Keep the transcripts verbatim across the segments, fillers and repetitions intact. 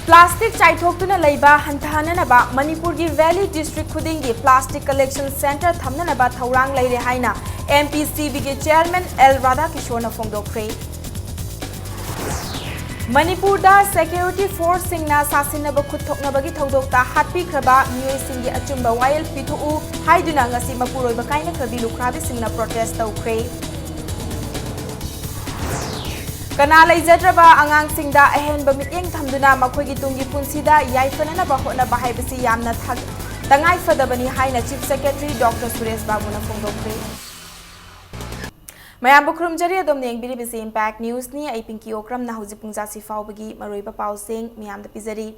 Plastic ꯆꯥꯏꯊꯣꯛꯇꯨꯅ ꯂꯩꯕ ꯍꯟꯊꯍꯟꯅꯅꯕ ꯃꯅꯤꯄꯨꯔꯒꯤ valley district ꯈꯨꯗꯤꯡꯒꯤ ꯄ꯭ꯂꯥꯁꯇꯤꯛ ꯀꯂꯦꯛꯁꯟ ꯁꯦꯟꯇꯔ ꯊꯝꯅꯅꯕ ꯊꯧꯔꯥꯡ ꯂꯩꯔꯦ ꯍꯥꯏꯅ ꯑꯦꯝ ꯄꯤ ꯁꯤ ꯕꯤꯒꯤ ꯆꯦꯌꯔꯃꯦꯟ ꯑꯦꯜ ꯔꯥꯙꯥꯀꯤꯁꯣꯔꯅ ꯐꯣꯡꯗꯣꯛꯈ꯭ꯔꯦ꯫ ꯃꯅꯤꯄꯨꯔꯗ ꯁꯦꯀ꯭ꯌꯨꯔꯤꯇꯤ ꯐꯣꯔꯁꯁꯤꯡꯅ ꯁꯥꯁꯤꯟꯅꯕ ꯈꯨꯠ ꯊꯣꯛꯅꯕꯒꯤ ꯊꯧꯗꯣꯛꯇ ꯍꯥꯠꯄꯤꯈ꯭ꯔꯕ ꯃꯤꯑꯣꯏꯁꯤꯡꯒꯤ ꯑꯆꯨꯝꯕ ꯋꯥꯌꯦꯜ ꯄꯤꯊꯣꯛꯎ ꯍꯥꯏꯗꯨꯅ ꯉꯁꯤ ꯃꯄꯨꯔꯣꯏꯕ ꯀꯥꯏꯅꯈ꯭ꯔꯕꯤ ꯂꯨꯈ꯭ꯔꯥꯕꯤꯁꯤꯡꯅ ꯄ꯭ꯔꯣꯇꯦꯁ ꯇꯧꯈ꯭ꯔꯦ꯫ ꯀꯅꯥ ꯂꯩꯖꯗ꯭ꯔꯕ ꯑꯉꯥꯡꯁꯤꯡꯗ ꯑꯍꯦꯟꯕ ꯃꯤꯠꯌꯦꯡ ꯊꯝꯗꯨꯅ ꯃꯈꯣꯏꯒꯤ ꯇꯨꯡꯒꯤ ꯄꯨꯟꯁꯤꯗ ꯌꯥꯏꯐꯅꯅꯕ ꯍꯣꯠꯅꯕ ꯍꯥꯏꯕꯁꯤ ꯌꯥꯝꯅ ꯊ-, ꯇꯉꯥꯏ ꯐꯗꯕꯅꯤ ꯍꯥꯏꯅ ꯆꯤꯐ ꯁꯦꯀ꯭ꯔꯦꯇꯔꯤ ꯗꯣꯛꯇꯔ ꯁꯨꯔꯦꯁ ꯕꯥꯕꯨꯅ ꯐꯣꯡꯗꯣꯛꯈ꯭ꯔꯦ꯫ ꯃꯌꯥꯝꯕꯨ ꯈꯨꯔꯨꯝꯖꯔꯤ꯫ ꯑꯗꯣꯝꯅ ꯌꯦꯡꯕꯤꯔꯤꯕꯁꯤ ꯏꯝꯄꯦꯛ ꯅ꯭ꯌꯨꯁꯅꯤ꯫ ꯑꯩ ꯄꯤꯡꯀꯤ ꯑꯣꯀ꯭ꯔꯝꯅ ꯍꯧꯖꯤꯛ ꯄꯨꯡ ꯖꯥꯁꯤ ꯐꯥꯎꯕꯒꯤ ꯃꯔꯨꯑꯣꯏꯕ ꯄꯥꯎꯁꯤꯡ ꯃꯤꯌꯥꯝꯗ ꯄꯤꯖꯔꯤ꯫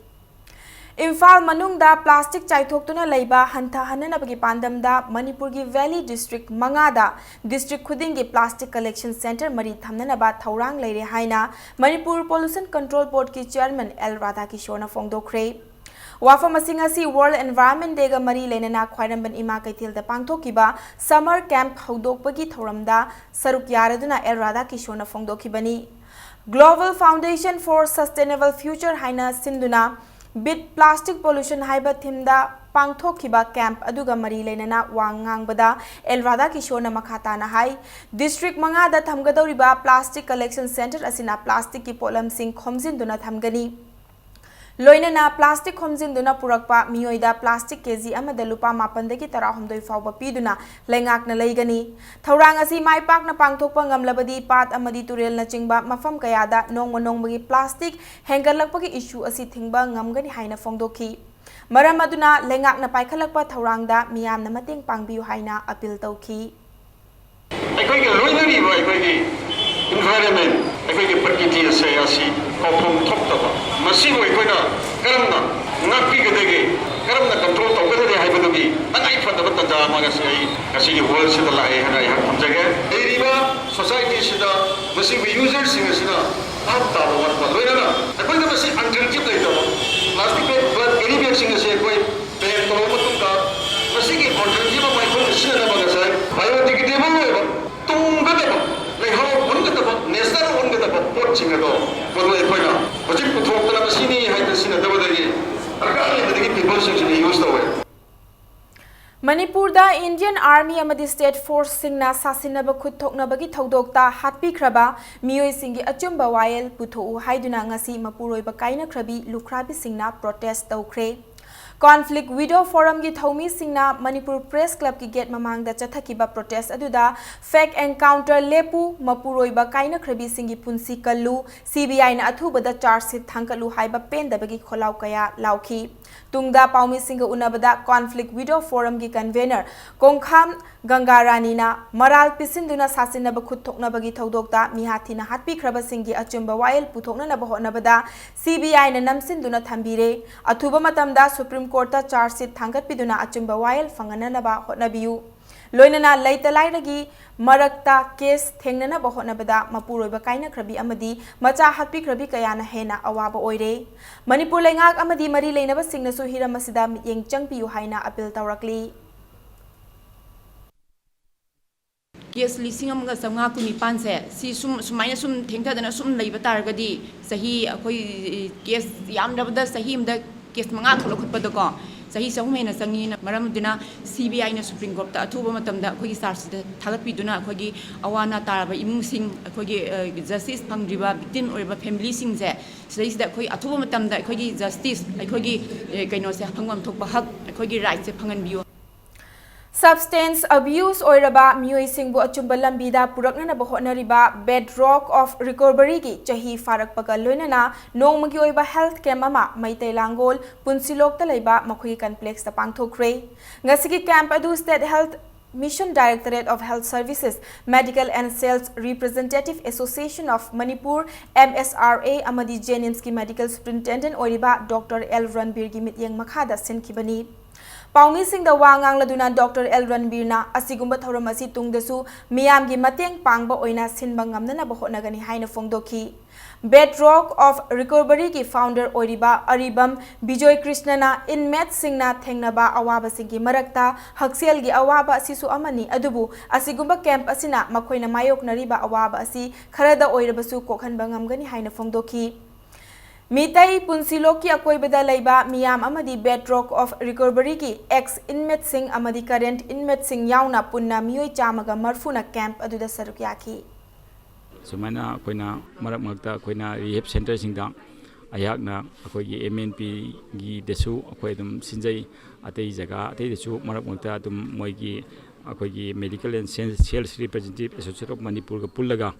ꯏꯝꯐꯥꯜ ꯃꯅꯨꯡꯗ ꯄ꯭ꯂꯥꯁꯇꯤꯛ ꯆꯥꯏꯊꯣꯛꯇꯨꯅ ꯂꯩꯕ ꯍꯟꯊꯍꯟꯅꯅꯕꯒꯤ ꯄꯥꯟꯗꯝꯗ ꯃꯅꯤꯄꯨꯔꯒꯤ ꯚꯦꯂꯤ ꯗꯤꯁꯇ꯭ꯔꯤꯛ ꯃꯉꯥꯗ ꯗꯤꯁꯇ꯭ꯔꯤꯛ ꯈꯨꯗꯤꯡꯒꯤ ꯄ꯭ꯂꯥꯁꯇꯤꯛ ꯀꯂꯦꯛꯁꯟ ꯁꯦꯟꯇꯔ ꯃꯔꯤ ꯊꯝꯅꯅꯕ ꯊꯧꯔꯥꯡ ꯂꯩꯔꯦ ꯍꯥꯏꯅ ꯃꯅꯤꯄꯨꯔ ꯄꯣꯂꯨꯁꯟ ꯀꯟꯇ꯭ꯔꯣꯜ ꯕꯣꯔꯗꯀꯤ ꯆꯦꯌꯔꯃꯦꯟ ꯑꯦꯜ ꯔꯥꯙꯥꯀꯤꯁꯣꯔꯅ ꯐꯣꯡꯗꯣꯛꯈ꯭ꯔꯦ꯫ ꯋꯥꯐꯝ ꯑꯁꯤ ꯉꯁꯤ ꯋꯥꯔꯜꯗ ꯑꯦꯟꯚꯥꯏꯔꯟꯃꯦꯟꯠ ꯗꯦꯒ ꯃꯔꯤ ꯂꯩꯅꯅ ꯈ꯭ꯋꯥꯏꯔꯝꯕꯟ ꯏꯃꯥ ꯀꯩꯊꯦꯜꯗ ꯄꯥꯡꯊꯣꯛꯈꯤꯕ ꯁꯝꯃꯔ ꯀꯦꯝꯞ ꯍꯧꯗꯣꯛꯄꯒꯤ ꯊꯧꯔꯝꯗ ꯁꯔꯨꯛ ꯌꯥꯔꯗꯨꯅ L ꯔꯥꯙꯥꯀꯤꯁꯣꯔꯅ ꯐꯣꯡꯗꯣꯛꯈꯤꯕꯅꯤ꯫ Global Foundation for Sustainable Future ꯍꯥꯏꯅ ꯁꯤꯟꯗꯨꯅ ꯕꯤꯠ ꯄ꯭ꯂꯥꯁꯇꯤꯛ ꯄꯣꯂꯨꯁꯟ ꯍꯥꯏꯕ ꯊꯤꯝꯗ ꯄꯥꯡꯊꯣꯛꯈꯤꯕ ꯀꯦꯝꯞ ꯑꯗꯨꯒ ꯃꯔꯤ ꯂꯩꯅꯅ ꯋꯥ ꯉꯥꯡꯕꯗ ꯑꯦꯜ ꯔꯥꯙꯥꯀꯤꯁꯣꯔꯅ ꯃꯈꯥ ꯇꯥꯅ ꯍꯥꯏ, ꯗꯤꯁꯇ꯭ꯔꯤꯛ ꯃꯉꯥꯗ ꯊꯝꯒꯗꯧꯔꯤꯕ ꯄ꯭ꯂꯥꯁꯇꯤꯛ ꯀꯂꯦꯛꯁꯟ ꯁꯦꯟꯇꯔ ꯑꯁꯤꯅ ꯄ꯭ꯂꯥꯁꯇꯤꯛꯀꯤ ꯄꯣꯠꯂꯝꯁꯤꯡ ꯈꯣꯝꯖꯤꯟꯗꯨꯅ ꯊꯝꯒꯅꯤ꯫ ꯂꯣꯏꯅꯅ ꯄ꯭ꯂꯥꯁꯇꯤꯛ ꯈꯣꯝꯖꯤꯟꯗꯨꯅ ꯄꯨꯔꯛꯄ ꯃꯤꯑꯣꯏꯗ ꯄ꯭ꯂꯥꯁꯇꯤꯛ ꯀꯦꯖꯤ ꯑꯃꯗ ꯂꯨꯄꯥ ꯃꯥꯄꯟꯗꯒꯤ ꯇꯔꯥꯍꯨꯝꯗꯣꯏ ꯐꯥꯎꯕ ꯄꯤꯗꯨꯅ ꯂꯩꯉꯥꯛꯅ ꯂꯩꯒꯅꯤ꯫ ꯊꯧꯔꯥꯡ ꯑꯁꯤ ꯃꯥꯏ ꯄꯥꯛꯅ ꯄꯥꯡꯊꯣꯛꯄ ꯉꯝꯂꯕꯗꯤ ꯄꯥꯠ ꯑꯃꯗꯤ ꯇꯨꯔꯦꯜꯅꯆꯤꯡꯕ ꯃꯐꯝ ꯀꯌꯥꯗ ꯅꯣꯡꯃ ꯅꯣꯡꯃꯒꯤ ꯄ꯭ꯂꯥꯁꯇꯤꯛ ꯍꯦꯟꯒꯠꯂꯛꯄꯒꯤ ꯏꯁꯨ ꯑꯁꯤ ꯊꯤꯡꯕ ꯉꯝꯒꯅꯤ ꯍꯥꯏꯅ ꯐꯣꯡꯗꯣꯛꯈꯤ꯫ ꯃꯔꯝ ꯑꯗꯨꯅ ꯂꯩꯉꯥꯛꯅ ꯄꯥꯏꯈꯠꯂꯛꯄ ꯊꯧꯔꯥꯡꯗ ꯃꯤꯌꯥꯝꯅ ꯃꯇꯦꯡ ꯄꯥꯡꯕꯤꯌꯨ ꯍꯥꯏꯅ ꯑꯄꯤꯜ ꯇꯧꯈꯤ꯫ ꯑꯩꯈꯣꯏꯒꯤ ꯂꯣꯏꯅꯔꯤꯕ ꯑꯩꯈꯣꯏꯒꯤ ꯏꯟꯚꯥꯏꯔꯟꯃꯦꯟ, ꯑꯩꯈꯣꯏꯒꯤ ꯄ꯭ꯔꯀ꯭ꯔꯤꯇꯤ ꯑꯁꯦ ꯑꯁꯤ ꯀꯥꯎꯐꯝ ꯊꯣꯛꯇꯕ, ꯃꯁꯤꯕꯨ ꯑꯩꯈꯣꯏꯅ ꯀꯔꯝꯅ ꯉꯥꯛꯄꯤꯒꯗꯒꯦ, ꯀꯔꯝꯅ ꯀꯟꯇ꯭ꯔꯣꯜ ꯇꯧꯒꯗꯒꯦ ꯍꯥꯏꯕꯗꯨꯒꯤ ꯇꯉꯥꯏ ꯐꯗꯕ ꯇꯥꯟꯖꯥ ꯑꯃ ꯉꯁꯤ ꯑꯩ ꯉꯁꯤꯒꯤ ꯋꯥꯔꯜꯁꯤꯗ ꯂꯥꯛꯑꯦ ꯍꯥꯏꯅ ꯑꯩꯍꯥꯛ ꯊꯝꯖꯒꯦ꯫ ꯂꯩꯔꯤꯕ ꯁꯣꯁꯥꯏꯇꯤꯁꯤꯗ ꯃꯁꯤꯒꯤ ꯌꯨꯖꯔꯁꯤꯡ ꯑꯁꯤꯅ ꯚꯥꯞ ꯇꯥꯕ ꯋꯥꯠꯄ, ꯂꯣꯏꯅꯅ ꯑꯩꯈꯣꯏꯅ ꯃꯁꯤ ꯑꯜꯇꯔꯅꯦꯇꯤꯚ ꯂꯩꯇꯕ, ꯄ꯭ꯂꯥꯁꯇꯤꯛ ꯕꯦꯒ, ꯀꯦꯔꯤ ꯕꯦꯒꯁꯤꯡ ꯑꯁꯤ ꯑꯩꯈꯣꯏ ꯕꯦꯟ ꯇꯧꯔꯕ ꯃꯇꯨꯡꯗ ꯃꯁꯤꯒꯤ ꯑꯜꯇꯔꯅꯦꯇꯤꯚ ꯑꯃ ꯑꯩꯈꯣꯏꯅ ꯁꯤꯖꯤꯟꯅꯅꯕ ꯉꯁꯥꯏ ꯕꯥꯏꯑꯣꯗꯤꯒ꯭ꯔꯦꯗꯦꯕꯜ ꯑꯣꯏꯕ, ꯇꯨꯡꯒꯗꯕ, ꯂꯩꯍꯥꯎ ꯑꯣꯟꯒꯗꯕ, ꯅꯦꯆꯔ ꯑꯣꯟꯒꯗꯕ ꯄꯣꯠꯁꯤꯡ ꯑꯗꯣ ꯃꯗꯨ ꯑꯩꯈꯣꯏꯅ ꯍꯧꯖꯤꯛ ꯄꯨꯊꯣꯛꯇꯅ ꯃꯁꯤꯅꯤ ꯍꯥꯏꯗꯅ ꯄꯤꯄꯜꯁꯤꯡꯁꯤꯅ ꯌꯨꯁ ꯇꯧꯋꯦ꯫ ꯃꯅꯤꯄꯨꯔꯗ ꯏꯟꯗꯤꯌꯟ ꯑꯥꯔꯃꯤ ꯑꯃꯗꯤ ꯁ꯭ꯇꯦꯠ ꯐꯣꯔꯁꯁꯤꯡꯅ ꯁꯥꯁꯤꯟꯅꯕ ꯈꯨꯠ ꯊꯣꯛꯅꯕꯒꯤ ꯊꯧꯗꯣꯛꯇ ꯍꯥꯠꯄꯤꯈ꯭ꯔꯕ ꯃꯤꯑꯣꯏꯁꯤꯡꯒꯤ ꯑꯆꯨꯝꯕ ꯋꯥꯌꯦꯜ ꯄꯨꯊꯣꯛꯎ ꯍꯥꯏꯗꯨꯅ ꯉꯁꯤ ꯃꯄꯨꯔꯣꯏꯕ ꯀꯥꯏꯅꯈ꯭ꯔꯕꯤ ꯂꯨꯈ꯭ꯔꯥꯕꯤꯁꯤꯡꯅ ꯄ꯭ꯔꯣꯇꯦꯁ ꯇꯧꯈ꯭ꯔꯦ꯫ ꯀꯣꯟꯐ꯭ꯂꯤꯛ ꯋꯤꯗꯣ ꯐꯣꯔꯝꯒꯤ ꯊꯧꯃꯤꯁꯤꯡꯅ ꯃꯅꯤꯄꯨꯔ ꯄ꯭ꯔꯦꯁ ꯀ꯭ꯂꯕꯀꯤ ꯒꯦꯠ ꯃꯃꯥꯡꯗ ꯆꯠꯊꯈꯤꯕ ꯄ꯭ꯔꯣꯇꯦꯁ ꯑꯗꯨꯗ ꯐꯦꯛ ꯑꯦꯟꯀꯥꯎꯟꯇꯔ ꯂꯦꯞꯄꯨ, ꯃꯄꯨꯔꯣꯏꯕ ꯀꯥꯏꯅꯈ꯭ꯔꯕꯤꯁꯤꯡꯒꯤ ꯄꯨꯟꯁꯤ ꯀꯜꯂꯨ, ꯁꯤ ꯕꯤ ꯑꯥꯏꯅ ꯑꯊꯨꯕꯗ ꯆꯥꯔꯖ ꯁꯤꯠ ꯊꯥꯡꯒꯠꯂꯨ ꯍꯥꯏꯕ ꯄꯦꯟꯗꯕꯒꯤ ꯈꯣꯜꯂꯥꯎ ꯀꯌꯥ ꯂꯥꯎꯈꯤ꯫ ꯇꯨꯡꯗ ꯄꯥꯎꯃꯤꯁꯤꯡꯒ ꯎꯅꯕꯗ ꯀꯣꯟꯐ꯭ꯂꯤꯛ ꯋꯤꯗꯣ ꯐꯣꯔꯝꯒꯤ ꯀꯟꯚꯦꯅꯔ ꯀꯣꯡꯈꯥꯝ ꯒꯪꯒꯥꯔꯥꯅꯤꯅ ꯃꯔꯥꯜ ꯄꯤꯁꯤꯟꯗꯨꯅ ꯁꯥꯁꯤꯟꯅꯕ ꯈꯨꯠ ꯊꯣꯛꯅꯕꯒꯤ ꯊꯧꯗꯣꯛꯇ ꯃꯤꯍꯥꯊꯤꯅ ꯍꯥꯠꯄꯤꯈ꯭ꯔꯕꯁꯤꯡꯒꯤ ꯑꯆꯨꯝꯕ ꯋꯥꯌꯦꯜ ꯄꯨꯊꯣꯛꯅꯅꯕ ꯍꯣꯠꯅꯕꯗ ꯁꯤ ꯕꯤ ꯑꯥꯏꯅ ꯅꯝꯁꯤꯟꯗꯨꯅ ꯊꯝꯕꯤꯔꯦ꯫ ꯑꯊꯨꯕ ꯃꯇꯝꯗ ꯁꯨꯄ꯭ꯔꯤꯝ ꯀꯣꯔꯠꯇ ꯆꯥꯔꯖ ꯁꯤꯠ ꯊꯥꯡꯒꯠꯄꯤꯗꯨꯅ ꯑꯆꯨꯝꯕ ꯋꯥꯌꯦꯜ ꯐꯪꯍꯟꯅꯅꯕ ꯍꯣꯠꯅꯕꯤꯌꯨ꯫ ꯂꯣꯏꯅꯅ ꯂꯩꯇ ꯂꯥꯏꯔꯒꯤ ꯃꯔꯛꯇ ꯀꯦꯁ ꯊꯦꯡꯅꯅꯕ ꯍꯣꯠꯅꯕꯗ ꯃꯄꯨꯔꯣꯏꯕ ꯀꯥꯏꯅꯈ꯭ꯔꯕꯤ ꯑꯃꯗꯤ ꯃꯆꯥ ꯍꯥꯠꯄꯤꯈ꯭ꯔꯕꯤ ꯀꯌꯥꯅ ꯍꯦꯟꯅ ꯑꯋꯥꯕ ꯑꯣꯏꯔꯦ꯫ ꯃꯅꯤꯄꯨꯔ ꯂꯩꯉꯥꯛ ꯑꯃꯗꯤ ꯃꯔꯤ ꯂꯩꯅꯕꯁꯤꯡꯅꯁꯨ ꯍꯤꯔꯝ ꯑꯁꯤꯗ ꯃꯤꯠꯌꯦꯡ ꯆꯪꯕꯤꯌꯨ ꯍꯥꯏꯅ ꯑꯄꯤꯜ ꯇꯧꯔꯛꯂꯤ꯫ ꯀꯦꯁ ꯂꯤꯁꯤꯡ ꯑꯃꯒ ꯆꯥꯝꯃꯉꯥ ꯀꯨꯟꯅꯤꯄꯥꯟꯁꯦ ꯁꯤ ꯁꯨꯝ ꯁꯨꯃꯥꯏꯅ ꯁꯨꯝ ꯊꯦꯡꯊꯗꯅ ꯁꯨꯝ ꯂꯩꯕ ꯇꯥꯔꯒꯗꯤ ꯆꯍꯤ ꯑꯩꯈꯣꯏ ꯀꯦꯁ ꯌꯥꯝꯗ꯭ꯔꯕꯗ ꯆꯍꯤ ꯑꯃꯗ ꯀꯦꯁ ꯃꯉꯥ ꯈꯛ ꯂꯧꯈꯠꯄꯗꯀꯣ ꯆꯍꯤ ꯆꯍꯨꯝ ꯍꯦꯟꯅ ꯆꯪꯉꯤꯅ ꯃꯔꯝ ꯑꯗꯨꯅ ꯁꯤ ꯕꯤ ꯑꯥꯏꯅ ꯁꯨꯄ꯭ꯔꯤꯝ ꯀꯣꯔꯠꯇ ꯑꯊꯨꯕ ꯃꯇꯝꯗ ꯑꯩꯈꯣꯏꯒꯤ ꯆꯥꯔꯖꯁꯤꯗ ꯊꯥꯒꯠꯄꯤꯗꯨꯅ ꯑꯩꯈꯣꯏꯒꯤ ꯑꯋꯥ ꯑꯅꯥ ꯇꯥꯔꯕ ꯏꯃꯨꯡꯁꯤꯡ ꯑꯩꯈꯣꯏꯒꯤ ꯖꯁꯇꯤꯁ ꯐꯪꯗ꯭ꯔꯤꯕ ꯚꯤꯛꯇꯤꯝ ꯑꯣꯏꯔꯤꯕ ꯐꯦꯃꯤꯂꯤꯁꯤꯡꯁꯦ ꯁꯤꯗꯩꯁꯤꯗ ꯑꯩꯈꯣꯏ ꯑꯊꯨꯕ ꯃꯇꯝꯗ ꯑꯩꯈꯣꯏꯒꯤ ꯖꯁꯇꯤꯁ ꯑꯩꯈꯣꯏꯒꯤ ꯀꯩꯅꯣꯁꯦ ꯐꯪꯐꯝ ꯊꯣꯛꯄ ꯍꯛ ꯑꯩꯈꯣꯏꯒꯤ ꯔꯥꯏꯠꯁꯦ ꯐꯪꯍꯟꯕꯤꯌꯨ꯫ ꯁꯕꯁꯇꯦꯟꯁ ꯑꯕ꯭ꯌꯨꯁ ꯑꯣꯏꯔꯕ ꯃꯤꯑꯣꯏꯁꯤꯡꯕꯨ ꯑꯆꯨꯝꯕ ꯂꯝꯕꯤꯗ ꯄꯨꯔꯛꯅꯅꯕ ꯍꯣꯠꯅꯔꯤꯕ ꯕꯦꯗ ꯔꯣꯛ ꯑꯣꯐ ꯔꯤꯀꯣꯚꯔꯤꯒꯤ ꯆꯍꯤ ꯐꯥꯔꯛꯄꯒ ꯂꯣꯏꯅꯅ ꯅꯣꯡꯃꯒꯤ ꯑꯣꯏꯕ ꯍꯦꯜꯊ ꯀꯦꯝꯞ ꯑꯃ ꯃꯩꯇꯩ ꯂꯥꯡꯒꯣꯜ, ꯄꯨꯟꯁꯤꯂꯣꯛꯇ ꯂꯩꯕ ꯃꯈꯣꯏꯒꯤ ꯀꯝꯄ꯭ꯂꯦꯛꯁꯇ ꯄꯥꯡꯊꯣꯛꯈ꯭ꯔꯦ꯫ ꯉꯁꯤꯒꯤ ꯀꯦꯝꯞ ꯑꯗꯨ state health mission directorate of health services, medical and sales representative association of Manipur, M S R A, ꯑꯃꯗꯤ ꯖꯦꯅꯤꯝꯁꯀꯤ ꯃꯦꯗꯤꯀꯦꯜ ꯁꯨꯄꯔꯤꯟꯇꯦꯟꯗꯦꯟꯠ ꯑꯣꯏꯔꯤꯕ ꯗꯣꯛꯇꯔ ꯑꯦꯜ ꯔꯟꯕꯤꯔꯒꯤ ꯃꯤꯠꯌꯦꯡ ꯃꯈꯥꯗ ꯁꯤꯟꯈꯤꯕꯅꯤ꯫ ꯄꯥꯎꯃꯤꯁꯤꯡꯗ ꯋꯥ ꯉꯥꯡꯂꯗꯨꯅ ꯗꯣꯛꯇꯔ ꯑꯦꯜ ꯔꯟꯕꯤꯔꯅ ꯑꯁꯤꯒꯨꯝꯕ ꯊꯧꯔꯝ ꯑꯁꯤ ꯇꯨꯡꯗꯁꯨ ꯃꯤꯌꯥꯝꯒꯤ ꯃꯇꯦꯡ ꯄꯥꯡꯕ ꯑꯣꯏꯅ ꯁꯤꯟꯕ ꯉꯝꯅꯅꯕ ꯍꯣꯠꯅꯒꯅꯤ ꯍꯥꯏꯅ ꯐꯣꯡꯗꯣꯛꯈꯤ꯫ ꯕꯦꯗ ꯔꯣꯛ ꯑꯣꯐ ꯔꯤꯀꯣꯚꯔꯤꯒꯤ ꯐꯥꯎꯟꯗꯔ ꯑꯣꯏꯔꯤꯕ ꯑꯔꯤꯕꯝ ꯕꯤꯖꯣꯏ ꯀ꯭ꯔꯤꯁꯅꯅ ꯏꯟꯃꯦꯠꯁꯤꯡꯅ ꯊꯦꯡꯅꯕ ꯑꯋꯥꯕꯁꯤꯡꯒꯤ ꯃꯔꯛꯇ ꯍꯛꯁꯦꯜꯒꯤ ꯑꯋꯥꯕ ꯑꯁꯤꯁꯨ ꯑꯃꯅꯤ, ꯑꯗꯨꯕꯨ ꯑꯁꯤꯒꯨꯝꯕ ꯀꯦꯝꯞ ꯑꯁꯤꯅ ꯃꯈꯣꯏꯅ ꯃꯥꯌꯣꯛꯅꯔꯤꯕ ꯑꯋꯥꯕ ꯑꯁꯤ ꯈꯔꯗ ꯑꯣꯏꯔꯕꯁꯨ ꯀꯣꯛꯍꯟꯕ ꯉꯝꯒꯅꯤ ꯍꯥꯏꯅ ꯐꯣꯡꯗꯣꯛꯈꯤ꯫ ꯃꯤꯇꯩ ꯄꯨꯟꯁꯤꯂꯣꯛꯀꯤ ꯑꯀꯣꯏꯕꯗ ꯂꯩꯕ ꯃꯤꯌꯥꯝ ꯑꯃꯗꯤ Bedrock of Recoveryꯒꯤ ex inmateꯁꯤꯡ ꯑꯃꯗꯤ current inmateꯁꯤꯡ ꯌꯥꯎꯅ ꯄꯨꯟꯅ ꯃꯤꯑꯣꯏ ꯆꯥꯝꯃꯒ ꯃꯔꯤꯐꯨꯅ camp ꯑꯗꯨꯗ ꯁꯔꯨꯛ ꯌꯥꯈꯤ꯫ ꯁꯨꯃꯥꯏꯅ ꯑꯩꯈꯣꯏꯅ ꯃꯔꯛ ꯃꯔꯛꯇ ꯑꯩꯈꯣꯏꯅ rehab centreꯁꯤꯡꯗ ꯑꯩꯍꯥꯛꯅ ꯑꯩꯈꯣꯏꯒꯤ M N Pꯒꯤꯗꯁꯨ ꯑꯩꯈꯣꯏ ꯑꯗꯨꯝ ꯁꯤꯟꯖꯩ꯫ ꯑꯇꯩ ꯖꯒꯥ ꯑꯇꯩꯗꯁꯨ ꯃꯔꯛ ꯃꯔꯛꯇ ꯑꯗꯨꯝ ꯃꯣꯏꯒꯤ ꯑꯩꯈꯣꯏꯒꯤ Medical and Sales Representative Association of Manipurꯒ ꯄꯨꯜꯂꯒ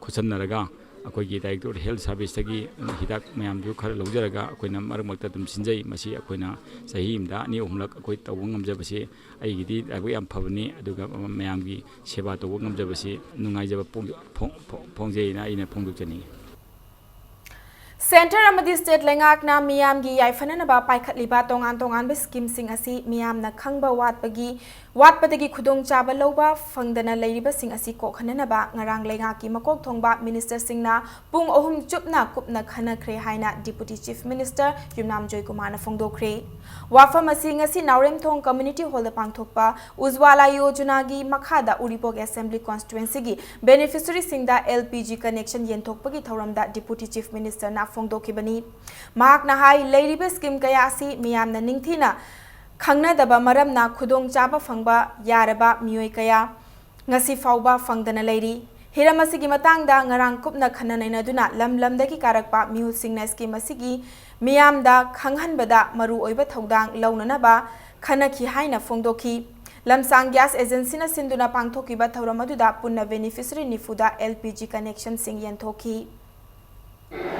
ꯈꯨꯠꯁꯝꯅꯔꯒ ꯑꯩꯈꯣꯏꯒꯤ Directorate of Health Serviceꯇꯒꯤ ꯍꯤꯗꯥꯛ ꯃꯌꯥꯝꯗꯨ ꯈꯔ ꯂꯧꯖꯔꯒ ꯑꯩꯈꯣꯏꯅ ꯃꯔꯛ ꯃꯔꯛꯇ ꯑꯗꯨꯝ ꯁꯤꯟꯖꯩ꯫ ꯃꯁꯤ ꯑꯩꯈꯣꯏꯅ ꯆꯍꯤ ꯑꯃꯗ ꯑꯅꯤ ꯑꯍꯨꯝꯂꯛ ꯑꯩꯈꯣꯏ ꯇꯧꯕ ꯉꯝꯖꯕꯁꯤ ꯑꯩꯒꯤꯗꯤ ꯂꯥꯏꯕꯛ ꯌꯥꯝ ꯐꯕꯅꯤ꯫ ꯑꯗꯨꯒ ꯃꯌꯥꯝꯒꯤ ꯁꯦꯕꯥ ꯇꯧꯕ ꯉꯝꯖꯕꯁꯤ ꯅꯨꯡꯉꯥꯏꯖꯕ ꯐꯣꯡ- ꯐꯣꯡ- ꯐꯣꯡ- ꯐꯣꯡꯖꯩꯅ ꯑꯩꯅ ꯐꯣꯡꯗꯣꯛꯆꯅꯤꯡꯏ꯫ Centre ꯑꯃꯗꯤ state ꯂꯩꯉꯥꯛꯅ ꯃꯤꯌꯥꯝꯒꯤ ꯌꯥꯏꯐꯅꯅꯕ ꯄꯥꯏꯈꯠꯂꯤꯕ ꯇꯣꯉꯥꯟ ꯇꯣꯉꯥꯟꯕ schemeꯁꯤꯡ ꯑꯁꯤ ꯃꯤꯌꯥꯝꯅ ꯈꯪꯕ ꯋꯥꯠꯄꯒꯤ ꯋꯥꯠꯄꯗꯒꯤ ꯈꯨꯗꯣꯡꯆꯥꯕ ꯂꯧꯕ ꯐꯪꯗꯅ ꯂꯩꯔꯤꯕꯁꯤꯡ ꯑꯁꯤ ꯀꯣꯛꯍꯟꯅꯅꯕ ꯉꯔꯥꯡ ꯂꯩꯉꯥꯛꯀꯤ ꯃꯀꯣꯛ ꯊꯣꯡꯕ ministerꯁꯤꯡꯅ ꯄꯨꯡ ꯑꯍꯨꯝ ꯆꯨꯞꯅ ꯀꯨꯞꯅ ꯈꯟꯅꯈ꯭ꯔꯦ ꯍꯥꯏꯅ Deputy Chief Minister ꯌꯨꯝꯅꯥꯝ ꯖꯣꯏꯀꯨꯃꯥꯔꯅ ꯐꯣꯡꯗꯣꯛꯈ꯭ꯔꯦ꯫ ꯋꯥꯐꯝ ꯑꯁꯤ ꯉꯁꯤ ꯅꯥꯎꯔꯦꯝꯊꯣꯡ Community Hallꯗ ꯄꯥꯡꯊꯣꯛꯄ ꯎꯖ꯭ꯋꯥꯂꯥ ꯌꯣꯖꯅꯥꯒꯤ ꯃꯈꯥꯗ ꯎꯔꯤꯄꯣꯛ Assembly Constituencyꯒꯤ beneficiaryꯁꯤꯡꯗ L P G connection ꯌꯦꯟꯊꯣꯛꯄꯒꯤ ꯊꯧꯔꯝꯗ Deputy Chief Ministerꯅ ꯐꯣꯡꯗꯣꯛꯈꯤꯕꯅꯤ꯫ ꯃꯍꯥꯛꯅ ꯍꯥꯏ, ꯂꯩꯔꯤꯕ scheme ꯀꯌꯥ ꯑꯁꯤ ꯃꯤꯌꯥꯝꯅ ꯅꯤꯡꯊꯤꯅ ꯈꯪꯅꯗꯕ ꯃꯔꯝꯅ ꯈꯨꯗꯣꯡꯆꯥꯕ ꯐꯪꯕ ꯌꯥꯔꯕ ꯃꯤꯑꯣꯏ ꯀꯌꯥ ꯉꯁꯤ ꯐꯥꯎꯕ ꯐꯪꯗꯅ ꯂꯩꯔꯤ꯫ ꯍꯤꯔꯝ ꯑꯁꯤꯒꯤ ꯃꯇꯥꯡꯗ ꯉꯔꯥꯡ ꯀꯨꯞꯅ ꯈꯟꯅ ꯅꯩꯅꯗꯨꯅ ꯂꯝ ꯂꯝꯗꯒꯤ ꯀꯥꯔꯛꯄ ꯃꯤꯍꯨꯠꯁꯤꯡꯅ scheme ꯑꯁꯤꯒꯤ ꯃꯤꯌꯥꯝꯗ ꯈꯪꯍꯟꯕꯗ ꯃꯔꯨ ꯑꯣꯏꯕ ꯊꯧꯗꯥꯡ ꯂꯧꯅꯅꯕ ꯈꯟꯅꯈꯤ ꯍꯥꯏꯅ ꯐꯣꯡꯗꯣꯛꯈꯤ꯫ ꯂꯝꯁꯥꯡ Gas Agencyꯅ ꯁꯤꯟꯗꯨꯅ ꯄꯥꯡꯊꯣꯛꯈꯤꯕ ꯊꯧꯔꯝ ꯑꯗꯨꯗ ꯄꯨꯟꯅ beneficiary ꯅꯤꯐꯨꯗ L P G connectionꯁꯤꯡ ꯌꯦꯟꯊꯣꯛꯈꯤ꯫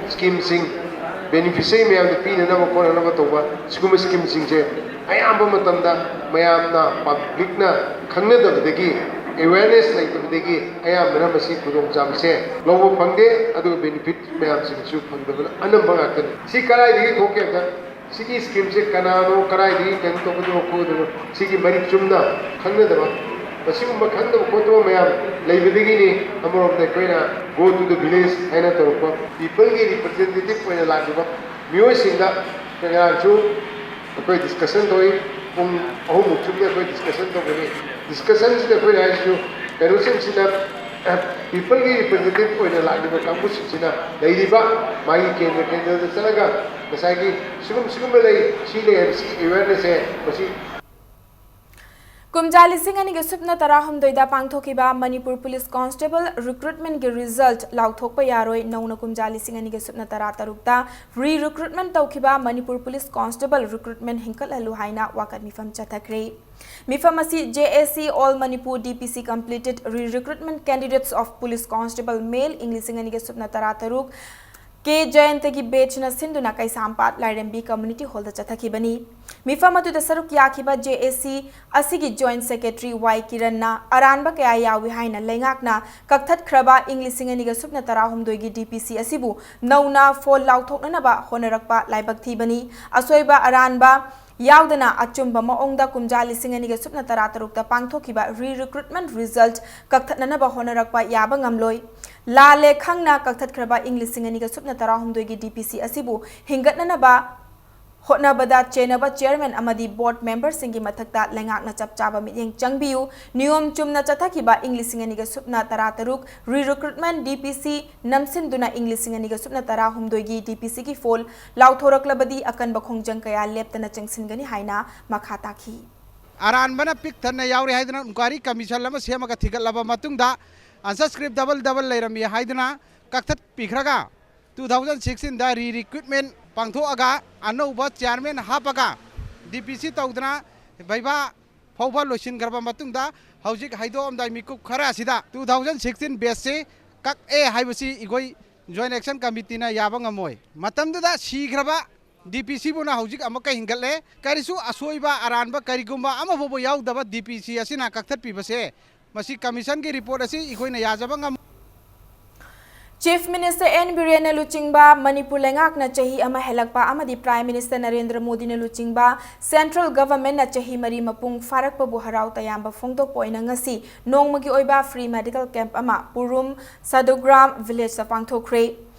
Schemeꯁꯤꯡ beneficiary ꯃꯌꯥꯝꯗ ꯄꯤꯅꯅꯕ ꯈꯣꯠꯅꯅꯕ ꯇꯧꯕ ꯁꯤꯒꯨꯝꯕ schemeꯁꯤꯡꯁꯦ ꯑꯌꯥꯝꯕ ꯃꯇꯝꯗ ꯃꯌꯥꯝꯅ, publicꯅ ꯈꯪꯅꯗꯕꯗꯒꯤ, awareness ꯂꯩꯇꯕꯗꯒꯤ ꯑꯌꯥꯝꯕꯅ ꯃꯁꯤ ꯈꯨꯗꯣꯡꯆꯥꯕꯁꯦ ꯂꯧꯕ ꯐꯪꯗꯦ꯫ ꯑꯗꯨꯒ benefit ꯃꯌꯥꯝꯁꯤꯡꯁꯨ ꯐꯪꯗꯕꯅ ꯑꯅꯝꯕ ꯉꯥꯛꯇꯅꯤ꯫ ꯁꯤ ꯀꯗꯥꯏꯗꯒꯤ ꯊꯣꯛꯀꯦ ꯍꯥꯏꯕꯗ, ꯁꯤꯒꯤ schemeꯁꯦ ꯀꯅꯥꯅꯣ, ꯀꯗꯥꯏꯗꯒꯤ ꯀꯩꯅꯣ ꯇꯧꯒꯗꯕ ꯈꯣꯠꯀꯗꯕ, ꯁꯤꯒꯤ ꯃꯔꯤꯛ ꯆꯨꯝꯅ ꯈꯪꯅꯗꯕ, ꯃꯁꯤꯒꯨꯝꯕ ꯈꯪꯗꯕ ꯈꯣꯠꯇꯕ ꯃꯌꯥꯝ ꯂꯩꯕꯗꯒꯤꯅꯤ꯫ ꯑꯃꯔꯣꯝꯗ ꯑꯩꯈꯣꯏꯅ Go to the Village ꯍꯥꯏꯅ ꯇꯧꯔꯛꯄ, peopleꯒꯤ representative ꯑꯣꯏꯅ ꯂꯥꯛꯂꯤꯕ ꯃꯤꯑꯣꯏꯁꯤꯡꯗ ꯀꯌꯥꯁꯨ ꯑꯩꯈꯣꯏ discussion ꯇꯧꯏ꯫ ꯄꯨꯡ ꯑꯍꯨꯝꯃꯨꯛ ꯆꯨꯞꯅ ꯑꯩꯈꯣꯏ discussion ꯇꯧꯒꯅꯤ꯫ Discussionꯁꯤꯗ ꯑꯩꯈꯣꯏꯅ ꯍꯥꯏꯔꯤꯁꯤꯁꯨ ꯀꯩꯅꯣꯁꯤꯡꯁꯤꯅ ꯄꯤꯄꯜꯒꯤ ꯔꯤꯄ꯭ꯔꯖꯦꯟꯇꯦꯇꯤꯚ ꯑꯣꯏꯅ ꯂꯥꯛꯂꯤꯕ ꯀꯥꯡꯕꯨꯁꯤꯡꯁꯤꯅ ꯂꯩꯔꯤꯕ ꯃꯥꯒꯤ ꯀꯦꯟꯗ꯭ꯔ ꯀꯦꯟꯗ꯭ꯔꯗ ꯆꯠꯂꯒ ꯉꯁꯥꯏꯒꯤ ꯁꯤꯒꯨꯝ ꯁꯤꯒꯨꯝꯕ ꯂꯩ, ꯁꯤ ꯂꯩ ꯍꯥꯏꯕꯁꯤ ꯑꯦꯋꯦꯌꯔꯅꯦꯁꯁꯦ ꯃꯁꯤ ꯀꯨꯝꯖꯥ ꯂꯤꯁꯤꯡ ꯑꯅꯤꯒ ꯁꯨꯞꯅ ꯇꯔꯥꯍꯨꯝꯗꯣꯏꯗ ꯄꯥꯡꯊꯣꯛꯈꯤꯕ ꯃꯅꯤꯄꯨꯔ ꯄꯨꯂꯤꯁ ꯀꯣꯟꯁꯇꯦꯕꯜ ꯔꯤꯀ꯭ꯔꯨꯠꯃꯦꯟꯒꯤ ꯔꯤꯖꯜꯠ ꯂꯥꯎꯊꯣꯛꯄ ꯌꯥꯔꯣꯏ꯫ ꯅꯧꯅ ꯀꯨꯝꯖꯥ ꯂꯤꯁꯤꯡ ꯑꯅꯤꯒ ꯁꯨꯞꯅ ꯇꯔꯥꯇꯔꯨꯛꯇ ꯔꯤ ꯔꯤꯀ꯭ꯔꯨꯠꯃꯦꯟ ꯇꯧꯈꯤꯕ ꯃꯅꯤꯄꯨꯔ ꯄꯨꯂꯤꯁ ꯀꯣꯟꯁꯇꯦꯕꯜ ꯔꯤꯀ꯭ꯔꯨꯠꯃꯦꯟ ꯍꯤꯡꯀꯠꯍꯜꯂꯨ ꯍꯥꯏꯅ ꯋꯥꯀꯠ ꯃꯤꯐꯝ ꯆꯠꯊꯈ꯭ꯔꯦ꯫ ꯃꯤꯐꯝ ꯑꯁꯤ J A C All Manipur D P C Completed Re-Recruitment Candidates of Police Constable Male ꯏꯪ ꯂꯤꯁꯤꯡ ꯑꯅꯤꯒ ꯁꯨꯞꯅ ꯇꯔꯥꯇꯔꯨꯛ ꯀꯦ ꯖꯌꯟꯇꯒꯤ ꯕꯦꯆꯅ ꯁꯤꯟꯗꯨꯅ ꯀꯩꯁꯥꯝꯄꯥꯠ ꯂꯥꯏꯔꯦꯝꯕꯤ ꯀꯝꯃ꯭ꯌꯨꯅꯤꯇꯤ ꯍꯣꯜꯗ ꯆꯠꯊꯈꯤꯕꯅꯤ꯫ ꯃꯤꯐꯝ ꯑꯗꯨꯗ ꯁꯔꯨꯛ ꯌꯥꯈꯤꯕ J A C ꯑꯁꯤꯒꯤ ꯖꯣꯏꯟꯠ ꯁꯦꯀ꯭ꯔꯦꯇꯔꯤ ꯋꯥꯏ ꯀꯤꯔꯟꯅ ꯑꯔꯥꯟꯕ ꯀꯌꯥ ꯌꯥꯎꯏ ꯍꯥꯏꯅ ꯂꯩꯉꯥꯛꯅ ꯀꯛꯊꯠꯈ꯭ꯔꯕ ꯏꯪ ꯂꯤꯁꯤꯡ ꯑꯅꯤꯒ ꯁꯨꯞꯅ ꯇꯔꯥꯍꯨꯝꯗꯣꯏꯒꯤ D P C ꯑꯁꯤꯕꯨ ꯅꯧꯅ ꯐꯣꯜ ꯂꯥꯎꯊꯣꯛꯅꯅꯕ ꯍꯣꯠꯅꯔꯛꯄ ꯂꯥꯏꯕꯛ ꯊꯤꯕꯅꯤ꯫ ꯑꯁꯣꯏꯕ ꯑꯔꯥꯟꯕ ꯌꯥꯎꯗꯅ ꯑꯆꯨꯝꯕ ꯃꯑꯣꯡꯗ ꯀꯨꯝꯖꯥ ꯂꯤꯁꯤꯡ ꯑꯅꯤꯒ ꯁꯨꯞꯅ ꯇꯔꯥꯇꯔꯨꯛꯇ ꯄꯥꯡꯊꯣꯛꯈꯤꯕ ꯔꯤ ꯔꯤꯀ꯭ꯔꯨꯠꯃꯦꯟ ꯔꯤꯖꯜꯠ ꯀꯛꯊꯠꯅꯅꯕ ꯍꯣꯠꯅꯔꯛꯄ ꯌꯥꯕ ꯉꯝꯂꯣꯏ꯫ ꯂꯥꯜꯂꯦ ꯈꯪꯅ ꯀꯛꯊꯠꯈ꯭ꯔꯕ ꯏꯪ ꯂꯤꯁꯤꯡ ꯑꯅꯤꯒ ꯁꯨꯞꯅ ꯇꯔꯥꯍꯨꯝꯗꯣꯏꯒꯤ D P C ꯑꯁꯤꯕꯨ ꯍꯤꯡꯒꯠꯅꯅꯕ ꯍꯣꯠꯅꯕꯗ ꯆꯦꯟꯅꯕ ꯆꯦꯌꯔꯃꯦꯟ ꯑꯃꯗꯤ ꯕꯣꯔꯗ ꯃꯦꯝꯕꯔꯁꯤꯡꯒꯤ ꯃꯊꯛꯇ ꯂꯩꯉꯥꯛꯅ ꯆꯞ ꯆꯥꯕ ꯃꯤꯠꯌꯦꯡ ꯆꯪꯕꯤꯌꯨ꯫ ꯅꯤꯌꯣꯝ ꯆꯨꯝꯅ ꯆꯠꯊꯈꯤꯕ ꯏꯪ ꯂꯤꯁꯤꯡ ꯑꯅꯤꯒ ꯁꯨꯞꯅ ꯇꯔꯥꯇꯔꯨꯛ ꯔꯤ ꯔꯤꯀ꯭ꯔꯨꯠꯃꯦꯟ D P C ꯅꯝꯁꯤꯟꯗꯨꯅ ꯏꯪ ꯂꯤꯁꯤꯡ ꯑꯅꯤꯒ ꯁꯨꯞꯅ ꯇꯔꯥꯍꯨꯝꯗꯣꯏꯒꯤ D P C ꯒꯤ ꯐꯣꯜ ꯂꯥꯎꯊꯣꯔꯛꯂꯕꯗꯤ ꯑꯀꯟꯕ ꯈꯣꯡꯖꯪ ꯀꯌꯥ ꯂꯦꯞꯇꯅ ꯆꯪꯁꯤꯟꯒꯅꯤ ꯍꯥꯏꯅ ꯃꯈꯥ ꯇꯥꯈꯤ꯫ ꯑꯔꯥꯟꯕꯅ ꯄꯤꯛ ꯊꯟꯅ ꯌꯥꯎꯔꯦ ꯍꯥꯏꯗꯨꯅ ꯏꯟꯀ꯭ꯋꯥꯏꯔꯤ ꯀꯃꯤꯁꯟ ꯑꯃ ꯁꯦꯝꯃꯒ ꯊꯤꯒꯠꯂꯕ ꯃꯇꯨꯡꯗ ꯑꯟꯁꯕꯁꯀ꯭ꯔꯥꯏꯕ ꯗꯕꯜ ꯗꯕꯜ ꯂꯩꯔꯝꯃꯤ ꯍꯥꯏꯗꯨꯅ ꯀꯛꯊꯠꯄꯤꯈ꯭ꯔꯒ two thousand sixteenꯗ ꯔꯤ ꯔꯤꯀ꯭ꯔꯨꯠꯃꯦꯟ ꯄꯥꯡꯊꯣꯛꯑꯒ ꯑꯅꯧꯕ ꯆꯦꯌꯔꯃꯦꯟ ꯍꯥꯞꯄꯒ D P C ꯇꯧꯗꯅ ꯚꯩꯚꯥ ꯐꯥꯎꯕ ꯂꯣꯏꯁꯤꯟꯈ꯭ꯔꯕ ꯃꯇꯨꯡꯗ ꯍꯧꯖꯤꯛ ꯍꯥꯏꯗꯣꯛꯑꯝꯗꯥꯏ ꯃꯤꯀꯨꯞ ꯈꯔ ꯑꯁꯤꯗ two thousand sixteen batchꯁꯤ ꯀꯛꯑꯦ ꯍꯥꯏꯕꯁꯤ ꯑꯩꯈꯣꯏ ꯖꯣꯏꯟꯠ ꯑꯦꯛꯁꯟ ꯀꯃꯤꯇꯤꯅ ꯌꯥꯕ ꯉꯝꯃꯣꯏ꯫ ꯃꯇꯝꯗꯨꯗ ꯁꯤꯈ꯭ꯔꯕ D P Cꯕꯨꯅ ꯍꯧꯖꯤꯛ ꯑꯃꯨꯛꯀ ꯍꯤꯡꯒꯠꯂꯦ꯫ ꯀꯔꯤꯁꯨ ꯑꯁꯣꯏꯕ ꯑꯔꯥꯟꯕ ꯀꯔꯤꯒꯨꯝꯕ ꯑꯃꯐꯥꯎꯕ ꯌꯥꯎꯗꯕ D P C ꯑꯁꯤꯅ ꯀꯛꯊꯠꯄꯤꯕꯁꯦ ꯃꯁꯤ ꯀꯃꯤꯁꯟꯒꯤ ꯔꯤꯄꯣꯔꯠ ꯑꯁꯤ ꯑꯩꯈꯣꯏꯅ ꯌꯥꯖꯕ ꯉꯝꯃꯣꯏ꯫ Chief Minister N Birenna ꯂꯨꯆꯤꯡꯕ ꯃꯅꯤꯄꯨꯔ ꯂꯩꯉꯥꯛꯅ ꯆꯍꯤ ꯑꯃ ꯍꯦꯜꯂꯛꯄ ꯑꯃꯗꯤ Prime Minister ꯅꯔꯦꯟꯗ꯭ꯔ ꯃꯣꯗꯤꯅ ꯂꯨꯆꯤꯡꯕ Central Governmentꯅ ꯆꯍꯤ ꯃꯔꯤ ꯃꯄꯨꯡ ꯐꯥꯔꯛꯄꯕꯨ ꯍꯔꯥꯎ ꯇꯌꯥꯝꯕ ꯐꯣꯡꯗꯣꯛꯄ ꯑꯣꯏꯅ ꯉꯁꯤ ꯅꯣꯡꯃꯒꯤ ꯑꯣꯏꯕ free medical camp ꯑꯃ ꯄꯨꯔꯨꯝ ꯁꯥꯗꯨꯒ꯭ꯔꯥꯝ villageꯇ ꯄꯥꯡꯊꯣꯛꯈ꯭ꯔꯦ꯫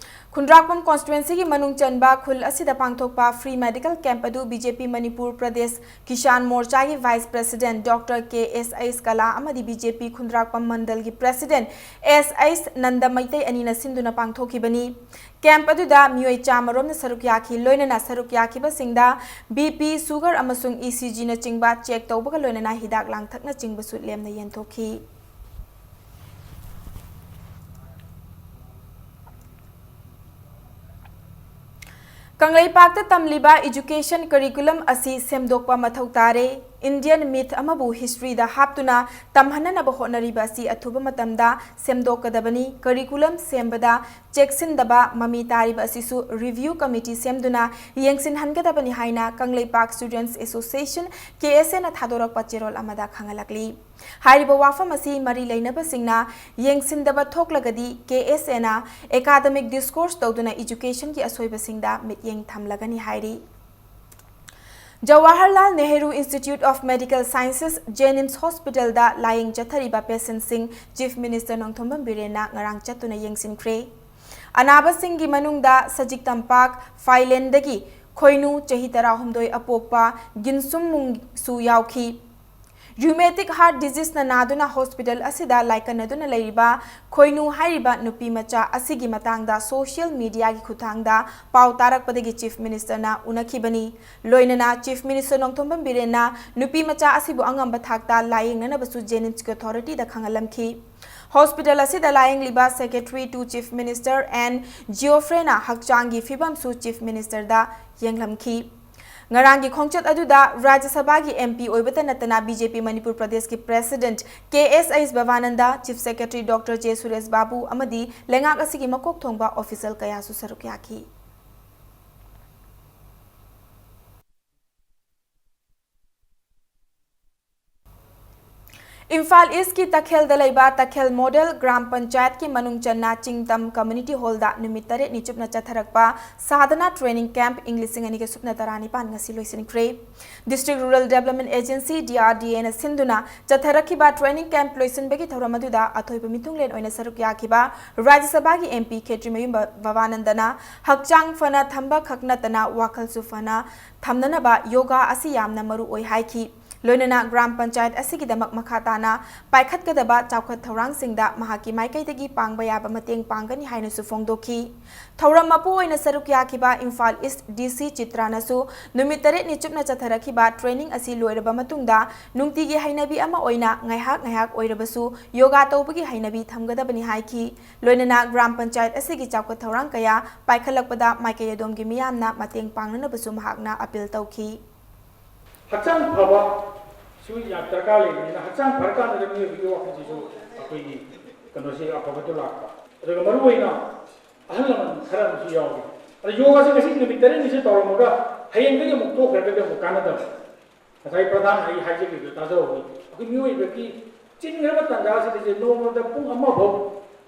ꯈꯨꯟꯗ꯭ꯔꯥꯛꯄꯝ constituencyꯒꯤ ꯃꯅꯨꯡ ꯆꯟꯕ ꯈꯨꯜ ꯑꯁꯤꯗ ꯄꯥꯡꯊꯣꯛꯄ free medical camp ꯑꯗꯨ BJP Manipur Pradesh Kisan ꯃꯣꯔꯆꯥꯒꯤ vice president Doctor K S ꯑꯩꯁ ꯀꯂꯥ ꯑꯃꯗꯤ BJP ꯈꯨꯟꯗ꯭ꯔꯥꯛꯄꯝ ꯃꯟꯗꯜꯒꯤ president ꯑꯦꯁ ꯑꯩꯁ ꯅꯟꯗ ꯃꯩꯇꯩ ꯑꯅꯤꯅ ꯁꯤꯟꯗꯨꯅ ꯄꯥꯡꯊꯣꯛꯈꯤꯕꯅꯤ꯫ Camp ꯑꯗꯨꯗ ꯃꯤꯑꯣꯏ ꯆꯥꯃꯔꯣꯝꯅ ꯁꯔꯨꯛ ꯌꯥꯈꯤ꯫ ꯂꯣꯏꯅꯅ ꯁꯔꯨꯛ ꯌꯥꯈꯤꯕꯁꯤꯡꯗ BP, sugar ꯑꯃꯁꯨꯡ ECGꯅꯆꯤꯡꯕ check ꯇꯧꯕꯒ ꯂꯣꯏꯅꯅ ꯍꯤꯗꯥꯛ ꯂꯥꯡꯊꯛꯅꯆꯤꯡꯕꯁꯨ ꯂꯦꯝꯅ ꯌꯦꯟꯊꯣꯛꯈꯤ꯫ ꯀꯪꯂꯩꯄꯥꯛꯇ ꯇꯝꯂꯤꯕ education curriculum ꯑꯁꯤ ꯁꯦꯝꯗꯣꯛꯄ ꯃꯊꯧ ꯇꯥꯔꯦ꯫ Indian myth ꯑꯃꯕꯨ historyꯗ ꯍꯥꯞꯇꯨꯅ ꯇꯝꯍꯟꯅꯅꯕ ꯍꯣꯠꯅꯔꯤꯕ ꯑꯁꯤ ꯑꯊꯨꯕ ꯃꯇꯝꯗ ꯁꯦꯝꯗꯣꯛꯀꯗꯕꯅꯤ꯫ Curriculum ꯁꯦꯝꯕꯗ ꯆꯦꯛꯁꯤꯟꯗꯕ ꯃꯃꯤ ꯇꯥꯔꯤꯕ ꯑꯁꯤꯁꯨ review committee ꯁꯦꯝꯗꯨꯅ ꯌꯦꯡꯁꯤꯟꯍꯟꯒꯗꯕꯅꯤ ꯍꯥꯏꯅ ꯀꯪꯂꯩꯄꯥꯛ Students Association, KSAꯅ ꯊꯥꯗꯣꯔꯛꯄ ꯆꯦꯔꯣꯜ ꯑꯃꯗ ꯈꯪꯍꯜꯂꯛꯂꯤ꯫ ꯍꯥꯏꯔꯤꯕ ꯋꯥꯐꯝ ꯑꯁꯤ ꯃꯔꯤ ꯂꯩꯅꯕꯁꯤꯡꯅ ꯌꯦꯡꯁꯤꯟꯗꯕ ꯊꯣꯛꯂꯒꯗꯤ KSAꯅ academic discourse ꯇꯧꯗꯨꯅ educationꯒꯤ ꯑꯁꯣꯏꯕꯁꯤꯡꯗ ꯃꯤꯠꯌꯦꯡ ꯊꯝꯂꯒꯅꯤ ꯍꯥꯏꯔꯤ꯫ Jawaharlal Nehru Institute of Medical Sciences JNIMS hospitalꯗ ꯂꯥꯌꯦꯡ ꯆꯠꯊꯔꯤꯕ patientꯁꯤꯡ Chief Minister ꯅꯣꯡꯊꯣꯝꯕꯝ ꯕꯤꯔꯦꯟꯅ ꯉꯔꯥꯡ ꯆꯠꯇꯨꯅ ꯌꯦꯡꯁꯤꯟꯈ꯭ꯔꯦ꯫ ꯑꯅꯥꯕꯁꯤꯡꯒꯤ ꯃꯅꯨꯡꯗ ꯁꯖꯤꯛ ꯇꯝꯄꯥꯛ ꯐꯥꯏꯂꯦꯟꯗꯒꯤ ꯈꯣꯏꯅꯨ ꯆꯍꯤ ꯇꯔꯥꯍꯨꯝꯗꯣꯏ ꯑꯄꯣꯛꯄ ꯒꯤꯟꯁꯨꯝ ꯃꯨꯡꯁꯨ ꯌꯥꯎꯈꯤ꯫ Rheumatic heart diseaseꯅ ꯅꯥꯗꯨꯅ hospital ꯑꯁꯤꯗ ꯂꯥꯏꯀꯠꯅꯗꯨꯅ ꯂꯩꯔꯤꯕ ꯈꯣꯏꯅꯨ ꯍꯥꯏꯔꯤꯕ ꯅꯨꯄꯤ ꯃꯆꯥ ꯑꯁꯤꯒꯤ ꯃꯇꯥꯡꯗ social mediaꯒꯤ ꯈꯨꯠꯊꯥꯡꯗ ꯄꯥꯎ ꯇꯥꯔꯛꯄꯗꯒꯤ Chief Ministerꯅ ꯎꯅꯈꯤꯕꯅꯤ꯫ ꯂꯣꯏꯅꯅ Chief Minister ꯅꯣꯡꯊꯣꯝꯕꯝ ꯕꯤꯔꯦꯟꯅ ꯅꯨꯄꯤ ꯃꯆꯥ ꯑꯁꯤꯕꯨ ꯑꯉꯝꯕ ꯊꯥꯛꯇ ꯂꯥꯌꯦꯡꯅꯅꯕꯁꯨ JNIMSꯀꯤ authorityꯗ ꯈꯪꯍꯜꯂꯝꯈꯤ꯫ Hospital ꯑꯁꯤꯗ ꯂꯥꯌꯦꯡꯂꯤꯕ Secretary to Chief Minister N Geoffreyꯅ ꯍꯛꯆꯥꯡꯒꯤ ꯐꯤꯕꯝꯁꯨ Chief Ministerꯗ ꯌꯦꯡꯂꯝꯈꯤ꯫ ꯉꯔꯥꯡꯒꯤ ꯈꯣꯡꯆꯠ ꯑꯗꯨꯗ ꯔꯥꯖ꯭ꯌ ꯁꯚꯥꯒꯤ MP ꯑꯣꯏꯕꯇ ꯅꯠꯇꯅ BJP ꯃꯅꯤꯄꯨꯔ ꯄ꯭ꯔꯗꯦꯁꯀꯤ President KSH ꯕꯕꯥꯅꯟꯗ, Chief Secretary Doctor J Suresh ꯕꯥꯕꯨ ꯑꯃꯗꯤ ꯂꯩꯉꯥꯛ ꯑꯁꯤꯒꯤ ꯃꯀꯣꯛ ꯊꯣꯡꯕ official ꯀꯌꯥꯁꯨ ꯁꯔꯨꯛ ꯌꯥꯈꯤ꯫ ꯏꯝꯐꯥꯜ ꯏꯁꯀꯤ ꯇꯈꯦꯜꯗ ꯂꯩꯕ ꯇꯈꯦꯜ ꯃꯣꯗꯦꯜ ꯒ꯭ꯔꯥꯝ ꯄꯟꯆꯥꯌꯠꯀꯤ ꯃꯅꯨꯡ ꯆꯟꯅ ꯆꯤꯡꯇꯝ ꯀꯝꯃ꯭ꯌꯨꯅꯤꯇꯤ ꯍꯣꯜꯗ ꯅꯨꯃꯤꯠ ꯇꯔꯦꯠꯅꯤ ꯆꯨꯞꯅ ꯆꯠꯊꯔꯛꯄ ꯁꯥꯙꯅꯥ ꯇ꯭ꯔꯦꯅꯤꯡ ꯀꯦꯝꯞ ꯏꯪ ꯂꯤꯁꯤꯡ ꯑꯅꯤꯒ ꯁꯨꯞꯅ ꯇꯔꯥꯅꯤꯄꯥꯟ ꯉꯁꯤ ꯂꯣꯏꯁꯤꯟꯈ꯭ꯔꯦ꯫ District rural development agency, D R D ꯑꯦꯅ ꯁꯤꯟꯗꯨꯅ ꯆꯠꯊꯔꯛꯈꯤꯕ ꯇ꯭ꯔꯦꯅꯤꯡ ꯀꯦꯝꯞ ꯂꯣꯏꯁꯤꯟꯕꯒꯤ ꯊꯧꯔꯝ ꯑꯗꯨꯗ ꯑꯊꯣꯏꯕ ꯃꯤꯊꯨꯡꯂꯦꯟ ꯑꯣꯏꯅ ꯁꯔꯨꯛ ꯌꯥꯈꯤꯕ ꯔꯥꯖ꯭ꯌ ꯁꯚꯥꯒꯤ ꯑꯦꯝ ꯄꯤ ꯈꯦꯇ꯭ꯔꯤꯃꯌꯨꯝ ꯚ-, ꯚꯕꯥꯅꯟꯗꯅ ꯍꯛꯆꯥꯡ ꯐꯅ ꯊꯝꯕ ꯈꯛ ꯅꯠꯇꯅ ꯋꯥꯈꯜꯁꯨ ꯐꯅ ꯊꯝꯅꯅꯕ ꯌꯣꯒꯥ ꯑꯁꯤ ꯌꯥꯝꯅ ꯃꯔꯨ ꯑꯣꯏ ꯍꯥꯏꯈꯤ꯫ ꯂꯣꯏꯅꯅ ꯒ꯭ꯔꯥꯝ ꯄꯟꯆꯥꯌꯠ ꯑꯁꯤꯒꯤꯗꯃꯛ ꯃꯈꯥ ꯇꯥꯅ ꯄꯥꯏꯈꯠꯀꯗꯕ ꯆꯥꯎꯈꯠ ꯊꯧꯔꯥꯡꯁꯤꯡꯗ ꯃꯍꯥꯛꯀꯤ ꯃꯥꯏꯀꯩꯗꯒꯤ ꯄꯥꯡꯕ ꯌꯥꯕ ꯃꯇꯦꯡ ꯄꯥꯡꯒꯅꯤ ꯍꯥꯏꯅꯁꯨ ꯐꯣꯡꯗꯣꯛꯈꯤ꯫ ꯊꯧꯔꯝ ꯃꯄꯨ ꯑꯣꯏꯅ ꯁꯔꯨꯛ ꯌꯥꯈꯤꯕ ꯏꯝꯐꯥꯜ ꯏꯁ ꯗꯤ ꯁꯤ ꯆꯤꯇ꯭ꯔꯥꯅꯁꯨ ꯅꯨꯃꯤꯠ ꯇꯔꯦꯠꯅꯤ ꯆꯨꯞꯅ ꯆꯠꯊꯔꯛꯈꯤꯕ ꯇ꯭ꯔꯦꯅꯤꯡ ꯑꯁꯤ ꯂꯣꯏꯔꯕ ꯃꯇꯨꯡꯗ ꯅꯨꯡꯇꯤꯒꯤ ꯍꯩꯅꯕꯤ ꯑꯃ ꯑꯣꯏꯅ ꯉꯥꯏꯍꯥꯛ ꯉꯥꯏꯍꯥꯛ ꯑꯣꯏꯔꯕꯁꯨ ꯌꯣꯒꯥ ꯇꯧꯕꯒꯤ ꯍꯩꯅꯕꯤ ꯊꯝꯒꯗꯕꯅꯤ ꯍꯥꯏꯈꯤ꯫ ꯂꯣꯏꯅꯅ ꯒ꯭ꯔꯥꯝ ꯄꯟꯆꯥꯌꯠ ꯑꯁꯤꯒꯤ ꯆꯥꯎꯈꯠ ꯊꯧꯔꯥꯡ ꯀꯌꯥ ꯄꯥꯏꯈꯠꯂꯛꯄꯗ ꯃꯥꯏꯀꯩ ꯑꯗꯣꯝꯒꯤ ꯃꯤꯌꯥꯝꯅ ꯃꯇꯦꯡ ꯄꯥꯡꯅꯅꯕꯁꯨ ꯃꯍꯥꯛꯅ ꯑꯄꯤꯜ ꯇꯧꯈꯤ꯫ ꯍꯛꯆꯥꯡ ꯐꯕꯁꯨ ꯌꯥꯝ ꯗꯔꯀꯥꯔ ꯂꯩꯕꯅꯤꯅ, ꯍꯛꯆꯥꯡ ꯐꯔꯀꯥꯟꯗ ꯃꯤꯑꯣꯏꯕꯒꯤ ꯋꯥꯈꯜꯁꯤꯁꯨ ꯑꯩꯈꯣꯏꯒꯤ ꯀꯩꯅꯣꯁꯤ ꯑꯐꯕꯗꯨ ꯂꯥꯛꯄ꯫ ꯑꯗꯨꯒ ꯃꯔꯨꯑꯣꯏꯅ ꯑꯍꯜ ꯂꯃꯟ ꯈꯔ ꯑꯃꯁꯨ ꯌꯥꯎꯔꯤ꯫ ꯑꯗ ꯌꯣꯒꯥꯁꯦ ꯉꯁꯤ ꯅꯨꯃꯤꯠ ꯇꯔꯦꯠꯅꯤꯁꯦ ꯇꯧꯔꯝꯃꯒ ꯍꯌꯦꯡꯗꯒꯤ ꯑꯃꯨꯛ ꯇꯣꯛꯈ꯭ꯔꯒꯗꯤ ꯑꯃꯨꯛ ꯀꯥꯟꯅꯗꯕ꯫ ꯉꯁꯥꯏ ꯄ꯭ꯔꯙꯥꯟ ꯑꯩ ꯍꯥꯏꯖꯈꯤꯕꯗꯣ ꯇꯥꯖꯍꯧꯕꯅꯤ꯫ ꯑꯩꯈꯣꯏ ꯃꯤꯑꯣꯏꯕꯒꯤ ꯆꯤꯟꯈ꯭ꯔꯕ ꯇꯥꯟꯖꯥꯁꯤꯗ ꯅꯣꯡꯃꯗ ꯄꯨꯡ ꯑꯃꯐꯥꯎ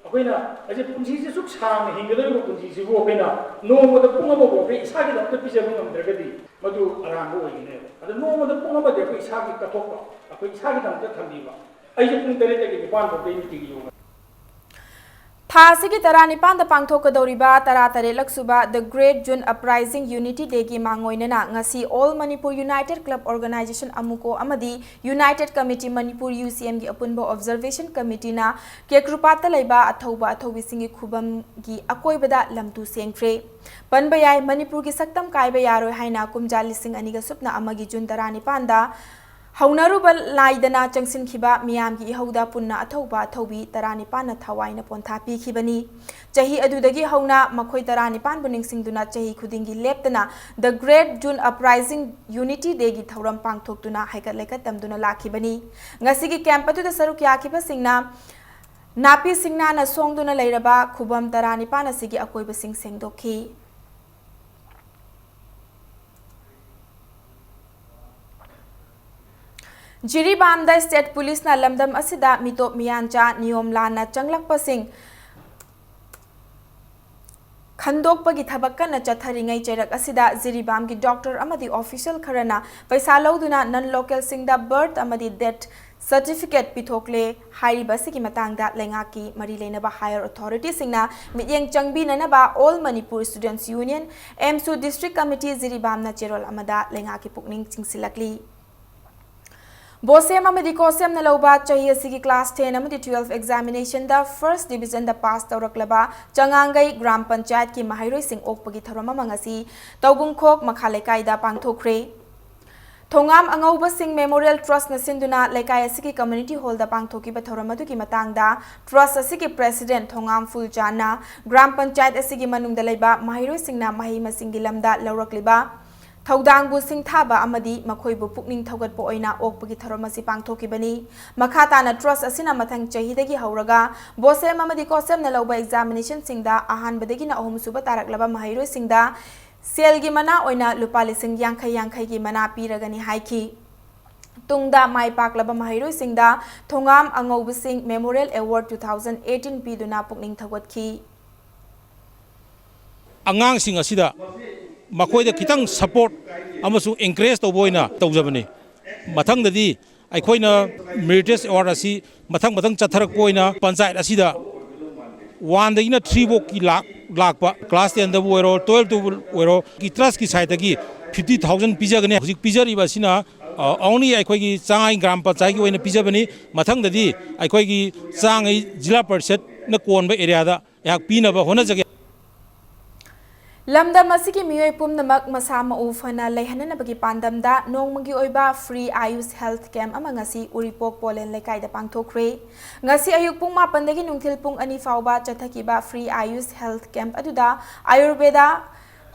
ꯑꯩꯈꯣꯏꯅ ꯑꯩꯁꯦ ꯄꯨꯟꯁꯤꯁꯦ ꯁꯨꯛ ꯁꯥꯡꯅ ꯍꯤꯡꯒꯗꯧꯔꯤꯕ ꯄꯨꯟꯁꯤꯁꯤꯕꯨ ꯑꯩꯈꯣꯏꯅ ꯅꯣꯡꯃꯗ ꯄꯨꯡ ꯑꯃꯐꯥꯎ ꯑꯩꯈꯣꯏ ꯏꯁꯥꯒꯤꯗꯃꯛꯇ ꯄꯤꯖꯕ ꯉꯝꯗ꯭ꯔꯒꯗꯤ ꯃꯗꯨ ꯑꯔꯥꯟꯕ ꯑꯣꯏꯒꯅꯦꯕ꯫ ꯑꯗꯣ ꯅꯣꯡꯃꯗ ꯄꯨꯡ ꯑꯃꯗꯤ ꯑꯩꯈꯣꯏ ꯏꯁꯥꯒꯤ ꯀꯠꯊꯣꯛꯄ, ꯑꯩꯈꯣꯏ ꯏꯁꯥꯒꯤꯗꯃꯛꯇ ꯊꯝꯕꯤꯕ꯫ ꯑꯩꯁꯦ ꯄꯨꯡ ꯇꯔꯦꯠꯇꯒꯤ ꯅꯤꯄꯥꯟ ꯐꯥꯎꯗ ꯑꯩ ꯅꯨꯡꯇꯤꯒꯤ ꯌꯣꯒꯥ ꯊꯥ ꯑꯁꯤꯒꯤ ꯇꯔꯥꯅꯤꯄꯥꯟꯗ ꯄꯥꯡꯊꯣꯛꯀꯗꯧꯔꯤꯕ ꯇꯔꯥꯇꯔꯦꯠꯂꯛ ꯁꯨꯕ The Great June Uprising Unity Day ꯒꯤ ꯃꯥꯡꯑꯣꯏꯅꯅ ꯉꯁꯤ All Manipur United Club Organisation, ꯑꯃꯨꯀꯣ, ꯑꯃꯗꯤ United Committee Manipur, ꯌꯨ ꯁꯤ ꯑꯦꯝ ꯒꯤ ꯑꯄꯨꯟꯕ Observation Committee ꯅ ꯀꯦꯀ꯭ꯔꯨꯄꯥꯠꯇ ꯂꯩꯕ ꯑꯊꯧꯕ ꯑꯊꯧꯕꯤꯁꯤꯡꯒꯤ ꯈꯨꯕꯝꯒꯤ ꯑꯀꯣꯏꯕꯗ ꯂꯝꯇꯨ ꯁꯦꯡꯈ꯭ꯔꯦ꯫ ꯄꯟꯕ ꯌꯥꯏ, ꯃꯅꯤꯄꯨꯔꯒꯤ ꯁꯛꯇꯝ ꯀꯥꯏꯕ ꯌꯥꯔꯣꯏ ꯍꯥꯏꯅ ꯀꯨꯝꯖꯥ ꯂꯤꯁꯤꯡ ꯑꯅꯤꯒ ꯁꯨꯞꯅ ꯑꯃꯒꯤ ꯖꯨꯟ ꯇꯔꯥꯅꯤꯄꯥꯟꯗ ꯍꯧꯅꯔꯨꯕ ꯅꯥꯏꯗꯅ ꯆꯪꯁꯤꯟꯈꯤꯕ ꯃꯤꯌꯥꯝꯒꯤ ꯏꯍꯧꯗ ꯄꯨꯟꯅ ꯑꯊꯧꯕ ꯑꯊꯧꯕꯤ ꯇꯔꯥꯅꯤꯄꯥꯟꯅ ꯊꯋꯥꯏꯅ ꯄꯣꯟꯊꯥ ꯄꯤꯈꯤꯕꯅꯤ꯫ ꯆꯍꯤ ꯑꯗꯨꯗꯒꯤ ꯍꯧꯅ ꯃꯈꯣꯏ ꯇꯔꯥꯅꯤꯄꯥꯟꯕꯨ ꯅꯤꯡꯁꯤꯡꯗꯨꯅ ꯆꯍꯤ ꯈꯨꯗꯤꯡꯒꯤ ꯂꯦꯞꯇꯅ The Great June Uprising Unity Day ꯒꯤ ꯊꯧꯔꯝ ꯄꯥꯡꯊꯣꯛꯇꯨꯅ ꯍꯩꯀꯠ ꯂꯩꯀꯠ ꯇꯝꯗꯨꯅ ꯂꯥꯛꯈꯤꯕꯅꯤ꯫ ꯉꯁꯤꯒꯤ ꯀꯦꯝꯞ ꯑꯗꯨꯗ ꯁꯔꯨꯛ ꯌꯥꯈꯤꯕꯁꯤꯡꯅ ꯅꯥꯄꯤ ꯁꯤꯡꯅꯥꯅ ꯁꯣꯡꯗꯨꯅ ꯂꯩꯔꯕ ꯈꯨꯕꯝ ꯇꯔꯥꯅꯤꯄꯥꯟ ꯑꯁꯤꯒꯤ ꯑꯀꯣꯏꯕꯁꯤꯡ ꯁꯦꯡꯗꯣꯛꯈꯤ꯫ ꯖꯤꯔꯤꯕꯥꯝꯗ ꯁ꯭ꯇꯦꯠ ꯄꯨꯂꯤꯁꯅ ꯂꯝꯗꯝ ꯑꯁꯤꯗ ꯃꯤꯇꯣꯞ ꯃꯤꯌꯥꯟꯆꯥ ꯅꯤꯌꯣꯝ ꯂꯥꯟꯅ ꯆꯪꯂꯛꯄꯁꯤꯡ ꯈꯟꯗꯣꯛꯄꯒꯤ ꯊꯕꯛ ꯀꯟꯅ ꯆꯠꯊꯔꯤꯉꯩ ꯆꯩꯔꯛ ꯑꯁꯤꯗ ꯖꯤꯔꯤꯕꯥꯝꯒꯤ ꯗꯣꯛꯇꯔ ꯑꯃꯗꯤ ꯑꯣꯐꯤꯁꯤꯌꯦꯜ ꯈꯔꯅ ꯄꯩꯁꯥ ꯂꯧꯗꯨꯅ ꯅꯟ ꯂꯣꯀꯦꯜꯁꯤꯡꯗ ꯕꯔꯊ ꯑꯃꯗꯤ ꯗꯦꯠ ꯁꯔꯇꯤꯐꯤꯀꯦꯠ ꯄꯤꯊꯣꯛꯂꯦ꯫ ꯍꯥꯏꯔꯤꯕ ꯑꯁꯤꯒꯤ ꯃꯇꯥꯡꯗ ꯂꯩꯉꯥꯛꯀꯤ ꯃꯔꯤ ꯂꯩꯅꯕ ꯍꯥꯌꯔ ꯑꯣꯊꯣꯔꯤꯇꯤꯁꯤꯡꯅ ꯃꯤꯠꯌꯦꯡ ꯆꯪꯕꯤꯅꯅꯕ all Manipur students union, AMSU, district committee ꯖꯤꯔꯤꯕꯥꯝꯅ ꯆꯦꯔꯣꯜ ꯑꯃꯗ ꯂꯩꯉꯥꯛꯀꯤ ꯄꯨꯛꯅꯤꯡ ꯆꯤꯡꯁꯤꯜꯂꯛꯂꯤ꯫ ꯕꯣꯁꯦꯝ ꯑꯃꯗꯤ ꯀꯣꯁꯦꯝꯅ ꯂꯧꯕ ꯆꯍꯤ ꯑꯁꯤꯒꯤ ꯀ꯭ꯂꯥꯁ ꯇꯦꯟ ꯑꯃꯗꯤ ꯇꯨꯋꯦꯜꯐ ꯑꯦꯛꯖꯥꯃꯤꯅꯦꯁꯟꯗ ꯐꯥꯔꯁ ꯗꯤꯕꯤꯖꯟꯗ ꯄꯥꯁ ꯇꯧꯔꯛꯂꯕ ꯆꯉꯥꯡꯒꯩ ꯒ꯭ꯔꯥꯝ ꯄꯟꯆꯥꯌꯠꯀꯤ ꯃꯍꯩꯔꯣꯏꯁꯤꯡ ꯑꯣꯛꯄꯒꯤ ꯊꯧꯔꯝ ꯑꯃ ꯉꯁꯤ ꯇꯧꯕꯨꯡꯈꯣꯛ ꯃꯈꯥ ꯂꯩꯀꯥꯏꯗ ꯄꯥꯡꯊꯣꯛꯈ꯭ꯔꯦ꯫ ꯊꯣꯉꯥꯝ ꯑꯉꯧꯕꯁꯤꯡ ꯃꯦꯃꯣꯔꯤꯌꯦꯜ ꯇ꯭ꯔꯁꯅ ꯁꯤꯟꯗꯨꯅ ꯂꯩꯀꯥꯏ ꯑꯁꯤꯒꯤ ꯀꯝꯃ꯭ꯌꯨꯅꯤꯇꯤ ꯍꯣꯜꯗ ꯄꯥꯡꯊꯣꯛꯈꯤꯕ ꯊꯧꯔꯝ ꯑꯗꯨꯒꯤ ꯃꯇꯥꯡꯗ ꯇ꯭ꯔꯁ ꯑꯁꯤꯒꯤ ꯄ꯭ꯔꯦꯁꯤꯗꯦꯟꯠ ꯊꯣꯉꯥꯝ ꯐꯨꯜꯆꯥꯟꯅ ꯒ꯭ꯔꯥꯝ ꯄꯟꯆꯥꯌꯠ ꯑꯁꯤꯒꯤ ꯃꯅꯨꯡꯗ ꯂꯩꯕ ꯃꯍꯩꯔꯣꯏꯁꯤꯡꯅ ꯃꯍꯩ ꯃꯁꯤꯡꯒꯤ ꯂꯝꯗ ꯂꯧꯔꯛꯂꯤꯕ ꯊꯧꯗꯥꯡꯕꯨ ꯁꯤꯡꯊꯥꯕ ꯑꯃꯗꯤ ꯃꯈꯣꯏꯕꯨ ꯄꯨꯛꯅꯤꯡ ꯊꯧꯒꯠꯄ ꯑꯣꯏꯅ ꯑꯣꯛꯄꯒꯤ ꯊꯧꯔꯝ ꯑꯁꯤ ꯄꯥꯡꯊꯣꯛꯈꯤꯕꯅꯤ꯫ ꯃꯈꯥ ꯇꯥꯅ ꯇ꯭ꯔꯁ ꯑꯁꯤꯅ ꯃꯊꯪ ꯆꯍꯤꯗꯒꯤ ꯍꯧꯔꯒ ꯕꯣꯁꯦꯝ ꯑꯃꯗꯤ ꯀꯣꯁꯦꯝꯅ ꯂꯧꯕ ꯑꯦꯛꯖꯥꯃꯤꯅꯦꯁꯟꯁꯤꯡꯗ ꯑꯍꯥꯟꯕꯗꯒꯤꯅ ꯑꯍꯨꯝꯁꯨꯕ ꯇꯥꯔꯛꯂꯕ ꯃꯍꯩꯔꯣꯏꯁꯤꯡꯗ ꯁꯦꯜꯒꯤ ꯃꯅꯥ ꯑꯣꯏꯅ ꯂꯨꯄꯥ ꯂꯤꯁꯤꯡ ꯌꯥꯡꯈꯩ ꯌꯥꯡꯈꯩꯒꯤ ꯃꯅꯥ ꯄꯤꯔꯒꯅꯤ ꯍꯥꯏꯈꯤ꯫ ꯇꯨꯡꯗ ꯃꯥꯏ ꯄꯥꯛꯂꯕ ꯃꯍꯩꯔꯣꯏꯁꯤꯡꯗ ꯊꯣꯉꯥꯝ ꯑꯉꯧꯕꯁꯤꯡ memorial award two thousand eighteen ꯄꯤꯗꯨꯅ ꯄꯨꯛꯅꯤꯡ ꯊꯧꯒꯠꯈꯤ꯫ ꯑꯉꯥꯡꯁꯤꯡ ꯑꯁꯤꯗ ꯃꯈꯣꯏꯗ ꯈꯤꯇꯪ ꯁꯄꯣꯔꯠ ꯑꯃꯁꯨꯡ ꯑꯦꯟꯀꯔꯦꯖ ꯇꯧꯕ ꯑꯣꯏꯅ ꯇꯧꯖꯕꯅꯤ꯫ ꯃꯊꯪꯗꯗꯤ ꯑꯩꯈꯣꯏꯅ ꯃꯦꯔꯤꯇꯦꯖ ꯑꯦꯋꯥꯔꯗ ꯑꯁꯤ ꯃꯊꯪ ꯃꯊꯪ ꯆꯠꯊꯔꯛꯄ ꯑꯣꯏꯅ ꯄꯟꯆꯥꯌꯠ ꯑꯁꯤꯗ ꯋꯥꯟꯗꯒꯤꯅ ꯊ꯭ꯔꯤ ꯐꯥꯎꯀꯤ ꯂꯥꯛ-, ꯂꯥꯛꯄ ꯀ꯭ꯂꯥꯁ ꯇꯦꯟꯗꯕꯨ ꯑꯣꯏꯔꯣ, ꯇꯨꯋꯦꯜꯐꯇꯕꯨ ꯑꯣꯏꯔꯣ, ꯀꯤ ꯇ꯭ꯔꯁꯀꯤ ꯁꯥꯏꯠꯇꯒꯤ ꯐꯤꯐꯇꯤ ꯊꯥꯎꯖꯟ ꯄꯤꯖꯒꯅꯤ꯫ ꯍꯧꯖꯤꯛ ꯄꯤꯖꯔꯤꯕ ꯑꯁꯤꯅ ꯑꯣꯡꯂꯤ ꯑꯩꯈꯣꯏꯒꯤ ꯆꯥꯡꯉꯩ ꯒ꯭ꯔꯥꯝ ꯄꯟꯆꯥꯌꯠꯀꯤ ꯑꯣꯏꯅ ꯄꯤꯖꯕꯅꯤ꯫ ꯃꯊꯪꯗꯗꯤ ꯑꯩꯈꯣꯏꯒꯤ ꯆꯥꯡꯉꯩ ꯖꯤꯂꯥ ꯄꯔꯤꯁꯠꯅ ꯀꯣꯟꯕ ꯑꯦꯔꯤꯌꯥꯗ ꯑꯩꯍꯥꯛ ꯄꯤꯅꯕ ꯍꯣꯠꯅꯖꯒꯦ꯫ ꯂꯝꯗꯝ ꯑꯁꯤꯒꯤ ꯃꯤꯑꯣꯏ ꯄꯨꯝꯅꯃꯛ ꯃꯁꯥ ꯃꯎ ꯐꯅ ꯂꯩꯍꯟꯅꯅꯕꯒꯤ ꯄꯥꯟꯗꯝꯗ ꯅꯣꯡꯃꯒꯤ ꯑꯣꯏꯕ ꯐ꯭ꯔꯤ ꯑꯥꯌꯨꯁ ꯍꯦꯜꯊ ꯀꯦꯝꯞ ꯑꯃ ꯉꯁꯤ ꯎꯔꯤꯄꯣꯛ ꯄꯣꯂꯦꯟ ꯂꯩꯀꯥꯏꯗ ꯄꯥꯡꯊꯣꯛꯈ꯭ꯔꯦ꯫ ꯉꯁꯤ ꯑꯌꯨꯛ ꯄꯨꯡ ꯃꯥꯄꯟꯗꯒꯤ ꯅꯨꯡꯊꯤꯜ ꯄꯨꯡ ꯑꯅꯤ ꯐꯥꯎꯕ ꯆꯠꯊꯈꯤꯕ ꯐ꯭ꯔꯤ ꯑꯥꯌꯨꯁ ꯍꯦꯜꯊ ꯀꯦꯝꯞ ꯑꯗꯨꯗ ꯑꯌꯨꯔꯕꯦꯗꯥ,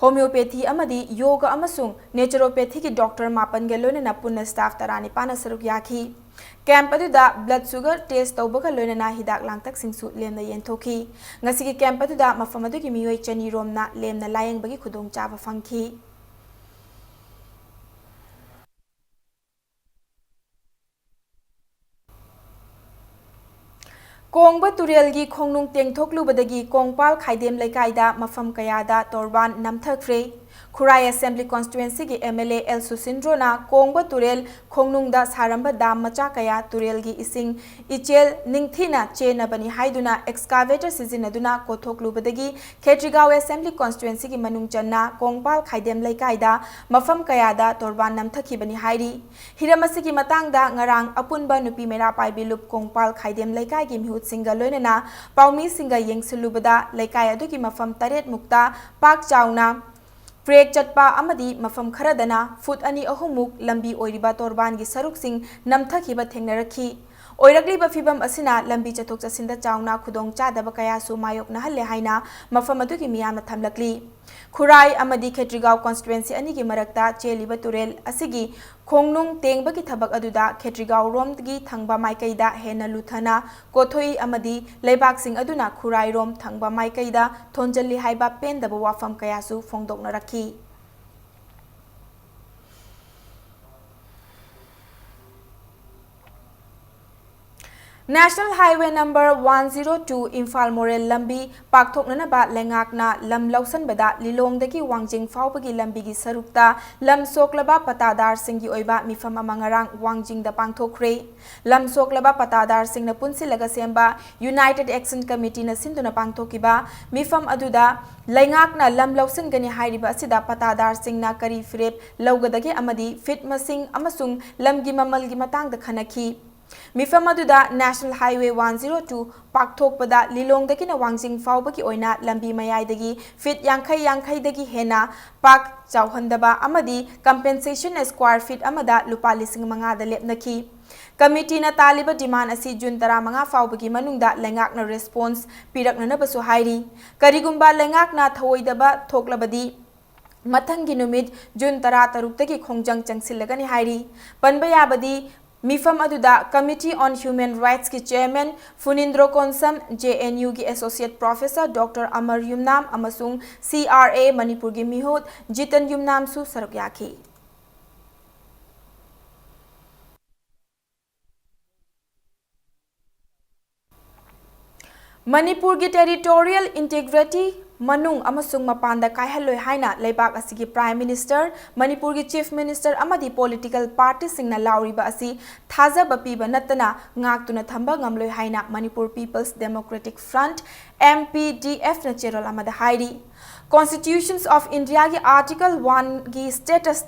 ꯍꯣꯃꯤꯑꯣꯄꯦꯊꯤ ꯑꯃꯗꯤ ꯌꯣꯒ ꯑꯃꯁꯨꯡ ꯅꯦꯆꯨꯔꯣꯄꯦꯊꯤꯒꯤ ꯗꯣꯛꯇꯔ ꯃꯥꯄꯟꯒ ꯂꯣꯏꯅꯅ ꯄꯨꯟꯅ ꯁ꯭ꯇꯥꯐ ꯇꯔꯥꯅꯤꯄꯥꯟꯅ ꯁꯔꯨꯛ ꯌꯥꯈꯤ꯫ ꯀꯦꯝꯞ ꯑꯗꯨꯗ ꯕ꯭ꯂꯗ ꯁꯨꯒꯔ ꯇꯦꯁ ꯇꯧꯕꯒ ꯂꯣꯏꯅꯅ ꯍꯤꯗꯥꯛ ꯂꯥꯡꯊꯛꯁꯤꯡꯁꯨ ꯂꯦꯝꯅ ꯌꯦꯟꯊꯣꯛꯈꯤ꯫ ꯉꯁꯤꯒꯤ ꯀꯦꯝꯞ ꯑꯗꯨꯗ ꯃꯐꯝ ꯑꯗꯨꯒꯤ ꯃꯤꯑꯣꯏ ꯆꯅꯤ ꯔꯣꯝꯅ ꯂꯦꯝꯅ ꯂꯥꯌꯦꯡꯕꯒꯤ ꯈꯨꯗꯣꯡꯆꯥꯕ ꯐꯪꯈꯤ꯫ ꯀꯣꯡꯕ ꯇꯨꯔꯦꯜꯒꯤ ꯈꯣꯡꯅꯨꯡ ꯇꯦꯡꯊꯣꯛꯂꯨꯕꯗꯒꯤ ꯀꯣꯡꯄꯥꯜ ꯈꯥꯏꯗꯦꯝ ꯂꯩꯀꯥꯏꯗ ꯃꯐꯝ ꯀꯌꯥꯗ ꯇꯣꯔꯕꯥꯟ ꯅꯝꯊꯈ꯭ꯔꯦ꯫ ꯈꯨꯔꯥꯏ ꯑꯦꯁꯦꯝꯕ꯭ꯂꯤ ꯀꯣꯟꯁꯇꯤꯇ꯭ꯋꯦꯟꯁꯤꯒꯤ ꯑꯦꯝ ꯑꯦꯜ ꯑꯦ ꯑꯦꯜ ꯁꯨꯁꯤꯟꯗ꯭ꯔꯣꯅ ꯀꯣꯡꯕ ꯇꯨꯔꯦꯜ ꯈꯣꯡꯅꯨꯡꯗ ꯁꯥꯔꯝꯕ ꯗꯥꯝ ꯃꯆꯥ ꯀꯌꯥ ꯇꯨꯔꯦꯜꯒꯤ ꯏꯁꯤꯡ ꯏꯆꯦꯜ ꯅꯤꯡꯊꯤꯅ ꯆꯦꯟꯅꯕꯅꯤ ꯍꯥꯏꯗꯨꯅ ꯑꯦꯛꯁꯀꯥꯚꯦꯇꯔ ꯁꯤꯖꯤꯟꯅꯗꯨꯅ ꯀꯣꯊꯣꯛꯂꯨꯕꯗꯒꯤ ꯈꯦꯇ꯭ꯔꯤꯒꯥꯎ ꯑꯦꯁꯦꯝꯕ꯭ꯂꯤ ꯀꯣꯟꯁꯇꯤꯇ꯭ꯋꯦꯟꯁꯤꯒꯤ ꯃꯅꯨꯡ ꯆꯟꯅ ꯀꯣꯡꯄꯥꯜ ꯈꯥꯏꯗꯦꯝ ꯂꯩꯀꯥꯏꯗ ꯃꯐꯝ ꯀꯌꯥꯗ ꯇꯣꯔꯕꯥꯟ ꯅꯝꯊꯈꯤꯕꯅꯤ ꯍꯥꯏꯔꯤ꯫ ꯍꯤꯔꯝ ꯑꯁꯤꯒꯤ ꯃꯇꯥꯡꯗ ꯉꯔꯥꯡ ꯑꯄꯨꯟꯕ ꯅꯨꯄꯤ ꯃꯩꯔꯥ ꯄꯥꯏꯕꯤ ꯂꯨꯞ ꯀꯣꯡꯄꯥꯜ ꯈꯥꯏꯗꯦꯝ ꯂꯩꯀꯥꯏꯒꯤ ꯃꯤꯍꯨꯠꯁꯤꯡꯒ ꯂꯣꯏꯅꯅ ꯄꯥꯎꯃꯤꯁꯤꯡꯒ ꯌꯦꯡꯁꯤꯜꯂꯨꯕꯗ ꯂꯩꯀꯥꯏ ꯑꯗꯨꯒꯤ ꯃꯐꯝ ꯇꯔꯦꯠ ꯃꯨꯛꯇ ꯄꯥꯛ ꯆꯥꯎꯅ ꯄ꯭ꯔꯦꯛ ꯆꯠꯄ ꯑꯃꯗꯤ ꯃꯐꯝ ꯈꯔꯗꯅ ꯐꯨꯠ ꯑꯅꯤ ꯑꯍꯨꯝ ꯃꯨꯛ ꯂꯝꯕꯤ ꯑꯣꯏꯔꯤꯕ ꯇꯣꯔꯕꯥꯟꯒꯤ ꯁꯔꯨꯛꯁꯤꯡ ꯅꯝꯊꯈꯤꯕ ꯊꯦꯡꯅꯔꯛꯈꯤ꯫ ꯑꯣꯏꯔꯛꯂꯤꯕ ꯐꯤꯚꯝ ꯑꯁꯤꯅ ꯂꯝꯕꯤ ꯆꯠꯊꯣꯛ ꯆꯠꯁꯤꯟꯗ ꯆꯥꯎꯅ ꯈꯨꯗꯣꯡ ꯆꯥꯗꯕ ꯀꯌꯥꯁꯨ ꯃꯥꯌꯣꯛꯅꯍꯜꯂꯦ ꯍꯥꯏꯅ ꯃꯐꯝ ꯑꯗꯨꯒꯤ ꯃꯤꯌꯥꯝꯅ ꯊꯝꯂꯛꯂꯤ꯫ ꯈꯨꯔꯥꯏ ꯑꯃꯗꯤ ꯈꯦꯇ꯭ꯔꯤꯒꯥꯎ ꯀꯣꯟꯁꯇꯤꯇ꯭ꯋꯦꯟꯁꯤ ꯑꯅꯤꯒꯤ ꯃꯔꯛꯇ ꯆꯦꯜꯂꯤꯕ ꯇꯨꯔꯦꯜ ꯑꯁꯤꯒꯤ ꯈꯣꯡꯅꯨꯡ ꯇꯦꯡꯕꯒꯤ ꯊꯕꯛ ꯑꯗꯨꯗ ꯈꯦꯇ꯭ꯔꯤꯒꯥꯎ ꯔꯣꯝꯒꯤ ꯊꯪꯕ ꯃꯥꯏꯀꯩꯗ ꯍꯦꯟꯅ ꯂꯨꯊꯅ ꯀꯣꯊꯣꯛꯏ ꯑꯃꯗꯤ ꯂꯩꯕꯥꯛꯁꯤꯡ ꯑꯗꯨꯅ ꯈꯨꯔꯥꯏꯔꯣꯝ ꯊꯪꯕ ꯃꯥꯏꯀꯩꯗ ꯊꯣꯟꯖꯜꯂꯤ ꯍꯥꯏꯕ ꯄꯦꯟꯗꯕ ꯋꯥꯐꯝ ꯀꯌꯥꯁꯨ ꯐꯣꯡꯗꯣꯛꯅꯔꯛꯈꯤ꯫ National Highway number one zero two Imphal moral ꯂꯝꯕꯤ ꯄꯥꯛꯊꯣꯛꯅꯅꯕ ꯂꯩꯉꯥꯛꯅ ꯂꯝ ꯂꯧꯁꯟꯕꯗ ꯂꯤꯂꯣꯡꯗꯒꯤ ꯋꯥꯡꯖꯤꯡ ꯐꯥꯎꯕꯒꯤ ꯂꯝꯕꯤꯒꯤ ꯁꯔꯨꯛꯇ ꯂꯝ ꯁꯣꯛꯂꯕ ꯄꯇꯥꯗꯥꯔꯁꯤꯡꯒꯤ ꯑꯣꯏꯕ ꯃꯤꯐꯝ ꯑꯃ ꯉꯔꯥꯡ ꯋꯥꯡꯖꯤꯡꯗ ꯄꯥꯡꯊꯣꯛꯈ꯭ꯔꯦ꯫ ꯂꯝ ꯁꯣꯛꯂꯕ ꯄꯇꯥꯗꯥꯔꯁꯤꯡꯅ ꯄꯨꯟꯁꯤꯜꯂꯒ ꯁꯦꯝꯕ United Action Committeeꯅ ꯁꯤꯟꯗꯨꯅ ꯄꯥꯡꯊꯣꯛꯈꯤꯕ ꯃꯤꯐꯝ ꯑꯗꯨꯗ ꯂꯩꯉꯥꯛꯅ ꯂꯝ ꯂꯧꯁꯤꯟꯒꯅꯤ ꯍꯥꯏꯔꯤꯕ ꯑꯁꯤꯗ ꯄꯇꯥꯗꯥꯔꯁꯤꯡꯅ ꯀꯔꯤ ꯐꯤꯔꯦꯞ ꯂꯧꯒꯗꯒꯦ ꯑꯃꯗꯤ ꯐꯤꯠ ꯃꯁꯤꯡ ꯑꯃꯁꯨꯡ ꯂꯝꯒꯤ ꯃꯃꯜꯒꯤ ꯃꯇꯥꯡꯗ ꯈꯟꯅꯈꯤ꯫ ꯃꯤꯐꯝ ꯑꯗꯨꯗ National Highway one zero two ꯄꯥꯛꯊꯣꯛꯄꯗ ꯂꯤꯂꯣꯡꯗꯒꯤꯅ ꯋꯥꯡꯖꯤꯡ ꯐꯥꯎꯕꯒꯤ ꯑꯣꯏꯅ ꯂꯝꯕꯤ ꯃꯌꯥꯏꯗꯒꯤ ꯐꯤꯠ ꯌꯥꯡꯈꯩ ꯌꯥꯡꯈꯩꯗꯒꯤ ꯍꯦꯟꯅ ꯄꯥꯛ ꯆꯥꯎꯍꯟꯗꯕ ꯑꯃꯗꯤ compensation square feet ꯑꯃꯗ ꯂꯨꯄꯥ ꯂꯤꯁꯤꯡ ꯃꯉꯥꯗ ꯂꯦꯞꯅꯈꯤ꯫ ꯀꯃꯤꯇꯤꯅ ꯇꯥꯜꯂꯤꯕ demand ꯑꯁꯤ ꯖꯨꯟ ꯇꯔꯥꯃꯉꯥ ꯐꯥꯎꯕꯒꯤ ꯃꯅꯨꯡꯗ ꯂꯩꯉꯥꯛꯅ response ꯄꯤꯔꯛꯅꯅꯕꯁꯨ ꯍꯥꯏꯔꯤ꯫ ꯀꯔꯤꯒꯨꯝꯕ ꯂꯩꯉꯥꯛꯅ ꯊꯧꯑꯣꯏꯗꯕ ꯊꯣꯛꯂꯕꯗꯤ ꯃꯊꯪꯒꯤ ꯅꯨꯃꯤꯠ ꯖꯨꯟ ꯇꯔꯥꯇꯔꯨꯛꯇꯒꯤ ꯈꯣꯡꯖꯪ ꯆꯪꯁꯤꯜꯂꯒꯅꯤ ꯍꯥꯏꯔꯤ꯫ ꯄꯟꯕ ꯌꯥꯕꯗꯤ, ꯃꯤꯐꯝ ꯑꯗꯨꯗ Committee on Human Rightsꯀꯤ chairman ꯐꯨꯅꯤꯟꯗ꯭ꯔꯣ Konsam, JNUꯒꯤ associate professor Doctor ꯑꯃꯔ ꯌꯨꯝꯅꯥꯝ ꯑꯃꯁꯨꯡ CRA ꯃꯅꯤꯄꯨꯔꯒꯤ ꯃꯤꯍꯨꯠ ꯖꯤꯇꯟ ꯌꯨꯝꯅꯥꯝꯁꯨ ꯁꯔꯨꯛ ꯌꯥꯈꯤ꯫ ꯃꯅꯤꯄꯨꯔꯒꯤ territorial integrity ꯃꯅꯨꯡ ꯑꯃꯁꯨꯡ ꯃꯄꯥꯟꯗ ꯀꯥꯏꯍꯜꯂꯣꯏ ꯍꯥꯏꯅ ꯂꯩꯕꯥꯛ ꯑꯁꯤꯒꯤ Prime Minister, ꯃꯅꯤꯄꯨꯔꯒꯤ Chief Minister ꯑꯃꯗꯤ political partyꯁꯤꯡꯅ ꯂꯥꯎꯔꯤꯕ ꯑꯁꯤ ꯊꯥꯖꯕ ꯄꯤꯕ ꯅꯠꯇꯅ ꯉꯥꯛꯇꯨꯅ ꯊꯝꯕ ꯉꯝꯂꯣꯏ ꯍꯥꯏꯅ Manipur People's Democratic Front, M P D Fꯅ ꯆꯦꯔꯣꯜ ꯑꯃꯗ ꯍꯥꯏꯔꯤ꯫ Constitutions of Indiaꯒꯤ Article Oneꯒꯤ status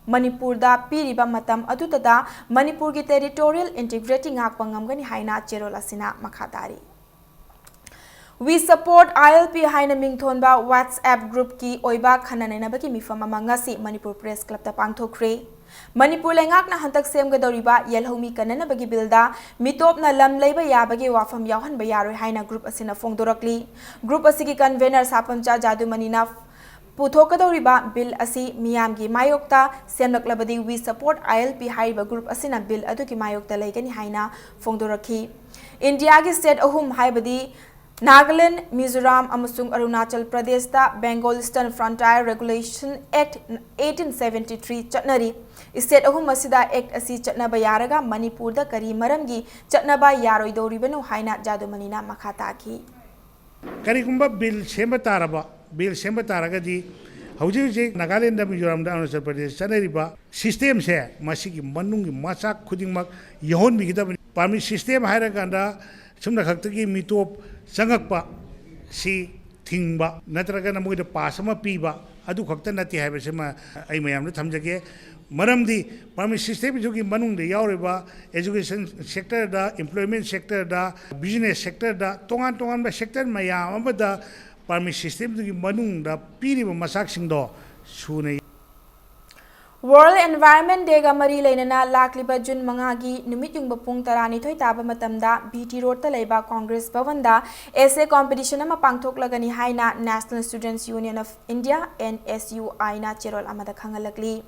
ꯃꯅꯤꯄꯨꯔꯗ ꯄꯤꯔꯤꯕ ꯃꯇꯝ ꯑꯗꯨꯗꯇ ꯃꯅꯤꯄꯨꯔꯒꯤ territorial integrity ꯉꯥꯛꯄ ꯉꯝꯒꯅꯤ ꯍꯥꯏꯅ ꯆꯦꯔꯣꯜ ꯑꯁꯤꯅ ꯃꯈꯥ ꯇꯥꯔꯤ꯫ We Support I L P ꯍꯥꯏꯅ ꯃꯤꯡꯊꯣꯟꯕ WhatsApp groupꯀꯤ ꯑꯣꯏꯕ ꯈꯟꯅ ꯅꯩꯅꯕꯒꯤ ꯃꯤꯐꯝ ꯑꯃ ꯉꯁꯤ ꯃꯅꯤꯄꯨꯔ Press Clubꯇ ꯄꯥꯡꯊꯣꯛꯈ꯭ꯔꯦ꯫ ꯃꯅꯤꯄꯨꯔ ꯂꯩꯉꯥꯛꯅ ꯍꯟꯗꯛ ꯁꯦꯝꯒꯗꯧꯔꯤꯕ ꯌꯦꯜꯍꯧꯃꯤ ꯀꯟꯅꯅꯕꯒꯤ billꯗ ꯃꯤꯇꯣꯞꯅ ꯂꯝ ꯂꯩꯕ ꯌꯥꯕꯒꯤ ꯋꯥꯐꯝ ꯌꯥꯎꯍꯟꯕ ꯌꯥꯔꯣꯏ ꯍꯥꯏꯅ group ꯑꯁꯤꯅ ꯐꯣꯡꯗꯣꯔꯛꯂꯤ꯫ Group ꯑꯁꯤꯒꯤ convener ꯁꯥꯄꯝꯆꯥ ꯖꯥꯗꯨꯃꯅꯤꯅ ꯄꯨꯊꯣꯛꯀꯗꯧꯔꯤꯕ bill ꯑꯁꯤ ꯃꯤꯌꯥꯝꯒꯤ ꯃꯥꯌꯣꯛꯇ ꯁꯦꯝꯂꯛꯂꯕꯗꯤ We Support I L P ꯍꯥꯏꯔꯤꯕ group ꯑꯁꯤꯅ bill ꯑꯗꯨꯒꯤ ꯃꯥꯌꯣꯛꯇ ꯂꯩꯒꯅꯤ ꯍꯥꯏꯅ ꯐꯣꯡꯗꯣꯔꯛꯈꯤ꯫ ꯏꯟꯗꯤꯌꯥꯒꯤ state ꯑꯍꯨꯝ ꯍꯥꯏꯕꯗꯤ ꯅꯥꯒꯥꯂꯦꯟꯗ, ꯃꯤꯖꯣꯔꯥꯝ ꯑꯃꯁꯨꯡ ꯑꯔꯨꯅꯥꯆꯜ ꯄ꯭ꯔꯗꯦꯁꯇ Bengal Eastern Frontier Regulation Act eighteen seventy three ꯆꯠꯅꯔꯤ꯫ State ꯑꯍꯨꯝ ꯑꯁꯤꯗ act ꯑꯁꯤ ꯆꯠꯅꯕ ꯌꯥꯔꯒ ꯃꯅꯤꯄꯨꯔꯗ ꯀꯔꯤ ꯃꯔꯝꯒꯤ ꯆꯠꯅꯕ ꯌꯥꯔꯣꯏꯗꯧꯔꯤꯕꯅꯣ ꯍꯥꯏꯅ ꯖꯥꯗꯨꯃꯅꯤꯅ ꯃꯈꯥ ꯇꯥꯈꯤ꯫ ꯀꯔꯤꯒꯨꯝꯕ bill ꯁꯦꯝꯕ ꯇꯥꯔꯕ, bill ꯁꯦꯝꯕ ꯇꯥꯔꯒꯗꯤ ꯍꯧꯖꯤꯛ ꯍꯧꯖꯤꯛ ꯅꯥꯒꯥꯂꯦꯟꯗ, ꯃꯤꯖꯣꯔꯥꯝꯗ, ꯑꯔꯨꯅꯥꯆꯜ ꯄ꯭ꯔꯗꯦꯁ ꯆꯠꯅꯔꯤꯕ systemꯁꯦ ꯃꯁꯤꯒꯤ ꯃꯅꯨꯡꯒꯤ ꯃꯆꯥꯛ ꯈꯨꯗꯤꯡꯃꯛ ꯌꯥꯎꯍꯟꯕꯤꯒꯗꯕꯅꯤ꯫ Permit system ꯍꯥꯏꯔꯀꯥꯟꯗ ꯁꯨꯝꯅ ꯈꯛꯇꯒꯤ ꯃꯤꯇꯣꯞ ꯆꯪꯉꯛꯄ ꯁꯤ ꯊꯤꯡꯕ ꯅꯠꯇ꯭ꯔꯒꯅ ꯃꯣꯏꯗ pass ꯑꯃ ꯄꯤꯕ ꯑꯗꯨ ꯈꯛꯇ ꯅꯠꯇꯦ ꯍꯥꯏꯕꯁꯤꯃ ꯑꯩ ꯃꯌꯥꯝꯗ ꯊꯝꯖꯒꯦ꯫ ꯃꯔꯝꯗꯤ permit systemꯁꯤꯒꯤ ꯃꯅꯨꯡꯗ ꯌꯥꯎꯔꯤꯕ education sectorꯗ, employment sectorꯗ, business sectorꯗ, ꯇꯣꯉꯥꯟ ꯇꯣꯉꯥꯟꯕ sector ꯃꯌꯥꯝ ꯑꯃꯗ permit systemꯗꯨꯒꯤ ꯃꯅꯨꯡꯗ ꯄꯤꯔꯤꯕ ꯃꯆꯥꯛꯁꯤꯡꯗꯣ ꯁꯨꯅ World Environment Dayꯒ ꯃꯔꯤ ꯂꯩꯅꯅ ꯂꯥꯛꯂꯤꯕ ꯖꯨꯟ ꯃꯉꯥꯒꯤ ꯅꯨꯃꯤꯠ ꯌꯨꯡꯕ ꯄꯨꯡ ꯇꯔꯥꯅꯤꯊꯣꯏ ꯇꯥꯕ ꯃꯇꯝꯗ B T Roadꯇ ꯂꯩꯕ Congress ꯚꯕꯟꯗ essay competition ꯑꯃ ꯄꯥꯡꯊꯣꯛꯂꯒꯅꯤ ꯍꯥꯏꯅ National Students Union of India, N S U Iꯅ ꯆꯦꯔꯣꯜ ꯑꯃꯗ ꯈꯪꯍꯜꯂꯛꯂꯤ꯫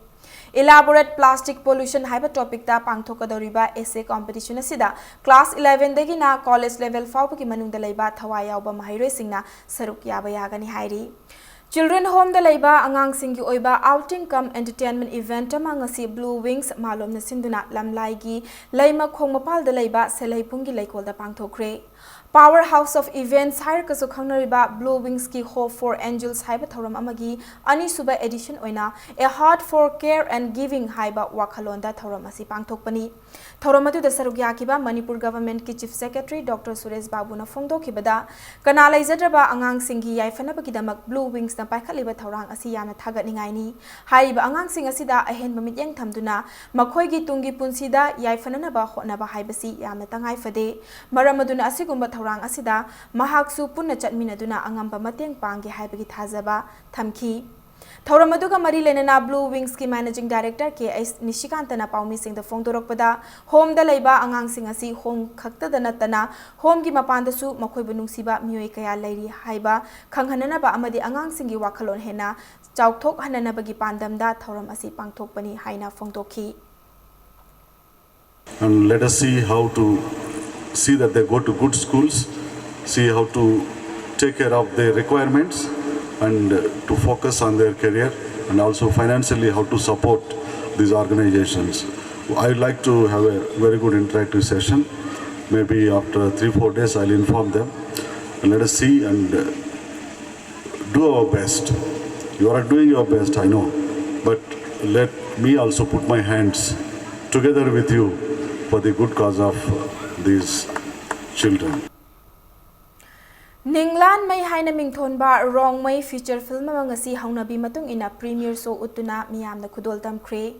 Elaborate Plastic Pollution ꯍꯥꯏꯕ topicꯇ ꯄꯥꯡꯊꯣꯛꯀꯗꯧꯔꯤꯕ essay competition ꯑꯁꯤꯗ class elevenꯗꯒꯤꯅ college level ꯐꯥꯎꯕꯒꯤ ꯃꯅꯨꯡꯗ ꯂꯩꯕ ꯊꯋꯥꯏ ꯌꯥꯎꯕ ꯃꯍꯩꯔꯣꯏꯁꯤꯡꯅ ꯁꯔꯨꯛ ꯌꯥꯕ ꯌꯥꯒꯅꯤ ꯍꯥꯏꯔꯤ꯫ Children Homeꯗ ꯂꯩꯕ ꯑꯉꯥꯡꯁꯤꯡꯒꯤ ꯑꯣꯏꯕ outing cum entertainment event ꯑꯃ ꯉꯁꯤ Blue Wings ꯃꯥꯂꯣꯝꯅ ꯁꯤꯟꯗꯨꯅ ꯂꯝꯂꯥꯏꯒꯤ ꯂꯩꯃꯈꯣꯡ ꯃꯄꯥꯜꯗ ꯂꯩꯕ ꯁꯦꯜꯍꯩꯄꯨꯡꯒꯤ ꯂꯩꯀꯣꯜꯗ ꯄꯥꯡꯊꯣꯛꯈ꯭ꯔꯦ꯫ Power House of Events ꯍꯥꯏꯔꯒꯁꯨ ꯈꯪꯅꯔꯤꯕ Blue Wings ꯀꯤ Hope for Angels ꯍꯥꯏꯕ ꯊꯧꯔꯝ ꯑꯃꯒꯤ ꯑꯅꯤꯁꯨꯕ edition ꯑꯣꯏꯅ A Heart for Care and Giving ꯍꯥꯏꯕ ꯋꯥꯈꯜꯂꯣꯟꯗ ꯊꯧꯔꯝ ꯑꯁꯤ ꯄꯥꯡꯊꯣꯛꯄꯅꯤ꯫ ꯊꯧꯔꯝ ꯑꯗꯨꯗ ꯁꯔꯨꯛ ꯌꯥꯈꯤꯕ ꯃꯅꯤꯄꯨꯔ Government ꯀꯤ Chief Secretary Doctor ꯁꯨꯔꯦꯁ ꯕꯥꯕꯨꯅ ꯐꯣꯡꯗꯣꯛꯈꯤꯕꯗ, ꯀꯅꯥ ꯂꯩꯖꯗ꯭ꯔꯕ ꯑꯉꯥꯡꯁꯤꯡꯒꯤ ꯌꯥꯏꯐꯅꯕꯒꯤꯗꯃꯛ Blue Wings ꯅ ꯄꯥꯏꯈꯠꯂꯤꯕ ꯊꯧꯔꯥꯡ ꯑꯁꯤ ꯌꯥꯝꯅ ꯊꯥꯒꯠꯅꯤꯡꯉꯥꯏꯅꯤ꯫ ꯍꯥꯏꯔꯤꯕ ꯑꯉꯥꯡꯁꯤꯡ ꯑꯁꯤꯗ ꯑꯍꯦꯟꯕ ꯃꯤꯠꯌꯦꯡ ꯊꯝꯗꯨꯅ ꯃꯈꯣꯏꯒꯤ ꯇꯨꯡꯒꯤ ꯄꯨꯟꯁꯤꯗ ꯌꯥꯏꯐꯅꯅꯕ ꯍꯣꯠꯅꯕ ꯍꯥꯏꯕꯁꯤ ꯌꯥꯝꯅ ꯇꯉꯥꯏ ꯐꯗꯦ꯫ ꯃꯔꯝ ꯑꯗꯨꯅ ꯑꯁꯤꯒꯨꯝꯕ ꯊꯧꯔꯥꯡ ꯑꯁꯤꯗ ꯃꯍꯥꯛꯁꯨ ꯄꯨꯟꯅ ꯆꯠꯃꯤꯟꯅꯗꯨꯅ ꯑꯉꯝꯕ ꯃꯇꯦꯡ ꯄꯥꯡꯒꯦ ꯍꯥꯏꯕꯒꯤ ꯊꯥꯖꯕ ꯊꯝꯈꯤ꯫ ꯊꯧꯔꯝ ꯑꯗꯨꯒ ꯃꯔꯤ ꯂꯩꯅꯅ Blue Wings ꯀꯤ Managing Director ꯀꯦ ꯑꯩꯆ ꯅꯤꯁꯤꯀꯥꯟꯇꯅ ꯄꯥꯎꯃꯤꯁꯤꯡꯗ ꯐꯣꯡꯗꯣꯔꯛꯄꯗ, Home ꯗ ꯂꯩꯕ ꯑꯉꯥꯡꯁꯤꯡ ꯑꯁꯤ Home ꯈꯛꯇꯗ ꯅꯠꯇꯅ Home ꯒꯤ ꯃꯄꯥꯟꯗꯁꯨ ꯃꯈꯣꯏꯕꯨ ꯅꯨꯡꯁꯤꯕ ꯃꯤꯑꯣꯏ ꯀꯌꯥ ꯂꯩꯔꯤ ꯍꯥꯏꯕ ꯈꯪꯍꯟꯅꯅꯕ ꯑꯃꯗꯤ ꯑꯉꯥꯡꯁꯤꯡꯒꯤ ꯋꯥꯈꯜꯂꯣꯟ ꯍꯦꯟꯅ ꯆꯥꯎꯊꯣꯛꯍꯟꯅꯅꯕꯒꯤ ꯄꯥꯟꯗꯝꯗ ꯊꯧꯔꯝ ꯑꯁꯤ ꯄꯥꯡꯊꯣꯛꯄꯅꯤ ꯍꯥꯏꯅ ꯐꯣꯡꯗꯣꯛꯈꯤ꯫ And let us see how to see that they go to good schools, see how to take care of their requirements and to focus on their career, and also financially how to support these organizations. I would like to have a very good interactive session. Maybe after three, four days, I'll inform them. And let us see and do our best. You are doing your best, I know. But let me also put my hands together with you for the good cause of these children. ꯅꯤꯡꯂꯥꯟ ꯃꯩ ꯍꯥꯏꯅ ꯃꯤꯡꯊꯣꯟꯕ Rongmei feature film ꯑꯃ ꯉꯁꯤ ꯍꯧꯅꯕꯤ ꯃꯇꯨꯡ ꯏꯟꯅ premiere show ꯎꯠꯇꯨꯅ ꯃꯤꯌꯥꯝꯅ ꯈꯨꯗꯣꯜ ꯇꯝꯈ꯭ꯔꯦ꯫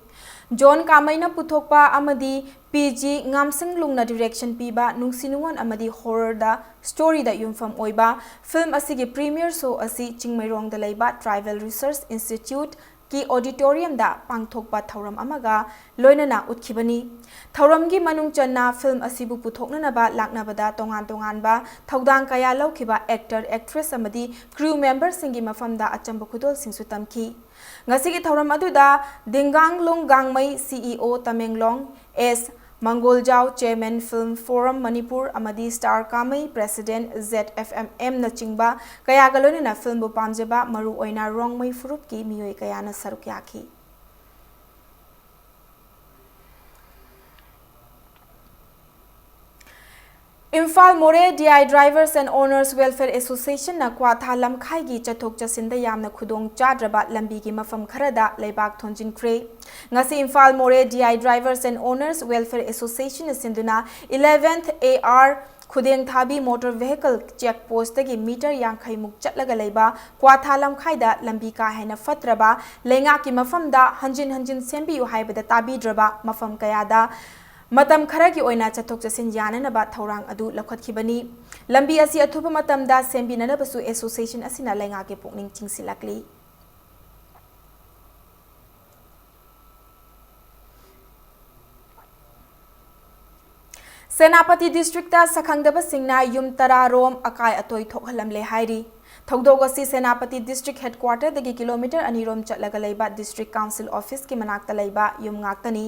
Zone ꯀꯥꯃꯩꯅ ꯄꯨꯊꯣꯛꯄ ꯑꯃꯗꯤ ꯄꯤ ꯖꯤ ꯉꯥꯝꯁꯪꯂꯨꯡꯅ direction ꯄꯤꯕ ꯅꯨꯡꯁꯤ ꯅꯨꯡꯉꯣꯟ ꯑꯃꯗꯤ horror ꯗ story ꯗ ꯌꯨꯝꯐꯝ ꯑꯣꯏꯕ film ꯑꯁꯤꯒꯤ premiere show ꯑꯁꯤ ꯆꯤꯡꯃꯩꯔꯣꯡꯗ ꯂꯩꯕ Tribal Research Institute ꯀꯤ auditorium ꯗ ꯄꯥꯡꯊꯣꯛꯄ ꯊꯧꯔꯝ ꯑꯃꯒ ꯂꯣꯏꯅꯅ ꯎꯠꯈꯤꯕꯅꯤ꯫ ꯊꯧꯔꯝꯒꯤ ꯃꯅꯨꯡ ꯆꯟꯅ film ꯑꯁꯤꯕꯨ ꯄꯨꯊꯣꯛꯅꯅꯕ ꯂꯥꯛꯅꯕꯗ ꯇꯣꯉꯥꯟ ꯇꯣꯉꯥꯟꯕ ꯊꯧꯗꯥꯡ ꯀꯌꯥ ꯂꯧꯈꯤꯕ actor, actress ꯑꯃꯗꯤ crew member ꯁꯤꯡꯒꯤ ꯃꯐꯝꯗ ꯑꯆꯝꯕ ꯈꯨꯗꯣꯜꯁꯤꯡꯁꯨ ꯇꯝꯈꯤ꯫ ꯉꯁꯤꯒꯤ ꯊꯧꯔꯝ ꯑꯗꯨꯗ ꯗꯤꯡꯒꯥꯡꯂꯨꯡ ꯒꯥꯡꯃꯩ C E O Tamenglong, S ꯃꯪꯒꯣꯜꯖꯥꯎ, Chairman Film Forum Manipur ꯑꯃꯗꯤ Star ꯀꯥꯃꯩ, President Z F M M ꯅꯆꯤꯡꯕ ꯀꯌꯥꯒ ꯂꯣꯏꯅꯅ film ꯕꯨ ꯄꯥꯝꯖꯕ ꯃꯔꯨꯑꯣꯏꯅ ꯔꯣꯡꯃꯩ ꯐꯨꯔꯨꯞꯀꯤ ꯃꯤꯑꯣꯏ ꯀꯌꯥꯅ ꯁꯔꯨꯛ ꯌꯥꯈꯤ꯫ ꯏꯝꯐꯥꯜ ꯃꯣꯔꯦ D I Drivers and Owners Welfare Association ꯅ ꯀ꯭ꯋꯥꯊꯥ ꯂꯝꯈꯥꯏꯒꯤ ꯆꯠꯊꯣꯛ ꯆꯠꯁꯤꯟꯗ ꯌꯥꯝꯅ ꯈꯨꯗꯣꯡ ꯆꯥꯗ꯭ꯔꯕ ꯂꯝꯕꯤꯒꯤ ꯃꯐꯝ ꯈꯔꯗ ꯂꯩꯕꯥꯛ ꯊꯣꯟꯖꯤꯟꯈ꯭ꯔꯦ꯫ ꯉꯁꯤ ꯏꯝꯐꯥꯜ ꯃꯣꯔꯦ D I Drivers and Owners Welfare Association ꯅ ꯁꯤꯟꯗꯨꯅ eleventh A R ꯈꯨꯗꯦꯡꯊꯥꯕꯤ motor vehicle check post ꯇꯒꯤ meter ꯌꯥꯡꯈꯩ ꯃꯨꯛ ꯆꯠꯂꯒ ꯂꯩꯕ ꯀ꯭ꯋꯥꯊꯥ ꯂꯝꯈꯥꯏꯗ ꯂꯝꯕꯤ ꯀꯥ ꯍꯦꯟꯅ ꯐꯠꯇ꯭ꯔꯕ ꯂꯩꯉꯥꯛꯀꯤ ꯃꯐꯝꯗ ꯍꯟꯖꯤꯟ ꯍꯟꯖꯤꯟ ꯁꯦꯝꯕꯤꯌꯨ ꯍꯥꯏꯕꯗ ꯇꯥꯕꯤꯗ꯭ꯔꯕ ꯃꯐꯝ ꯀꯌꯥꯗ ꯃꯇꯝ ꯈꯔꯒꯤ ꯑꯣꯏꯅ ꯆꯠꯊꯣꯛ ꯆꯠꯁꯤꯟ ꯌꯥꯅꯅꯕ ꯊꯧꯔꯥꯡ ꯑꯗꯨ ꯂꯧꯈꯠꯈꯤꯕꯅꯤ꯫ ꯂꯝꯕꯤ ꯑꯁꯤ ꯑꯊꯨꯕ ꯃꯇꯝꯗ ꯁꯦꯝꯕꯤꯅꯅꯕꯁꯨ association ꯑꯁꯤꯅ ꯂꯩꯉꯥꯛꯀꯤ ꯄꯨꯛꯅꯤꯡ ꯆꯤꯡꯁꯤꯜꯂꯛꯂꯤ꯫ ꯁꯦꯅꯥꯄꯇꯤ district ꯇ ꯁꯛꯈꯪꯗꯕꯁꯤꯡꯅ ꯌꯨꯝ ꯇꯔꯥ ꯔꯣꯝ ꯑꯀꯥꯏ ꯑꯇꯣꯏ ꯊꯣꯛꯍꯜꯂꯝꯂꯦ ꯍꯥꯏꯔꯤ꯫ ꯊꯧꯗꯣꯛ ꯑꯁꯤ ꯁꯦꯅꯥꯄꯇꯤ district headquarter ꯗꯒꯤ kilometre ꯑꯅꯤ ꯔꯣꯝ ꯆꯠꯂꯒ ꯂꯩꯕ district council office ꯀꯤ ꯃꯅꯥꯛꯇ ꯂꯩꯕ ꯌꯨꯝ ꯉꯥꯛꯇꯅꯤ꯫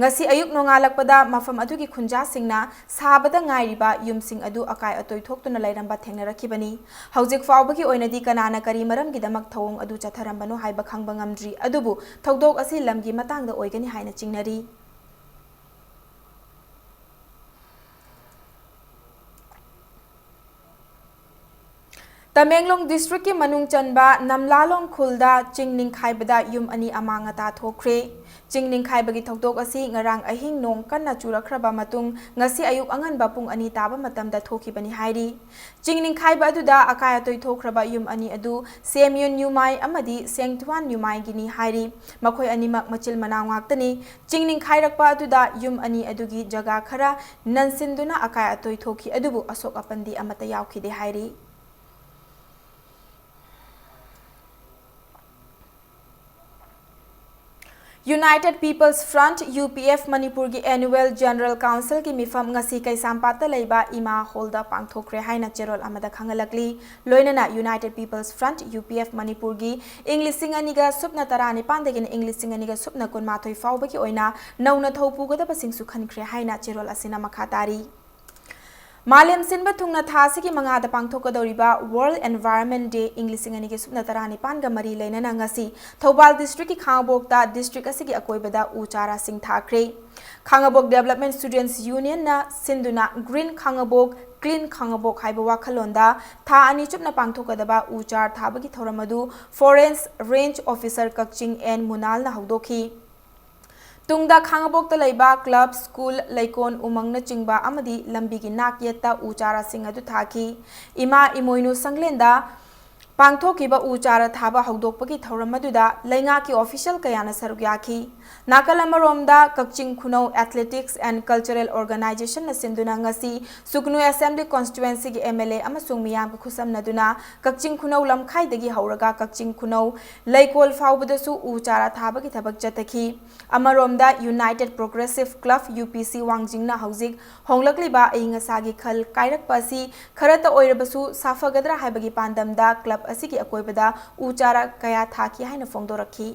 ꯉꯁꯤ ꯑꯌꯨꯛ ꯅꯣꯡꯉꯥꯜꯂꯛꯄꯗ ꯃꯐꯝ ꯑꯗꯨꯒꯤ ꯈꯨꯟꯖꯥꯁꯤꯡꯅ ꯁꯥꯕꯗ ꯉꯥꯏꯔꯤꯕ ꯌꯨꯝꯁꯤꯡ ꯑꯗꯨ ꯑꯀꯥꯏ ꯑꯇꯣꯏ ꯊꯣꯛꯇꯨꯅ ꯂꯩꯔꯝꯕ ꯊꯦꯡꯅꯔꯛꯈꯤꯕꯅꯤ꯫ ꯍꯧꯖꯤꯛ ꯐꯥꯎꯕꯒꯤ ꯑꯣꯏꯅꯗꯤ ꯀꯅꯥꯅ ꯀꯔꯤ ꯃꯔꯝꯒꯤꯗꯃꯛ ꯊꯧꯑꯣꯡ ꯑꯗꯨ ꯆꯠꯊꯔꯝꯕꯅꯣ ꯍꯥꯏꯕ ꯈꯪꯕ ꯉꯝꯗ꯭ꯔꯤ, ꯑꯗꯨꯕꯨ ꯊꯧꯗꯣꯛ ꯑꯁꯤ ꯂꯝꯒꯤ ꯃꯇꯥꯡꯗ ꯑꯣꯏꯒꯅꯤ ꯍꯥꯏꯅ ꯆꯤꯡꯅꯔꯤ꯫ ꯇꯃꯦꯡꯂꯣꯡ district ꯀꯤ ꯃꯅꯨꯡ ꯆꯟꯕ ꯅꯝꯂꯥꯂꯣꯡ ꯈꯨꯜꯗ ꯆꯤꯡ ꯅꯤꯡꯈꯥꯏꯕꯗ ꯌꯨꯝ ꯑꯅꯤ ꯑꯃꯥꯡ ꯑꯇꯥ ꯊꯣꯛꯈ꯭ꯔꯦ꯫ ꯆꯤꯡ ꯅꯤꯡꯈꯥꯏꯕꯒꯤ ꯊꯧꯗꯣꯛ ꯑꯁꯤ ꯉꯔꯥꯡ ꯑꯍꯤꯡ ꯅꯣꯡ ꯀꯟꯅ ꯆꯨꯔꯛꯈ꯭ꯔꯕ ꯃꯇꯨꯡ ꯉꯁꯤ ꯑꯌꯨꯛ ꯑꯉꯟꯕ ꯄꯨꯡ ꯑꯅꯤ ꯇꯥꯕ ꯃꯇꯝꯗ ꯊꯣꯛꯈꯤꯕꯅꯤ ꯍꯥꯏꯔꯤ꯫ ꯆꯤꯡ ꯅꯤꯡꯈꯥꯏꯕ ꯑꯗꯨꯗ ꯑꯀꯥꯏ ꯑꯇꯣꯏ ꯊꯣꯛꯈ꯭ꯔꯕ ꯌꯨꯝ ꯑꯅꯤ ꯑꯗꯨ ꯁꯦꯝꯌꯨꯟ ꯌꯨꯃꯥꯏ ꯑꯃꯗꯤ ꯁꯦꯡꯊꯨꯋꯥꯟ ꯌꯨꯃꯥꯏꯒꯤꯅꯤ ꯍꯥꯏꯔꯤ꯫ ꯃꯈꯣꯏ ꯑꯅꯤꯃꯛ ꯃꯆꯤꯜ ꯃꯅꯥꯎ ꯉꯥꯛꯇꯅꯤ꯫ ꯆꯤꯡ ꯅꯤꯡꯈꯥꯏꯔꯛꯄ ꯑꯗꯨꯗ ꯌꯨꯝ ꯑꯅꯤ ꯑꯗꯨꯒꯤ ꯖꯒꯥ ꯈꯔ ꯅꯟꯁꯤꯟꯗꯨꯅ ꯑꯀꯥꯏ ꯑꯇꯣꯏ ꯊꯣꯛꯈꯤ, ꯑꯗꯨꯕꯨ ꯑꯁꯣꯛ ꯑꯄꯟꯗꯤ ꯑꯃꯠꯇ ꯌꯥꯎꯈꯤꯗꯦ ꯍꯥꯏꯔꯤ꯫ United People's Front, U P F, ꯃꯅꯤꯄꯨꯔꯒꯤ annual general council ꯒꯤ ꯃꯤꯐꯝ ꯉꯁꯤ ꯀꯩꯁꯥꯝꯄꯥꯠꯇ ꯂꯩꯕ ꯏꯃꯥ hall ꯗ ꯄꯥꯡꯊꯣꯛꯈ꯭ꯔꯦ ꯍꯥꯏꯅ ꯆꯦꯔꯣꯜ ꯑꯃꯗ ꯈꯪꯍꯜꯂꯛꯂꯤ꯫ ꯂꯣꯏꯅꯅ United People's Front, U P F, ꯃꯅꯤꯄꯨꯔꯒꯤ ꯏꯪ ꯂꯤꯁꯤꯡ ꯑꯅꯤꯒ ꯁꯨꯞꯅ ꯇꯔꯥꯅꯤꯄꯥꯟꯗꯒꯤꯅ ꯏꯪ ꯂꯤꯁꯤꯡ ꯑꯅꯤꯒ ꯁꯨꯞꯅ ꯀꯨꯟꯃꯥꯊꯣꯏ ꯐꯥꯎꯕꯒꯤ ꯑꯣꯏꯅ ꯅꯧꯅ ꯊꯧ ꯄꯨꯒꯗꯕꯁꯤꯡꯁꯨ ꯈꯟꯈ꯭ꯔꯦ ꯍꯥꯏꯅ ꯆꯦꯔꯣꯜ ꯑꯁꯤꯅ ꯃꯈꯥ ꯇꯥꯔꯤ꯫ ꯃꯥꯂꯦꯝ ꯁꯤꯟꯕ ꯊꯨꯡꯅ ꯊꯥ ꯑꯁꯤꯒꯤ ꯃꯉꯥꯗ ꯄꯥꯡꯊꯣꯛꯀꯗꯧꯔꯤꯕ World Environment Day ꯏꯪ ꯂꯤꯁꯤꯡ ꯑꯅꯤꯒꯤ ꯁꯨꯞꯅ ꯇꯔꯥꯅꯤꯄꯥꯟꯒ ꯃꯔꯤ ꯂꯩꯅꯅ ꯉꯁꯤ ꯊꯧꯕꯥꯜ district ꯀꯤ ꯈꯥꯉꯕꯣꯛꯇ district ꯑꯁꯤꯒꯤ ꯑꯀꯣꯏꯕꯗ ꯎ ꯆꯥꯔꯥꯁꯤꯡ ꯊꯥꯈ꯭ꯔꯦ꯫ ꯈꯥꯉꯕꯣꯛ Development Students Union ꯅ ꯁꯤꯟꯗꯨꯅ Green ꯈꯥꯉꯕꯣꯛ, Clean ꯈꯥꯉꯕꯣꯛ ꯍꯥꯏꯕ ꯋꯥꯈꯜꯂꯣꯟꯗ ꯊꯥ ꯑꯅꯤ ꯆꯨꯞꯅ ꯄꯥꯡꯊꯣꯛꯀꯗꯕ ꯎ ꯆꯥꯔ ꯊꯥꯕꯒꯤ ꯊꯧꯔꯝ ꯑꯗꯨ Forest Range Officer Kakching N ꯃꯨꯅꯥꯜꯅ ꯍꯧꯗꯣꯛꯈꯤ꯫ ꯇꯨꯡꯗ ꯈꯥꯉꯕꯣꯛꯇ ꯂꯩꯕ club, school, ꯂꯩꯀꯣꯜ, ꯎꯃꯪꯅꯆꯤꯡꯕ ꯑꯃꯗꯤ ꯂꯝꯕꯤꯒꯤ ꯅꯥꯛ ꯌꯦꯠꯇ ꯎ ꯆꯥꯔꯥꯁꯤꯡ ꯑꯗꯨ ꯊꯥꯈꯤ꯫ ꯏꯃꯥ ꯏꯃꯣꯏꯅꯨ ꯁꯪꯂꯦꯟꯗ ꯄꯥꯡꯊꯣꯛꯈꯤꯕ ꯎ ꯆꯥꯔ ꯊꯥꯕ ꯍꯧꯗꯣꯛꯄꯒꯤ ꯊꯧꯔꯝ ꯑꯗꯨꯗ ꯂꯩꯉꯥꯛꯀꯤ official ꯀꯌꯥꯅ ꯁꯔꯨꯛ ꯌꯥꯈꯤ꯫ ꯅꯥꯀꯜ ꯑꯃꯔꯣꯝꯗ, ꯀꯛꯆꯤꯡ ꯈꯨꯅꯧ Athletics and Cultural Organization ꯅ ꯁꯤꯟꯗꯨꯅ ꯉꯁꯤ ꯁꯨꯒꯅꯨ Assembly Constituency ꯒꯤ M L A ꯑꯃꯁꯨꯡ ꯃꯤꯌꯥꯝꯒ ꯈꯨꯠꯁꯝꯅꯗꯨꯅ ꯀꯛꯆꯤꯡ ꯈꯨꯅꯧ ꯂꯝꯈꯥꯏꯗꯒꯤ ꯍꯧꯔꯒ ꯀꯛꯆꯤꯡ ꯈꯨꯅꯧ ꯂꯩꯀꯣꯜ ꯐꯥꯎꯕꯗꯁꯨ ꯎ ꯆꯥꯔꯥ ꯊꯥꯕꯒꯤ ꯊꯕꯛ ꯆꯠꯊꯈꯤ꯫ ꯑꯃꯔꯣꯝꯗ, United Progressive Club, U P C, ꯋꯥꯡꯖꯤꯡꯅ ꯍꯧꯖꯤꯛ ꯍꯣꯡꯂꯛꯂꯤꯕ ꯑꯏꯪ ꯑꯁꯥꯒꯤ ꯈꯜ ꯀꯥꯏꯔꯛꯄ ꯑꯁꯤ ꯈꯔꯇ ꯑꯣꯏꯔꯕꯁꯨ ꯁꯥꯐꯒꯗ꯭ꯔꯥ ꯍꯥꯏꯕꯒꯤ ꯄꯥꯟꯗꯝꯗ club ꯑꯁꯤꯒꯤ ꯑꯀꯣꯏꯕꯗ ꯎ ꯆꯥꯔꯥ ꯀꯌꯥ ꯊꯥꯈꯤ ꯍꯥꯏꯅ ꯐꯣꯡꯗꯣꯔꯛꯈꯤ꯫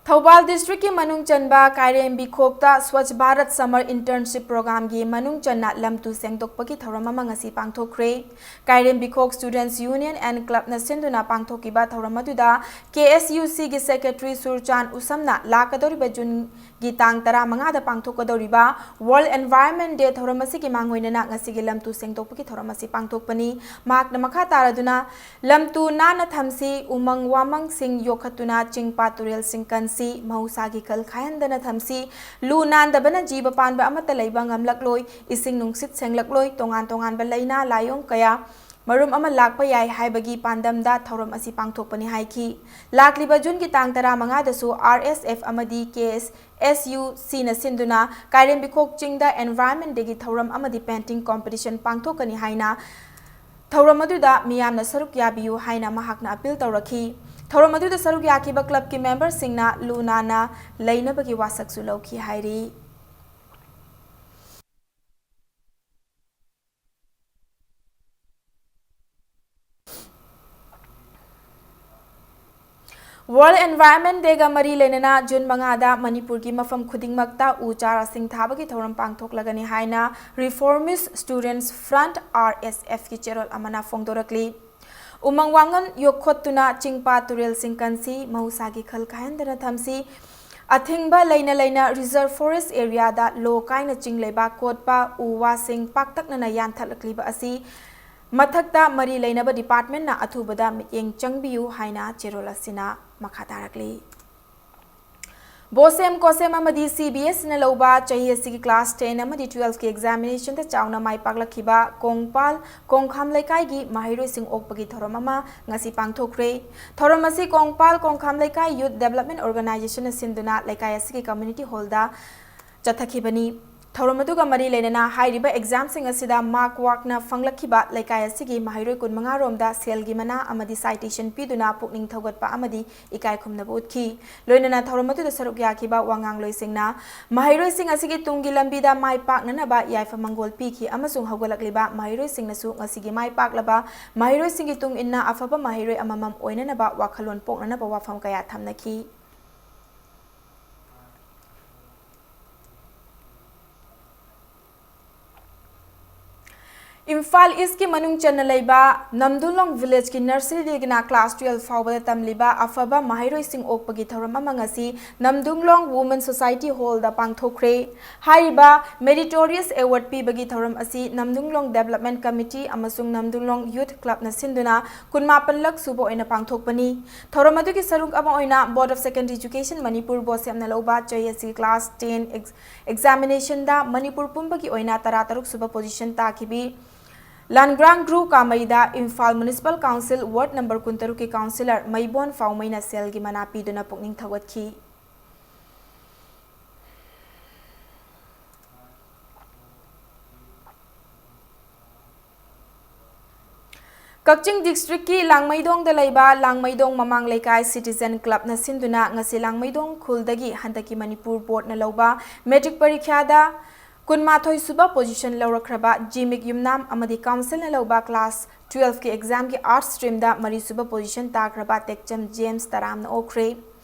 ꯊꯧꯕꯥꯜ district ꯀꯤ ꯃꯅꯨꯡ ꯆꯟꯕ ꯀꯥꯏꯔꯦꯝꯕꯤꯈꯣꯛꯇ Swachh Bharat Summer Internship Program ꯒꯤ ꯃꯅꯨꯡ ꯆꯟꯅ ꯂꯝ ꯇꯨ ꯁꯦꯡꯗꯣꯛꯄꯒꯤ ꯊꯧꯔꯝ ꯑꯃ ꯉꯁꯤ ꯄꯥꯡꯊꯣꯛꯈ꯭ꯔꯦ꯫ ꯀꯥꯏꯔꯦꯝꯕꯤꯈꯣꯛ Students Union and Club ꯅ ꯁꯤꯟꯗꯨꯅ ꯄꯥꯡꯊꯣꯛꯈꯤꯕ ꯊꯧꯔꯝ ꯑꯗꯨꯗ K S U C ꯒꯤ Secretary ꯁꯨꯔꯆꯥꯟ ꯎꯁꯝꯅ ꯂꯥꯛꯀꯗꯧꯔꯤꯕ June ꯒꯤ ꯇꯥꯡ ꯇꯔꯥꯃꯉꯥꯗ ꯄꯥꯡꯊꯣꯛꯀꯗꯧꯔꯤꯕ World Environment Day ꯊꯧꯔꯝ ꯑꯁꯤꯒꯤ ꯃꯥꯡꯑꯣꯏꯅꯅ ꯉꯁꯤꯒꯤ ꯂꯝ ꯇꯨ ꯁꯦꯡꯗꯣꯛꯄꯒꯤ ꯊꯧꯔꯝ ꯑꯁꯤ ꯄꯥꯡꯊꯣꯛꯄꯅꯤ꯫ ꯃꯍꯥꯛꯅ ꯃꯈꯥ ꯇꯥꯔꯗꯨꯅ, "ꯂꯝ ꯇꯨ ꯅꯥꯟꯅ ꯊꯝꯁꯤ, ꯎꯃꯪ ꯋꯥꯃꯪꯁꯤꯡ ꯌꯣꯛꯈꯠꯇꯨꯅ ꯆꯤꯡ ꯄꯥꯠ ꯇꯨꯔꯦꯜꯁꯤꯡ ꯀꯟꯁꯤ, ꯃꯍꯧꯁꯥꯒꯤ ꯈꯜ ꯈꯥꯏꯍꯟꯗꯅ ꯊꯝꯁꯤ, ꯂꯨ ꯅꯥꯟꯗꯕꯅ ꯖꯤꯕ ꯄꯥꯟꯕ ꯑꯃꯠꯇ ꯂꯩꯕ ꯉꯝꯂꯛꯂꯣꯏ, ꯏꯁꯤꯡ ꯅꯨꯡꯁꯤꯠ ꯁꯦꯡꯂꯛꯂꯣꯏ, ꯇꯣꯉꯥꯟ ꯇꯣꯉꯥꯟꯕ ꯂꯥꯏꯅꯥ ꯂꯥꯏꯑꯣꯡ ꯀꯌꯥ ꯃꯔꯨꯝ ꯑꯃ ꯂꯥꯛꯄ ꯌꯥꯏ" ꯍꯥꯏꯕꯒꯤ ꯄꯥꯟꯗꯝꯗ ꯊꯧꯔꯝ ꯑꯁꯤ ꯄꯥꯡꯊꯣꯛꯄꯅꯤ ꯍꯥꯏꯈꯤ꯫ ꯂꯥꯛꯂꯤꯕ June ꯒꯤ ꯇꯥꯡ ꯇꯔꯥꯃꯉꯥꯗꯁꯨ R S F ꯑꯃꯗꯤ K S S U C ꯅ ꯁꯤꯟꯗꯨꯅ ꯀꯥꯏꯔꯦꯝꯕꯤꯈꯣꯛ ꯆꯤꯡꯗ Environment Day ꯒꯤ ꯊꯧꯔꯝ ꯑꯃꯗꯤ painting competition ꯄꯥꯡꯊꯣꯛꯀꯅꯤ ꯍꯥꯏꯅ ꯊꯧꯔꯝ ꯑꯗꯨꯗ ꯃꯤꯌꯥꯝꯅ ꯁꯔꯨꯛ ꯌꯥꯕꯤꯌꯨ ꯍꯥꯏꯅ ꯃꯍꯥꯛꯅ appeal ꯇꯧꯔꯛꯈꯤ꯫ ꯊꯧꯔꯝ ꯑꯗꯨꯗ ꯁꯔꯨꯛ ꯌꯥꯈꯤꯕ club ꯀꯤ member ꯁꯤꯡꯅ ꯂꯨ ꯅꯥꯟꯅ ꯂꯩꯅꯕꯒꯤ ꯋꯥꯁꯛꯁꯨ ꯂꯧꯈꯤ ꯍꯥꯏꯔꯤ꯫ World Environment Day ꯒ ꯃꯔꯤ ꯂꯩꯅꯅ ꯖꯨꯟ ꯃꯉꯥꯗ ꯃꯅꯤꯄꯨꯔꯒꯤ ꯃꯐꯝ ꯈꯨꯗꯤꯡꯃꯛꯇ ꯎ ꯆꯥꯔꯥꯁꯤꯡ ꯊꯥꯕꯒꯤ ꯊꯧꯔꯝ ꯄꯥꯡꯊꯣꯛꯂꯒꯅꯤ ꯍꯥꯏꯅ Reformist Students Front, R S F ꯀꯤ ꯆꯦꯔꯣꯜ ꯑꯃꯅ ꯐꯣꯡꯗꯣꯔꯛꯂꯤ꯫ ꯎꯃꯪ ꯋꯥꯉꯜ ꯌꯣꯛꯈꯠꯇꯨꯅ ꯆꯤꯡ ꯄꯥꯠ ꯇꯨꯔꯦꯜꯁꯤꯡ ꯀꯟꯁꯤ, ꯃꯍꯧꯁꯥꯒꯤ ꯈꯜ ꯀꯥꯏꯍꯟꯗꯅ ꯊꯝꯁꯤ꯫ ꯑꯊꯤꯡꯕ ꯂꯩꯅ ꯂꯩꯅ Reserve Forest Area ꯗ ꯂꯣ ꯀꯥꯏꯅ ꯆꯤꯡ ꯂꯩꯕꯥꯛ ꯀꯣꯠꯄ, ꯎ ꯋꯥꯁꯤꯡ ꯄꯥꯛꯇꯛꯅꯅ ꯌꯥꯟꯊꯠꯂꯛꯂꯤꯕ ꯑꯁꯤ ꯃꯊꯛꯇ ꯃꯔꯤ ꯂꯩꯅꯕ department ꯅ ꯑꯊꯨꯕꯗ ꯃꯤꯠꯌꯦꯡ ꯆꯪꯕꯤꯌꯨ ꯍꯥꯏꯅ ꯆꯦꯔꯣꯜ ꯑꯁꯤꯅ ꯃꯈꯥ ꯇꯥꯔꯛꯂꯤ꯫ ꯕꯣꯁꯦꯝ ꯀꯣꯁꯦꯝ ꯑꯃꯗꯤ C B S E ꯅ ꯂꯧꯕ ꯆꯍꯤ ꯑꯁꯤꯒꯤ class ten ꯑꯃꯗꯤ twelve ꯀꯤ examination ꯗ ꯆꯥꯎꯅ ꯃꯥꯏ ꯄꯥꯛꯂꯛꯈꯤꯕ ꯀꯣꯡꯄꯥꯜ ꯀꯣꯡꯈꯥꯝ ꯂꯩꯀꯥꯏꯒꯤ ꯃꯍꯩꯔꯣꯏꯁꯤꯡ ꯑꯣꯛꯄꯒꯤ ꯊꯧꯔꯝ ꯑꯃ ꯉꯁꯤ ꯄꯥꯡꯊꯣꯛꯈ꯭ꯔꯦ꯫ ꯊꯧꯔꯝ ꯑꯁꯤ ꯀꯣꯡꯄꯥꯜ ꯀꯣꯡꯈꯥꯝ ꯂꯩꯀꯥꯏ Youth Development Organisation ꯅ ꯁꯤꯟꯗꯨꯅ ꯂꯩꯀꯥꯏ ꯑꯁꯤꯒꯤ community hall ꯗ ꯆꯠꯊꯈꯤꯕꯅꯤ꯫ ꯊꯧꯔꯝ ꯑꯗꯨꯒ ꯃꯔꯤ ꯂꯩꯅꯅ ꯍꯥꯏꯔꯤꯕ exam ꯁꯤꯡ ꯑꯁꯤꯗ mark ꯋꯥꯡꯅ ꯐꯪꯂꯛꯈꯤꯕ ꯂꯩꯀꯥꯏ ꯑꯁꯤꯒꯤ ꯃꯍꯩꯔꯣꯏ ꯀꯨꯟꯃꯉꯥ ꯔꯣꯝꯗ ꯁꯦꯜꯒꯤ ꯃꯅꯥ ꯑꯃꯗꯤ citation ꯄꯤꯗꯨꯅ ꯄꯨꯛꯅꯤꯡ ꯊꯧꯒꯠꯄ ꯑꯃꯗꯤ ꯏꯀꯥꯏ ꯈꯨꯝꯅꯕ ꯎꯠꯈꯤ꯫ ꯂꯣꯏꯅꯅ ꯊꯧꯔꯝ ꯑꯗꯨꯗ ꯁꯔꯨꯛ ꯌꯥꯈꯤꯕ ꯋꯥ ꯉꯥꯡꯂꯣꯏꯁꯤꯡꯅ ꯃꯍꯩꯔꯣꯏꯁꯤꯡ ꯑꯁꯤꯒꯤ ꯇꯨꯡꯒꯤ ꯂꯝꯕꯤꯗ ꯃꯥꯏ ꯄꯥꯛꯅꯅꯕ ꯌꯥꯏꯐ ꯃꯪꯒꯣꯜ ꯄꯤꯈꯤ ꯑꯃꯁꯨꯡ ꯍꯧꯒꯠꯂꯛꯂꯤꯕ ꯃꯍꯩꯔꯣꯏꯁꯤꯡꯅꯁꯨ ꯉꯁꯤꯒꯤ ꯃꯥꯏ ꯄꯥꯛꯂꯕ ꯃꯍꯩꯔꯣꯏꯁꯤꯡꯒꯤ ꯇꯨꯡ ꯏꯟꯅ ꯑꯐꯕ ꯃꯍꯩꯔꯣꯏ ꯑꯃꯃꯝ ꯑꯣꯏꯅꯅꯕ ꯋꯥꯈꯜꯂꯣꯟ ꯄꯣꯛꯅꯅꯕ ꯋꯥꯐꯝ ꯀꯌꯥ ꯊꯝꯅꯈꯤ꯫ ꯏꯝꯐꯥꯜ East ꯀꯤ ꯃꯅꯨꯡ ꯆꯟꯅ ꯂꯩꯕ ꯅꯝꯗꯨꯡꯂꯣꯡ village ꯀꯤ nursery ꯗꯒꯤꯅ class twelve ꯐꯥꯎꯕꯗ ꯇꯝꯂꯤꯕ ꯑꯐꯕ ꯃꯍꯩꯔꯣꯏꯁꯤꯡ ꯑꯣꯛꯄꯒꯤ ꯊꯧꯔꯝ ꯑꯃ ꯉꯁꯤ ꯅꯝꯗꯨꯡꯂꯣꯡ Women Society Hall ꯗ ꯄꯥꯡꯊꯣꯛꯈ꯭ꯔꯦ꯫ ꯍꯥꯏꯔꯤꯕ meritorious award ꯄꯤꯕꯒꯤ ꯊꯧꯔꯝ ꯑꯁꯤ ꯅꯝꯗꯨꯡꯂꯣꯡ Development Committee ꯑꯃꯁꯨꯡ ꯅꯝꯗꯨꯡꯂꯣꯡ Youth Club ꯅ ꯁꯤꯟꯗꯨꯅ ꯀꯨꯟꯃꯥꯄꯟ ꯂꯛ ꯁꯨꯕ ꯑꯣꯏꯅ ꯄꯥꯡꯊꯣꯛꯄꯅꯤ꯫ ꯊꯧꯔꯝ ꯑꯗꯨꯒꯤ ꯁꯔꯨꯛ ꯑꯃ ꯑꯣꯏꯅ Board of Secondary Education Manipur ꯕꯣꯁꯦꯝꯅ ꯂꯧꯕ ꯆꯍꯤ ꯑꯁꯤꯒꯤ class ten ex-, examination ꯗ ꯃꯅꯤꯄꯨꯔ ꯄꯨꯝꯕꯒꯤ ꯑꯣꯏꯅ ꯇꯔꯥꯇꯔꯨꯛ ꯁꯨꯕ position ꯇꯥꯈꯤꯕꯤ ꯂꯥꯟꯒ꯭ꯔꯥꯡ ꯒ꯭ꯔꯨ ꯀꯥꯃꯩꯗ Imphal Municipal Council Ward number ꯀꯨꯟꯇꯔꯨꯛ ꯀꯤ councillor ꯃꯩꯕꯣꯟ ꯐꯥꯎꯃꯩꯅ ꯁꯦꯜꯒꯤ ꯃꯅꯥ ꯄꯤꯗꯨꯅ ꯄꯨꯛꯅꯤꯡ ꯊꯧꯒꯠꯈꯤ꯫ ꯀꯛꯆꯤꯡ district ꯀꯤ ꯂꯥꯡꯃꯩꯗꯣꯡꯗ ꯂꯩꯕ ꯂꯥꯡꯃꯩꯗꯣꯡ ꯃꯃꯥꯡ ꯂꯩꯀꯥꯏ Citizen Club ꯅ ꯁꯤꯟꯗꯨꯅ ꯉꯁꯤ ꯂꯥꯡꯃꯩꯗꯣꯡ ꯈꯨꯜꯗꯒꯤ ꯍꯟꯗꯛꯀꯤ ꯃꯅꯤꯄꯨꯔ board ꯅ ꯂꯧꯕ matric ꯄꯔꯤꯈ꯭ꯌꯥꯗ ꯀꯨꯟꯃꯥꯊꯣꯏ ꯁꯨꯕ position ꯂꯧꯔꯛꯈ꯭ꯔꯕ ꯖꯤꯃꯤꯛ ꯌꯨꯝꯅꯥꯝ ꯑꯃꯗꯤ councilꯅ ꯂꯧꯕ class twelveꯀꯤ examꯒꯤ arts streamꯗ ꯃꯔꯤꯁꯨꯕ position ꯇꯥꯈ꯭ꯔꯕ ꯇꯦꯛꯆꯝ ꯖꯦꯝꯁ ꯇꯔꯥꯝꯅ ꯑꯣꯛꯈ꯭ꯔꯦ꯫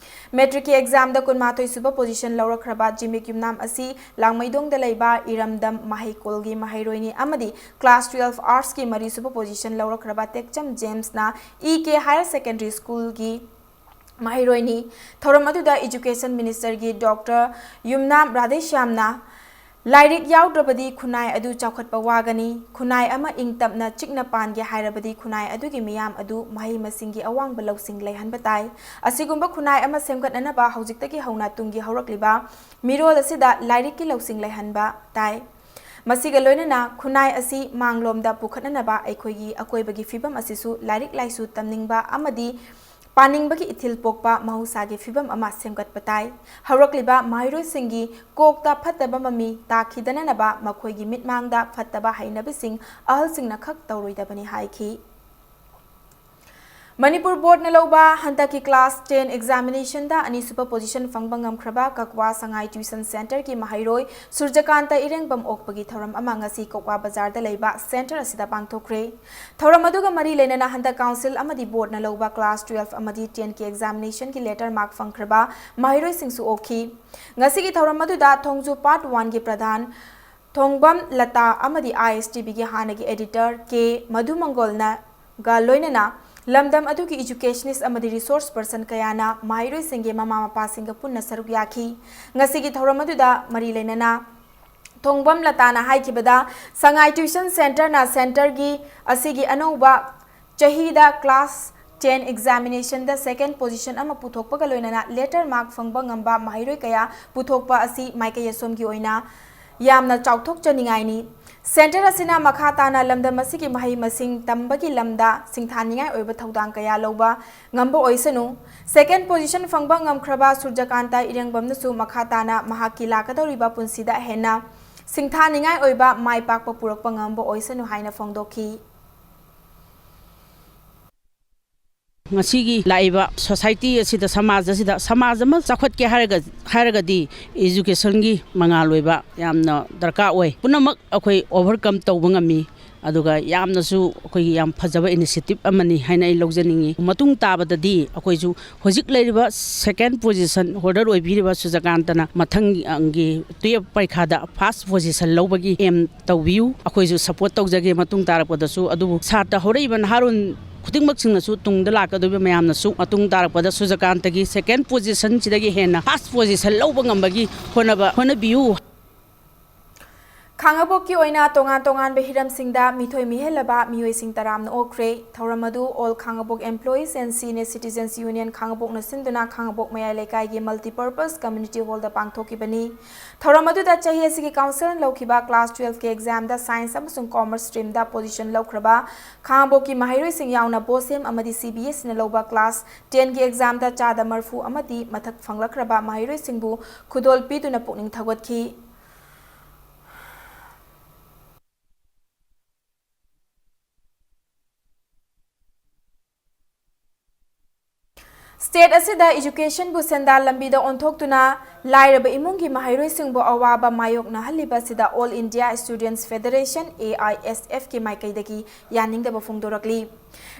Matricꯀꯤ examꯗ ꯀꯨꯟꯃꯥꯊꯣꯏ ꯁꯨꯕ position ꯂꯧꯔꯛꯈ꯭ꯔꯕ ꯖꯤꯃꯤꯛ ꯌꯨꯝꯅꯥꯝ ꯑꯁꯤ ꯂꯥꯡꯃꯩꯗꯣꯡꯗ ꯂꯩꯕ ꯏꯔꯝꯗꯝ ꯃꯍꯩꯀꯣꯜꯒꯤ ꯃꯍꯩꯔꯣꯏꯅꯤ ꯑꯃꯗꯤ class twelve artsꯀꯤ ꯃꯔꯤꯁꯨꯕ position ꯂꯧꯔꯛꯈ꯭ꯔꯕ ꯇꯦꯛꯆꯝ ꯖꯦꯝꯁꯅ ꯏ ꯀꯦ Higher Secondary Schoolꯒꯤ ꯃꯍꯩꯔꯣꯏꯅꯤ꯫ ꯊꯧꯔꯝ ꯑꯗꯨꯗ Education Ministerꯒꯤ Doctor ꯌꯨꯝꯅꯥꯝ ꯔꯥꯙꯦꯁ꯭ꯌꯥꯝꯅ ꯂꯥꯏꯔꯤꯛ ꯌꯥꯎꯗ꯭ꯔꯕꯗꯤ ꯈꯨꯟꯅꯥꯏ ꯑꯗꯨ ꯆꯥꯎꯈꯠꯄ ꯋꯥꯒꯅꯤ꯫ ꯈꯨꯟꯅꯥꯏ ꯑꯃ ꯏꯪ ꯇꯞꯅ ꯆꯤꯛꯅ ꯄꯥꯟꯒꯦ ꯍꯥꯏꯔꯕꯗꯤ ꯈꯨꯟꯅꯥꯏ ꯑꯗꯨꯒꯤ ꯃꯤꯌꯥꯝ ꯑꯗꯨ ꯃꯍꯩ ꯃꯁꯤꯡꯒꯤ ꯑꯋꯥꯡꯕ ꯂꯧꯁꯤꯡ ꯂꯩꯍꯟꯕ ꯇꯥꯏ꯫ ꯑꯁꯤꯒꯨꯝꯕ ꯈꯨꯟꯅꯥꯏ ꯑꯃ ꯁꯦꯝꯒꯠꯅꯅꯕ ꯍꯧꯖꯤꯛꯇꯒꯤ ꯍꯧꯅ ꯇꯨꯡꯒꯤ ꯍꯧꯔꯛꯂꯤꯕ ꯃꯤꯔꯣꯜ ꯑꯁꯤꯗ ꯂꯥꯏꯔꯤꯛꯀꯤ ꯂꯧꯁꯤꯡ ꯂꯩꯍꯟꯕ ꯇꯥꯏ꯫ ꯃꯁꯤꯒ ꯂꯣꯏꯅꯅ ꯈꯨꯟꯅꯥꯏ ꯑꯁꯤ ꯃꯥꯡꯂꯣꯝꯗ ꯄꯨꯈꯠꯅꯅꯕ ꯑꯩꯈꯣꯏꯒꯤ ꯑꯀꯣꯏꯕꯒꯤ ꯐꯤꯕꯝ ꯑꯁꯤꯁꯨ ꯂꯥꯏꯔꯤꯛ ꯂꯥꯏꯁꯨ ꯇꯝꯅꯤꯡꯕ ꯑꯃꯗꯤ ꯄꯥꯅꯤꯡꯕꯒꯤ ꯏꯊꯤꯜ ꯄꯣꯛꯄ ꯃꯍꯧꯁꯥꯒꯤ ꯐꯤꯕꯝ ꯑꯃ ꯁꯦꯝꯒꯠꯄ ꯇꯥꯏ꯫ ꯍꯧꯔꯛꯂꯤꯕ ꯃꯍꯩꯔꯣꯏꯁꯤꯡꯒꯤ ꯀꯣꯛꯇ ꯐꯠꯇꯕ ꯃꯃꯤ ꯇꯥꯈꯤꯗꯅꯅꯕ ꯃꯈꯣꯏꯒꯤ ꯃꯤꯠꯃꯥꯡꯗ ꯐꯠꯇꯕ ꯍꯩꯅꯕꯤꯁꯤꯡ ꯑꯍꯜꯁꯤꯡꯅ ꯈꯛ ꯇꯧꯔꯣꯏꯗꯕꯅꯤ ꯍꯥꯏꯈꯤ꯫ ꯃꯅꯤꯄꯨꯔ ꯕꯣꯔꯗꯅ ꯂꯧꯕ ꯍꯟꯗꯛꯀꯤ class ten examinationꯗ ꯑꯅꯤꯁꯨꯕ position ꯐꯪꯕ ꯉꯝꯈ꯭ꯔꯕ ꯀꯛꯋꯥ ꯁꯉꯥꯏ tuition centreꯒꯤ ꯃꯍꯩꯔꯣꯏ ꯁꯨꯔꯖꯀꯥꯟꯇ ꯏꯔꯦꯡꯕꯝ ꯑꯣꯛꯄꯒꯤ ꯊꯧꯔꯝ ꯑꯃ ꯉꯁꯤ ꯀꯛꯋꯥ ꯕꯖꯥꯔꯗ ꯂꯩꯕ centre ꯑꯁꯤꯗ ꯄꯥꯡꯊꯣꯛꯈ꯭ꯔꯦ꯫ ꯊꯧꯔꯝ ꯑꯗꯨꯒ ꯃꯔꯤ ꯂꯩꯅꯅ ꯍꯟꯗꯛ council ꯑꯃꯗꯤ ꯕꯣꯔꯗꯅ ꯂꯧꯕ class twelve ꯑꯃꯗꯤ tenꯒꯤ examinationꯒꯤ letter mark ꯐꯪꯈ꯭ꯔꯕ ꯃꯍꯩꯔꯣꯏꯁꯤꯡꯁꯨ ꯑꯣꯛꯈꯤ꯫ ꯉꯁꯤꯒꯤ ꯊꯧꯔꯝ ꯑꯗꯨꯗ ꯊꯣꯡꯖꯨ part oneꯒꯤ ꯄ꯭ꯔꯙꯥꯟ ꯊꯣꯡꯕꯝ ꯂꯇꯥ ꯑꯃꯗꯤ ISTVꯒꯤ ꯍꯥꯟꯅꯒꯤ editor ꯀꯦ ꯃꯙꯨꯃꯪꯒꯣꯜꯅ ꯒ ꯂꯣꯏꯅꯅ ꯂꯝꯗꯝ ꯑꯗꯨꯒꯤ educationist ꯑꯃꯗꯤ resource person ꯀꯌꯥꯅ ꯃꯍꯩꯔꯣꯏꯁꯤꯡꯒꯤ ꯃꯃꯥ ꯃꯄꯥꯁꯤꯡꯒ ꯄꯨꯟꯅ ꯁꯔꯨꯛ ꯌꯥꯈꯤ꯫ ꯉꯁꯤꯒꯤ ꯊꯧꯔꯝ ꯑꯗꯨꯗ ꯃꯔꯤ ꯂꯩꯅꯅ ꯊꯣꯡꯕꯝ ꯂꯇꯥꯅ ꯍꯥꯏꯈꯤꯕꯗ, ꯁꯉꯥꯏ tuition centreꯅ centreꯒꯤ ꯑꯁꯤꯒꯤ ꯑꯅꯧꯕ ꯆꯍꯤꯗ class ten examinationꯗ second position ꯑꯃ ꯄꯨꯊꯣꯛꯄꯒ ꯂꯣꯏꯅꯅ letter mark ꯐꯪꯕ ꯉꯝꯕ ꯃꯍꯩꯔꯣꯏ ꯀꯌꯥ ꯄꯨꯊꯣꯛꯄ ꯑꯁꯤ ꯃꯥꯏꯀꯩ ꯑꯁꯣꯝꯒꯤ ꯑꯣꯏꯅ ꯌꯥꯝꯅ ꯆꯥꯎꯊꯣꯛꯆꯅꯤꯡꯉꯥꯏꯅꯤ꯫ Centre ꯑꯁꯤꯅ ꯃꯈꯥ ꯇꯥꯅ ꯂꯝꯗꯝ ꯑꯁꯤꯒꯤ ꯃꯍꯩ ꯃꯁꯤꯡ ꯇꯝꯕꯒꯤ ꯂꯝꯗ ꯁꯤꯡꯊꯥꯅꯤꯡꯉꯥꯏ ꯑꯣꯏꯕ ꯊꯧꯗꯥꯡ ꯀꯌꯥ ꯂꯧꯕ ꯉꯝꯕ ꯑꯣꯏꯁꯅꯨ꯫ Second position ꯐꯪꯕ ꯉꯝꯈ꯭ꯔꯕ ꯁꯨꯔꯖꯀꯥꯟꯇ ꯏꯔꯦꯡꯕꯝꯅꯁꯨ ꯃꯈꯥ ꯇꯥꯅ ꯃꯍꯥꯛꯀꯤ ꯂꯥꯛꯀꯗꯧꯔꯤꯕ ꯄꯨꯟꯁꯤꯗ ꯍꯦꯟꯅ ꯁꯤꯡꯊꯥꯅꯤꯡꯉꯥꯏ ꯑꯣꯏꯕ ꯃꯥꯏ ꯄꯥꯛꯄ ꯄꯨꯔꯛꯄ ꯉꯝꯕ ꯑꯣꯏꯁꯅꯨ ꯍꯥꯏꯅ ꯐꯣꯡꯗꯣꯛꯈꯤ꯫ ꯉꯁꯤꯒꯤ ꯂꯥꯛꯏꯕ society ꯑꯁꯤꯗ, ꯁꯃꯥꯖ ꯑꯁꯤꯗ, ꯁꯃꯥꯖ ꯑꯃ ꯆꯥꯎꯈꯠꯀꯦ ꯍꯥꯏꯔꯒ, ꯍꯥꯏꯔꯒꯗꯤ educationꯒꯤ ꯃꯉꯥꯜ ꯑꯣꯏꯕ ꯌꯥꯝꯅ ꯗꯔꯀꯥꯔ ꯑꯣꯏ꯫ ꯄꯨꯝꯅꯃꯛ ꯑꯩꯈꯣꯏ overcome ꯇꯧꯕ ꯉꯝꯃꯤ꯫ ꯑꯗꯨꯒ ꯌꯥꯝꯅꯁꯨ ꯑꯩꯈꯣꯏꯒꯤ ꯌꯥꯝ ꯐꯖꯕ initiative ꯑꯃꯅꯤ ꯍꯥꯏꯅ ꯑꯩ ꯂꯧꯖꯅꯤꯡꯉꯤ꯫ ꯃꯇꯨꯡ ꯇꯥꯕꯗꯗꯤ ꯑꯩꯈꯣꯏꯁꯨ ꯍꯧꯖꯤꯛ ꯂꯩꯔꯤꯕ second position holder ꯑꯣꯏꯕꯤꯔꯤꯕ ꯁꯨꯖꯀꯥꯟꯇꯅ ꯃꯊꯪꯒꯤ twelve ꯄꯔꯤꯈꯥꯗ first position ꯂꯧꯕꯒꯤ aim ꯇꯧꯕꯤꯌꯨ꯫ ꯑꯩꯈꯣꯏꯁꯨ support ꯇꯧꯖꯒꯦ ꯃꯇꯨꯡ ꯇꯥꯔꯛꯄꯗꯁꯨ꯫ ꯑꯗꯨꯕꯨ ꯁꯥꯇ꯭ꯔ ꯍꯧꯔꯛꯏꯕ ꯅꯍꯥꯔꯣꯟ ꯈꯨꯗꯤꯡꯃꯛꯁꯤꯡꯅꯁꯨ ꯇꯨꯡꯗ ꯂꯥꯛꯀꯗꯧꯔꯤꯕ ꯃꯌꯥꯝꯅꯁꯨ ꯃꯇꯨꯡ ꯇꯥꯔꯛꯄꯗ ꯁꯨꯖꯀꯥꯟꯇꯒꯤ second positionꯁꯤꯗꯒꯤ ꯍꯦꯟꯅ first position ꯂꯧꯕ ꯉꯝꯕꯒꯤ ꯍꯣꯠꯅꯕ, ꯍꯣꯠꯅꯕꯤꯌꯨ꯫ ꯈꯥꯉꯕꯣꯛꯀꯤ ꯑꯣꯏꯅ ꯇꯣꯉꯥꯟ ꯇꯣꯉꯥꯟꯕ ꯍꯤꯔꯝꯁꯤꯡꯗ ꯃꯤꯊꯣꯏ ꯃꯤꯍꯦꯜꯂꯕ ꯃꯤꯑꯣꯏꯁꯤꯡ ꯇꯔꯥꯝꯅ ꯑꯣꯛꯈ꯭ꯔꯦ꯫ ꯊꯧꯔꯝ ꯑꯗꯨ All Khangabok Employees and Senior Citizens Union ꯈꯥꯉꯕꯣꯛꯅ ꯁꯤꯟꯗꯨꯅ ꯈꯥꯉꯕꯣꯛ ꯃꯌꯥꯏ ꯂꯩꯀꯥꯏꯒꯤ multipurpose community hallꯗ ꯄꯥꯡꯊꯣꯛꯈꯤꯕꯅꯤ꯫ ꯊꯧꯔꯝ ꯑꯗꯨꯗ ꯆꯍꯤ ꯑꯁꯤꯒꯤ councilꯅ ꯂꯧꯈꯤꯕ class twelveꯀꯤ examꯗ science ꯑꯃꯁꯨꯡ commerce streamꯗ position ꯂꯧꯈ꯭ꯔꯕ ꯈꯥꯉꯕꯣꯛꯀꯤ ꯃꯍꯩꯔꯣꯏꯁꯤꯡ ꯌꯥꯎꯅ BOSEM ꯑꯃꯗꯤ CBSEꯅ ꯂꯧꯕ class tenꯒꯤ examꯗ ꯆꯥꯗ ꯃꯔꯐꯨ ꯑꯃꯗꯤ ꯃꯊꯛ ꯐꯪꯂꯛꯈ꯭ꯔꯕ ꯃꯍꯩꯔꯣꯏꯁꯤꯡꯕꯨ ꯈꯨꯗꯣꯜ ꯄꯤꯗꯨꯅ ꯄꯨꯛꯅꯤꯡ ꯊꯧꯒꯠꯈꯤ꯫ State ꯑꯁꯤꯗ educationꯕꯨ ꯁꯦꯟꯗꯥꯟ ꯂꯝꯕꯤꯗ ꯑꯣꯟꯊꯣꯛꯇꯨꯅ ꯂꯥꯏꯔꯕ ꯏꯃꯨꯡꯒꯤ ꯃꯍꯩꯔꯣꯏꯁꯤꯡꯕꯨ ꯑꯋꯥꯕ ꯃꯥꯌꯣꯛꯅꯍꯜꯂꯤꯕ ꯑꯁꯤꯗ All India Students Federation, AISFꯀꯤ ꯃꯥꯏꯀꯩꯗꯒꯤ ꯌꯥꯅꯤꯡꯗꯕ ꯐꯣꯡꯗꯣꯔꯛꯂꯤ꯫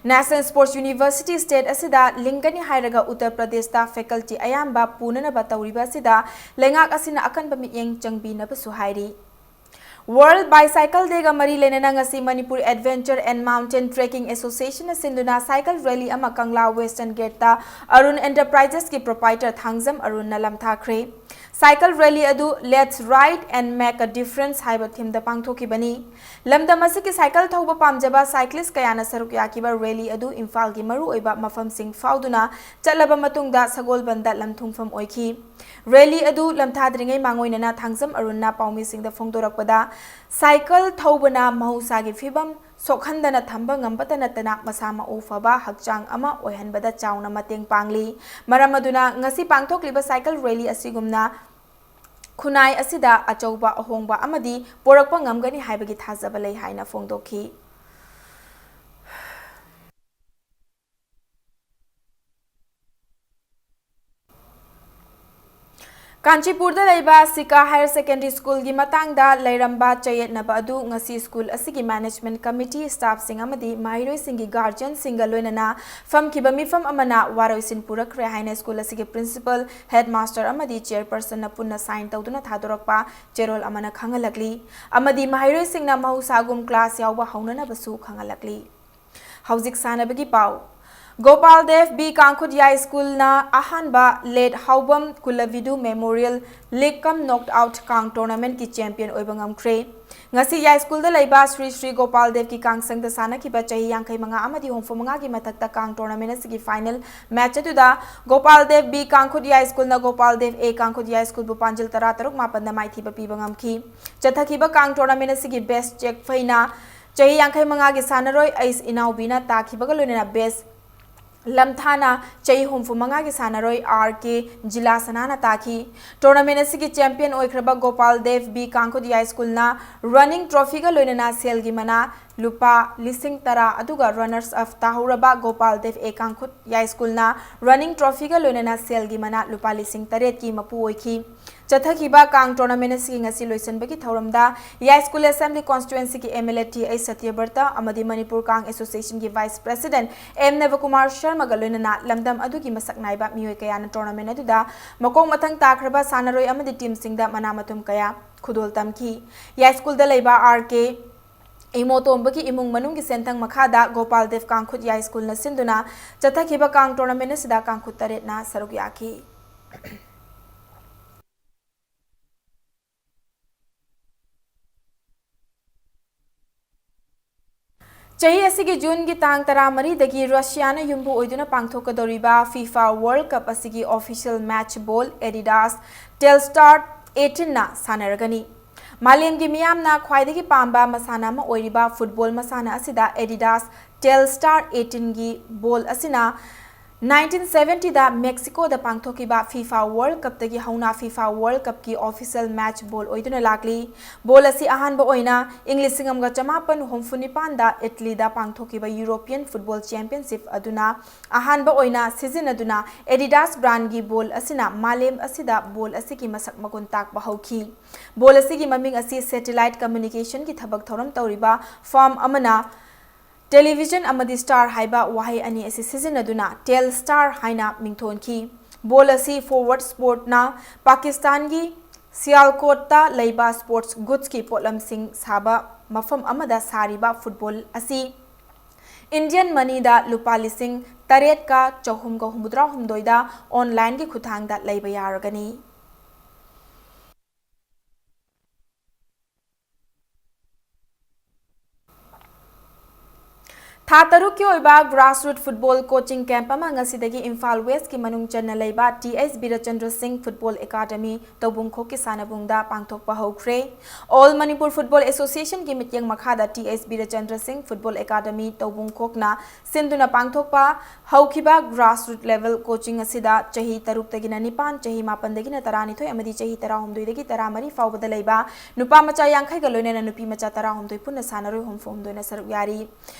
National Sports University state ꯑꯁꯤꯗ ꯂꯤꯡꯒꯅꯤ ꯍꯥꯏꯔꯒ ꯎꯠꯇꯔ ꯄ꯭ꯔꯗꯦꯁꯇ faculty ꯑꯌꯥꯝꯕ ꯄꯨꯅꯅꯕ ꯇꯧꯔꯤꯕ ꯑꯁꯤꯗ ꯂꯩꯉꯥꯛ ꯑꯁꯤꯅ ꯑꯀꯟꯕ ꯃꯤꯠꯌꯦꯡ ꯆꯪꯕꯤꯅꯕꯁꯨ ꯍꯥꯏꯔꯤ꯫ World Bicycle Dayꯒ ꯃꯔꯤ ꯂꯩꯅꯅ ꯉꯁꯤ Manipur Adventure and Mountain Trekking Associationꯅ ꯁꯤꯟꯗꯨꯅ cycle rally ꯑꯃ ꯀꯪꯂꯥ Western Gateꯇ Arun Enterprisesꯀꯤ proprietor Thangjam ꯑꯔꯨꯟꯅ ꯂꯝꯊꯥꯈ꯭ꯔꯦ꯫ Cycle rally ꯑꯗꯨ Let's Ride and Make a Difference ꯍꯥꯏꯕ themeꯗ ꯄꯥꯡꯊꯣꯛꯈꯤꯕꯅꯤ꯫ ꯂꯝꯗꯝ ꯑꯁꯤꯒꯤ cycle ꯊꯧꯕ ꯄꯥꯝꯖꯕ cyclist ꯀꯌꯥꯅ ꯁꯔꯨꯛ ꯌꯥꯈꯤꯕ rally ꯑꯗꯨ ꯏꯝꯐꯥꯜꯒꯤ ꯃꯔꯨꯑꯣꯏꯕ ꯃꯐꯝꯁꯤꯡ ꯐꯥꯎꯗꯨꯅ ꯆꯠꯂꯕ ꯃꯇꯨꯡꯗ ꯁꯒꯣꯜꯕꯟꯗ ꯂꯝꯊꯨꯡꯐꯝ ꯑꯣꯏꯈꯤ꯫ Rally ꯑꯗꯨ ꯂꯝꯊꯥꯗ꯭ꯔꯤꯉꯩ ꯃꯥꯡꯑꯣꯏꯅꯅ ꯊꯥꯡꯖꯝ ꯑꯔꯨꯟꯅ ꯄꯥꯎꯃꯤꯁꯤꯡꯗ ꯐꯣꯡꯗꯣꯔꯛꯄꯗ, cycle ꯊꯧꯕꯅ ꯃꯍꯧꯁꯥꯒꯤ ꯐꯤꯕꯝ ꯁꯣꯛꯍꯟꯗꯅ ꯊꯝꯕ ꯉꯝꯕꯇ ꯅꯠꯇꯅ ꯃꯁꯥ ꯃꯎ ꯐꯕ ꯍꯛꯆꯥꯡ ꯑꯃ ꯑꯣꯏꯍꯟꯕꯗ ꯆꯥꯎꯅ ꯃꯇꯦꯡ ꯄꯥꯡꯂꯤ꯫ ꯃꯔꯝ ꯑꯗꯨꯅ ꯉꯁꯤ ꯄꯥꯡꯊꯣꯛꯂꯤꯕ cycle rally ꯑꯁꯤꯒꯨꯝꯅ ꯈꯨꯟꯅꯥꯏ ꯑꯁꯤꯗ ꯑꯆꯧꯕ ꯑꯍꯣꯡꯕ ꯑꯃꯗꯤ ꯄꯨꯔꯛꯄ ꯉꯝꯒꯅꯤ ꯍꯥꯏꯕꯒꯤ ꯊꯥꯖꯕ ꯂꯩ ꯍꯥꯏꯅ ꯐꯣꯡꯗꯣꯛꯈꯤ꯫ ꯀꯥꯟꯆꯤꯄꯨꯔꯗ ꯂꯩꯕ ꯁꯤꯀꯥ ꯍꯥꯌꯔ ꯁꯦꯀꯦꯟꯗꯔꯤ ꯁ꯭ꯀꯨꯜꯒꯤ ꯃꯇꯥꯡꯗ ꯂꯩꯔꯝꯕ ꯆꯌꯦꯠꯅꯕ ꯑꯗꯨ ꯉꯁꯤ ꯁ꯭ꯀꯨꯜ ꯑꯁꯤꯒꯤ ꯃꯦꯅꯦꯖꯃꯦꯟꯠ ꯀꯃꯤꯇꯤ, ꯁ꯭ꯇꯥꯐꯁꯤꯡ ꯑꯃꯗꯤ ꯃꯍꯩꯔꯣꯏꯁꯤꯡꯒꯤ ꯒꯥꯔꯖꯤꯌꯟꯁꯤꯡꯒ ꯂꯣꯏꯅꯅ ꯐꯝꯈꯤꯕ ꯃꯤꯐꯝ ꯑꯃꯅ ꯋꯥꯔꯣꯏꯁꯤꯟ ꯄꯨꯔꯛꯈ꯭ꯔꯦ ꯍꯥꯏꯅ ꯁ꯭ꯀꯨꯜ ꯑꯁꯤꯒꯤ ꯄ꯭ꯔꯤꯟꯁꯤꯄꯜ, ꯍꯦꯗꯃꯥꯁꯇꯔ ꯑꯃꯗꯤ ꯆꯦꯌꯔꯄꯔꯁꯟꯅ ꯄꯨꯟꯅ ꯁꯥꯏꯟ ꯇꯧꯗꯨꯅ ꯊꯥꯗꯣꯔꯛꯄ ꯆꯦꯔꯣꯜ ꯑꯃꯅ ꯈꯪꯍꯜꯂꯛꯂꯤ꯫ ꯑꯃꯗꯤ ꯃꯍꯩꯔꯣꯏꯁꯤꯡꯅ ꯃꯍꯧꯁꯥꯒꯨꯝ ꯀ꯭ꯂꯥꯁ ꯌꯥꯎꯕ ꯍꯧꯅꯅꯕꯁꯨ ꯈꯪꯍꯜꯂꯛꯂꯤ꯫ ꯍꯧꯖꯤꯛ ꯁꯥꯟꯅꯕꯒꯤ ꯄꯥꯎ꯫ ꯒꯣꯄꯥꯜ ꯗꯦꯕ ꯕꯤ ꯀꯥꯡꯈꯨꯠ ꯌꯥꯏ ꯁ꯭ꯀꯨꯜꯅ ꯑꯍꯥꯟꯕ ꯂꯦꯠ ꯍꯥꯎꯕꯝ ꯀꯨꯂꯕꯤꯗꯨ ꯃꯦꯃꯣꯔꯤꯌꯦꯜ ꯂꯤꯒ ꯀꯝ ꯅꯣꯛ ꯑꯥꯎꯠ ꯀꯥꯡ ꯇꯣꯔꯅꯥꯃꯦꯟꯠꯀꯤ ꯆꯦꯝꯄꯤꯌꯟ ꯑꯣꯏꯕ ꯉꯝꯈ꯭ꯔꯦ꯫ ꯉꯁꯤ ꯌꯥꯏ ꯁ꯭ꯀꯨꯜꯗ ꯂꯩꯕ ꯁ꯭ꯔꯤ ꯁ꯭ꯔꯤ ꯒꯣꯄꯥꯜ ꯗꯦꯕꯀꯤ ꯀꯥꯡꯁꯪꯗ ꯁꯥꯟꯅꯈꯤꯕ ꯆꯍꯤ ꯌꯥꯡꯈꯩ ꯃꯉꯥ ꯑꯃꯗꯤ ꯍꯨꯝꯐꯨ ꯃꯉꯥꯒꯤ ꯃꯊꯛꯇ ꯀꯥꯡ ꯇꯣꯔꯅꯥꯃꯦꯟꯠ ꯑꯁꯤꯒꯤ ꯐꯥꯏꯅꯦꯜ ꯃꯦꯆ ꯑꯗꯨꯗ ꯒꯣꯄꯥꯜ ꯗꯦꯕ ꯕꯤ ꯀꯥꯡꯈꯨꯠ ꯌꯥꯏ ꯁ꯭ꯀꯨꯜꯅ ꯒꯣꯄꯥꯜ ꯗꯦꯕ ꯑꯦ ꯀꯥꯡꯈꯨꯠ ꯌꯥꯏ ꯁ꯭ꯀꯨꯜꯕꯨ ꯄꯥꯟꯖꯤꯜ ꯇꯔꯥ ꯇꯔꯨꯛ ꯃꯥꯄꯟꯗ ꯃꯥꯏꯊꯤꯕ ꯄꯤꯕ ꯉꯝꯈꯤ꯫ ꯆꯠꯊꯈꯤꯕ ꯀꯥꯡ ꯇꯣꯔꯅꯥꯃꯦꯟꯠ ꯑꯁꯤꯒꯤ ꯕꯦꯁ ꯆꯦꯛ ꯐꯩꯅ ꯆꯍꯤ ꯌꯥꯡꯈꯩ ꯃꯉꯥꯒꯤ ꯁꯥꯟꯅꯔꯣꯏ ꯑꯩꯁ ꯏꯅꯥꯎꯕꯤꯅ ꯇꯥꯈꯤꯕꯒ ꯂꯣꯏꯅꯅ ꯕꯦꯁ ꯂꯝꯊꯥꯅ ꯆꯍꯤ ꯍꯨꯝꯐꯨ ꯃꯉꯥꯒꯤ ꯁꯥꯟꯅꯔꯣꯏ ꯑꯥꯔ ꯀꯦ ꯖꯤꯂꯥ ꯁꯅꯥꯅ ꯇꯥꯈꯤ꯫ ꯇꯣꯔꯅꯥꯃꯦꯟꯠ ꯑꯁꯤꯒꯤ ꯆꯦꯝꯄꯤꯌꯟ ꯑꯣꯏꯈ꯭ꯔꯕ ꯒꯣꯄꯥꯜ ꯗꯦꯕ ꯕꯤ ꯀꯥꯡꯈꯨꯠ ꯌꯥꯏ ꯁ꯭ꯀꯨꯜꯅ ꯔꯟꯅꯤꯡ ꯇ꯭ꯔꯣꯐꯤꯒ ꯂꯣꯏꯅꯅ ꯁꯦꯜꯒꯤ ꯃꯅꯥ ꯂꯨꯄꯥ ꯂꯤꯁꯤꯡ ꯇꯔꯥ, ꯑꯗꯨꯒ ꯔꯟꯅꯔꯁ ꯑꯞ ꯇꯥꯍꯧꯔꯕ ꯒꯣꯄꯥꯜ ꯗꯦꯕ ꯑꯦ ꯀꯥꯡꯈꯨꯠ ꯌꯥꯏ ꯁ꯭ꯀꯨꯜꯅ ꯔꯟꯅꯤꯡ ꯇ꯭ꯔꯣꯐꯤꯒ ꯂꯣꯏꯅꯅ ꯁꯦꯜꯒꯤ ꯃꯅꯥ ꯂꯨꯄꯥ ꯂꯤꯁꯤꯡ ꯇꯔꯦꯠꯀꯤ ꯃꯄꯨ ꯑꯣꯏꯈꯤ꯫ ꯆꯠꯊꯈꯤꯕ ꯀꯥꯡ ꯇꯣꯔꯅꯥꯃꯦꯟꯠ ꯑꯁꯤꯒꯤ ꯉꯁꯤ ꯂꯣꯏꯁꯤꯟꯕꯒꯤ ꯊꯧꯔꯝꯗ ꯌꯥꯏꯁ꯭ꯀꯨꯜ ꯑꯦꯁꯦꯝꯕ꯭ꯂꯤ ꯀꯣꯟꯁꯇꯤꯇ꯭ꯋꯦꯟꯁꯤꯒꯤ M L A T H Satyabrata ꯑꯃꯗꯤ ꯃꯅꯤꯄꯨꯔ ꯀꯥꯡ ꯑꯦꯁꯣꯁꯤꯌꯦꯁꯟꯒꯤ ꯚꯥꯏꯁ ꯄ꯭ꯔꯦꯁꯤꯗꯦꯟꯠ ꯑꯦꯝ ꯅꯕꯀꯨꯃꯥꯔ ꯁꯔꯃꯒ ꯂꯣꯏꯅꯅ ꯂꯝꯗꯝ ꯑꯗꯨꯒꯤ ꯃꯁꯛ ꯅꯥꯏꯕ ꯃꯤꯑꯣꯏ ꯀꯌꯥꯅ ꯇꯣꯔꯅꯥꯃꯦꯟꯠ ꯑꯗꯨꯗ ꯃꯈꯣꯡ ꯃꯊꯪ ꯇꯥꯈ꯭ꯔꯕ ꯁꯥꯟꯅꯔꯣꯏ ꯑꯃꯗꯤ ꯇꯤꯝꯁꯤꯡꯗ ꯃꯅꯥ ꯃꯊꯨꯝ ꯀꯌꯥ ꯈꯨꯗꯣꯜ ꯇꯝꯈꯤ꯫ ꯌꯥꯏꯁ꯭ꯀꯨꯜꯗ ꯂꯩꯕ ꯑꯥꯔ ꯀꯦ ꯏꯃꯣꯇꯣꯝꯕꯒꯤ ꯏꯃꯨꯡ ꯃꯅꯨꯡꯒꯤ ꯁꯦꯟꯊꯪ ꯃꯈꯥꯗ ꯒꯣꯄꯥꯜ ꯗꯦꯕ ꯀꯥꯡꯈꯨꯠ ꯌꯥꯏꯁ꯭ꯀꯨꯜꯅ ꯁꯤꯟꯗꯨꯅ ꯆꯠꯊꯈꯤꯕ ꯀꯥꯡ ꯇꯣꯔꯅꯥꯃꯦꯟꯠ ꯑꯁꯤꯗ ꯀꯥꯡꯈꯨꯠ ꯇꯔꯦꯠꯅ ꯁꯔꯨꯛ ꯌꯥꯈꯤ꯫ ꯆꯍꯤ ꯑꯁꯤꯒꯤ ꯖꯨꯟꯒꯤ ꯇꯥꯡ ꯇꯔꯥꯃꯔꯤꯗꯒꯤ ꯔꯁꯤꯌꯥꯅ ꯌꯨꯝꯕꯨ ꯑꯣꯏꯗꯨꯅ ꯄꯥꯡꯊꯣꯛꯀꯗꯧꯔꯤꯕ ꯐꯤꯐꯥ ꯋꯥꯔꯜꯗ ꯀꯞ ꯑꯁꯤꯒꯤ ꯑꯣꯐꯤꯁꯤꯌꯦꯜ ꯃꯦꯆ ꯕꯣꯜ ꯑꯦꯗꯤꯗꯥꯁ ꯇꯦꯜꯁ꯭ꯇꯥꯔ ꯑꯩꯠꯇꯤꯟꯅ ꯁꯥꯟꯅꯔꯒꯅꯤ꯫ ꯃꯥꯂꯦꯝꯒꯤ ꯃꯤꯌꯥꯝꯅ ꯈ꯭ꯋꯥꯏꯗꯒꯤ ꯄꯥꯝꯕ ꯃꯁꯥꯟꯅ ꯑꯃ ꯑꯣꯏꯔꯤꯕ ꯐꯨꯠꯕꯣꯜ ꯃꯁꯥꯟꯅ ꯑꯁꯤꯗ ꯑꯦꯗꯤꯗꯥꯁ ꯇꯦꯜꯁ꯭ꯇꯥꯔ ꯑꯩꯠꯇꯤꯟꯒꯤ ꯕꯣꯜ ꯑꯁꯤꯅ ꯅꯥꯏꯟꯇꯤꯟ ꯁꯚꯦꯟꯇꯤꯗ ꯃꯦꯛꯁꯤꯀꯣꯗ ꯄꯥꯡꯊꯣꯛꯈꯤꯕ FIFA World Cupꯇꯒꯤ ꯍꯧꯅ FIFA World Cupꯀꯤ official match ball ꯑꯣꯏꯗꯨꯅ ꯂꯥꯛꯂꯤ꯫ Ball ꯑꯁꯤ ꯑꯍꯥꯟꯕ ꯑꯣꯏꯅ ꯏꯪ ꯂꯤꯁꯤꯡ ꯑꯃꯒ ꯆꯃꯥꯄꯟ ꯍꯨꯝꯐꯨ ꯅꯤꯄꯥꯟꯗ ꯏꯇꯂꯤꯗ ꯄꯥꯡꯊꯣꯛꯈꯤꯕ European Football Championship ꯑꯗꯨꯅ ꯑꯍꯥꯟꯕ ꯑꯣꯏꯅ ꯁꯤꯖꯤꯟꯅꯗꯨꯅ Adidas brandꯀꯤ ball ꯑꯁꯤꯅ ꯃꯥꯂꯦꯝ ꯑꯁꯤꯗ ball ꯑꯁꯤꯒꯤ ꯃꯁꯛ ꯃꯒꯨꯟ ꯇꯥꯛꯄ ꯍꯧꯈꯤ꯫ Ball ꯑꯁꯤꯒꯤ ꯃꯃꯤꯡ ꯑꯁꯤ satellite communicationꯒꯤ ꯊꯕꯛ ꯊꯧꯔꯝ ꯇꯧꯔꯤꯕ firm ꯑꯃꯅ television ꯑꯃꯗꯤ star ꯍꯥꯏꯕ ꯋꯥꯍꯩ ꯑꯅꯤ ꯑꯁꯤ ꯁꯤꯖꯤꯟꯅꯗꯨꯅ Telstar ꯍꯥꯏꯅ ꯃꯤꯡꯊꯣꯟꯈꯤ꯫ Ball ꯑꯁꯤ Forward Sportsꯅ ꯄꯥꯀꯤꯁꯇꯥꯟꯒꯤ ꯁꯤꯌꯥꯜꯀꯣꯠꯇ ꯂꯩꯕ sports goodsꯀꯤ ꯄꯣꯠꯂꯝꯁꯤꯡ ꯁꯥꯕ ꯃꯐꯝ ꯑꯃꯗ ꯁꯥꯔꯤꯕ football ꯑꯁꯤ Indian moneyꯗ ꯂꯨꯄꯥ ꯂꯤꯁꯤꯡ ꯇꯔꯦꯠꯀ ꯆꯍꯨꯝꯒ ꯍꯨꯝꯐꯨꯇꯔꯥꯍꯨꯝꯗꯣꯏꯗ onlineꯒꯤ ꯈꯨꯠꯊꯥꯡꯗ ꯂꯩꯕ ꯌꯥꯔꯒꯅꯤ꯫ ꯊꯥ ꯇꯔꯨꯛꯀꯤ ꯑꯣꯏꯕ grassroot football coaching camp ꯑꯃ ꯉꯁꯤꯗꯒꯤ ꯏꯝꯐꯥꯜ Westꯀꯤ ꯃꯅꯨꯡ ꯆꯟꯅ ꯂꯩꯕ T S ꯕꯤꯔꯆꯟꯗ꯭ꯔ ꯁꯤꯡ Football Academy ꯇꯧꯕꯨꯡꯈꯣꯛꯀꯤ ꯁꯥꯟꯅꯕꯨꯡꯗ ꯄꯥꯡꯊꯣꯛꯄ ꯍꯧꯈ꯭ꯔꯦ꯫ All Manipur Football Associationꯒꯤ ꯃꯤꯠꯌꯦꯡ ꯃꯈꯥꯗ T S ꯕꯤꯔꯆꯟꯗ꯭ꯔ ꯁꯤꯡ Football Academy ꯇꯧꯕꯨꯡꯈꯣꯛꯅ ꯁꯤꯟꯗꯨꯅ ꯄꯥꯡꯊꯣꯛꯄ ꯍꯧꯈꯤꯕ grassroot level coaching ꯑꯁꯤꯗ ꯆꯍꯤ ꯇꯔꯨꯛꯇꯒꯤꯅ ꯅꯤꯄꯥꯟ, ꯆꯍꯤ ꯃꯥꯄꯟꯗꯒꯤꯅ ꯇꯔꯥꯅꯤꯊꯣꯏ ꯑꯃꯗꯤ ꯆꯍꯤ ꯇꯔꯥꯍꯨꯝꯗꯣꯏꯗꯒꯤ ꯇꯔꯥꯃꯔꯤ ꯐꯥꯎꯕꯗ ꯂꯩꯕ ꯅꯨꯄꯥ ꯃꯆꯥ ꯌꯥꯡꯈꯩꯒ ꯂꯣꯏꯅꯅ ꯅꯨꯄꯤ ꯃꯆꯥ ꯇꯔꯥꯍꯨꯝꯗꯣꯏ ꯄꯨꯟꯅ ꯁꯥꯟꯅꯔꯣꯏ ꯍꯨꯝꯐꯨꯍꯨꯝꯗꯣꯏꯅ ꯁꯔꯨꯛ ꯌꯥꯔꯤ꯫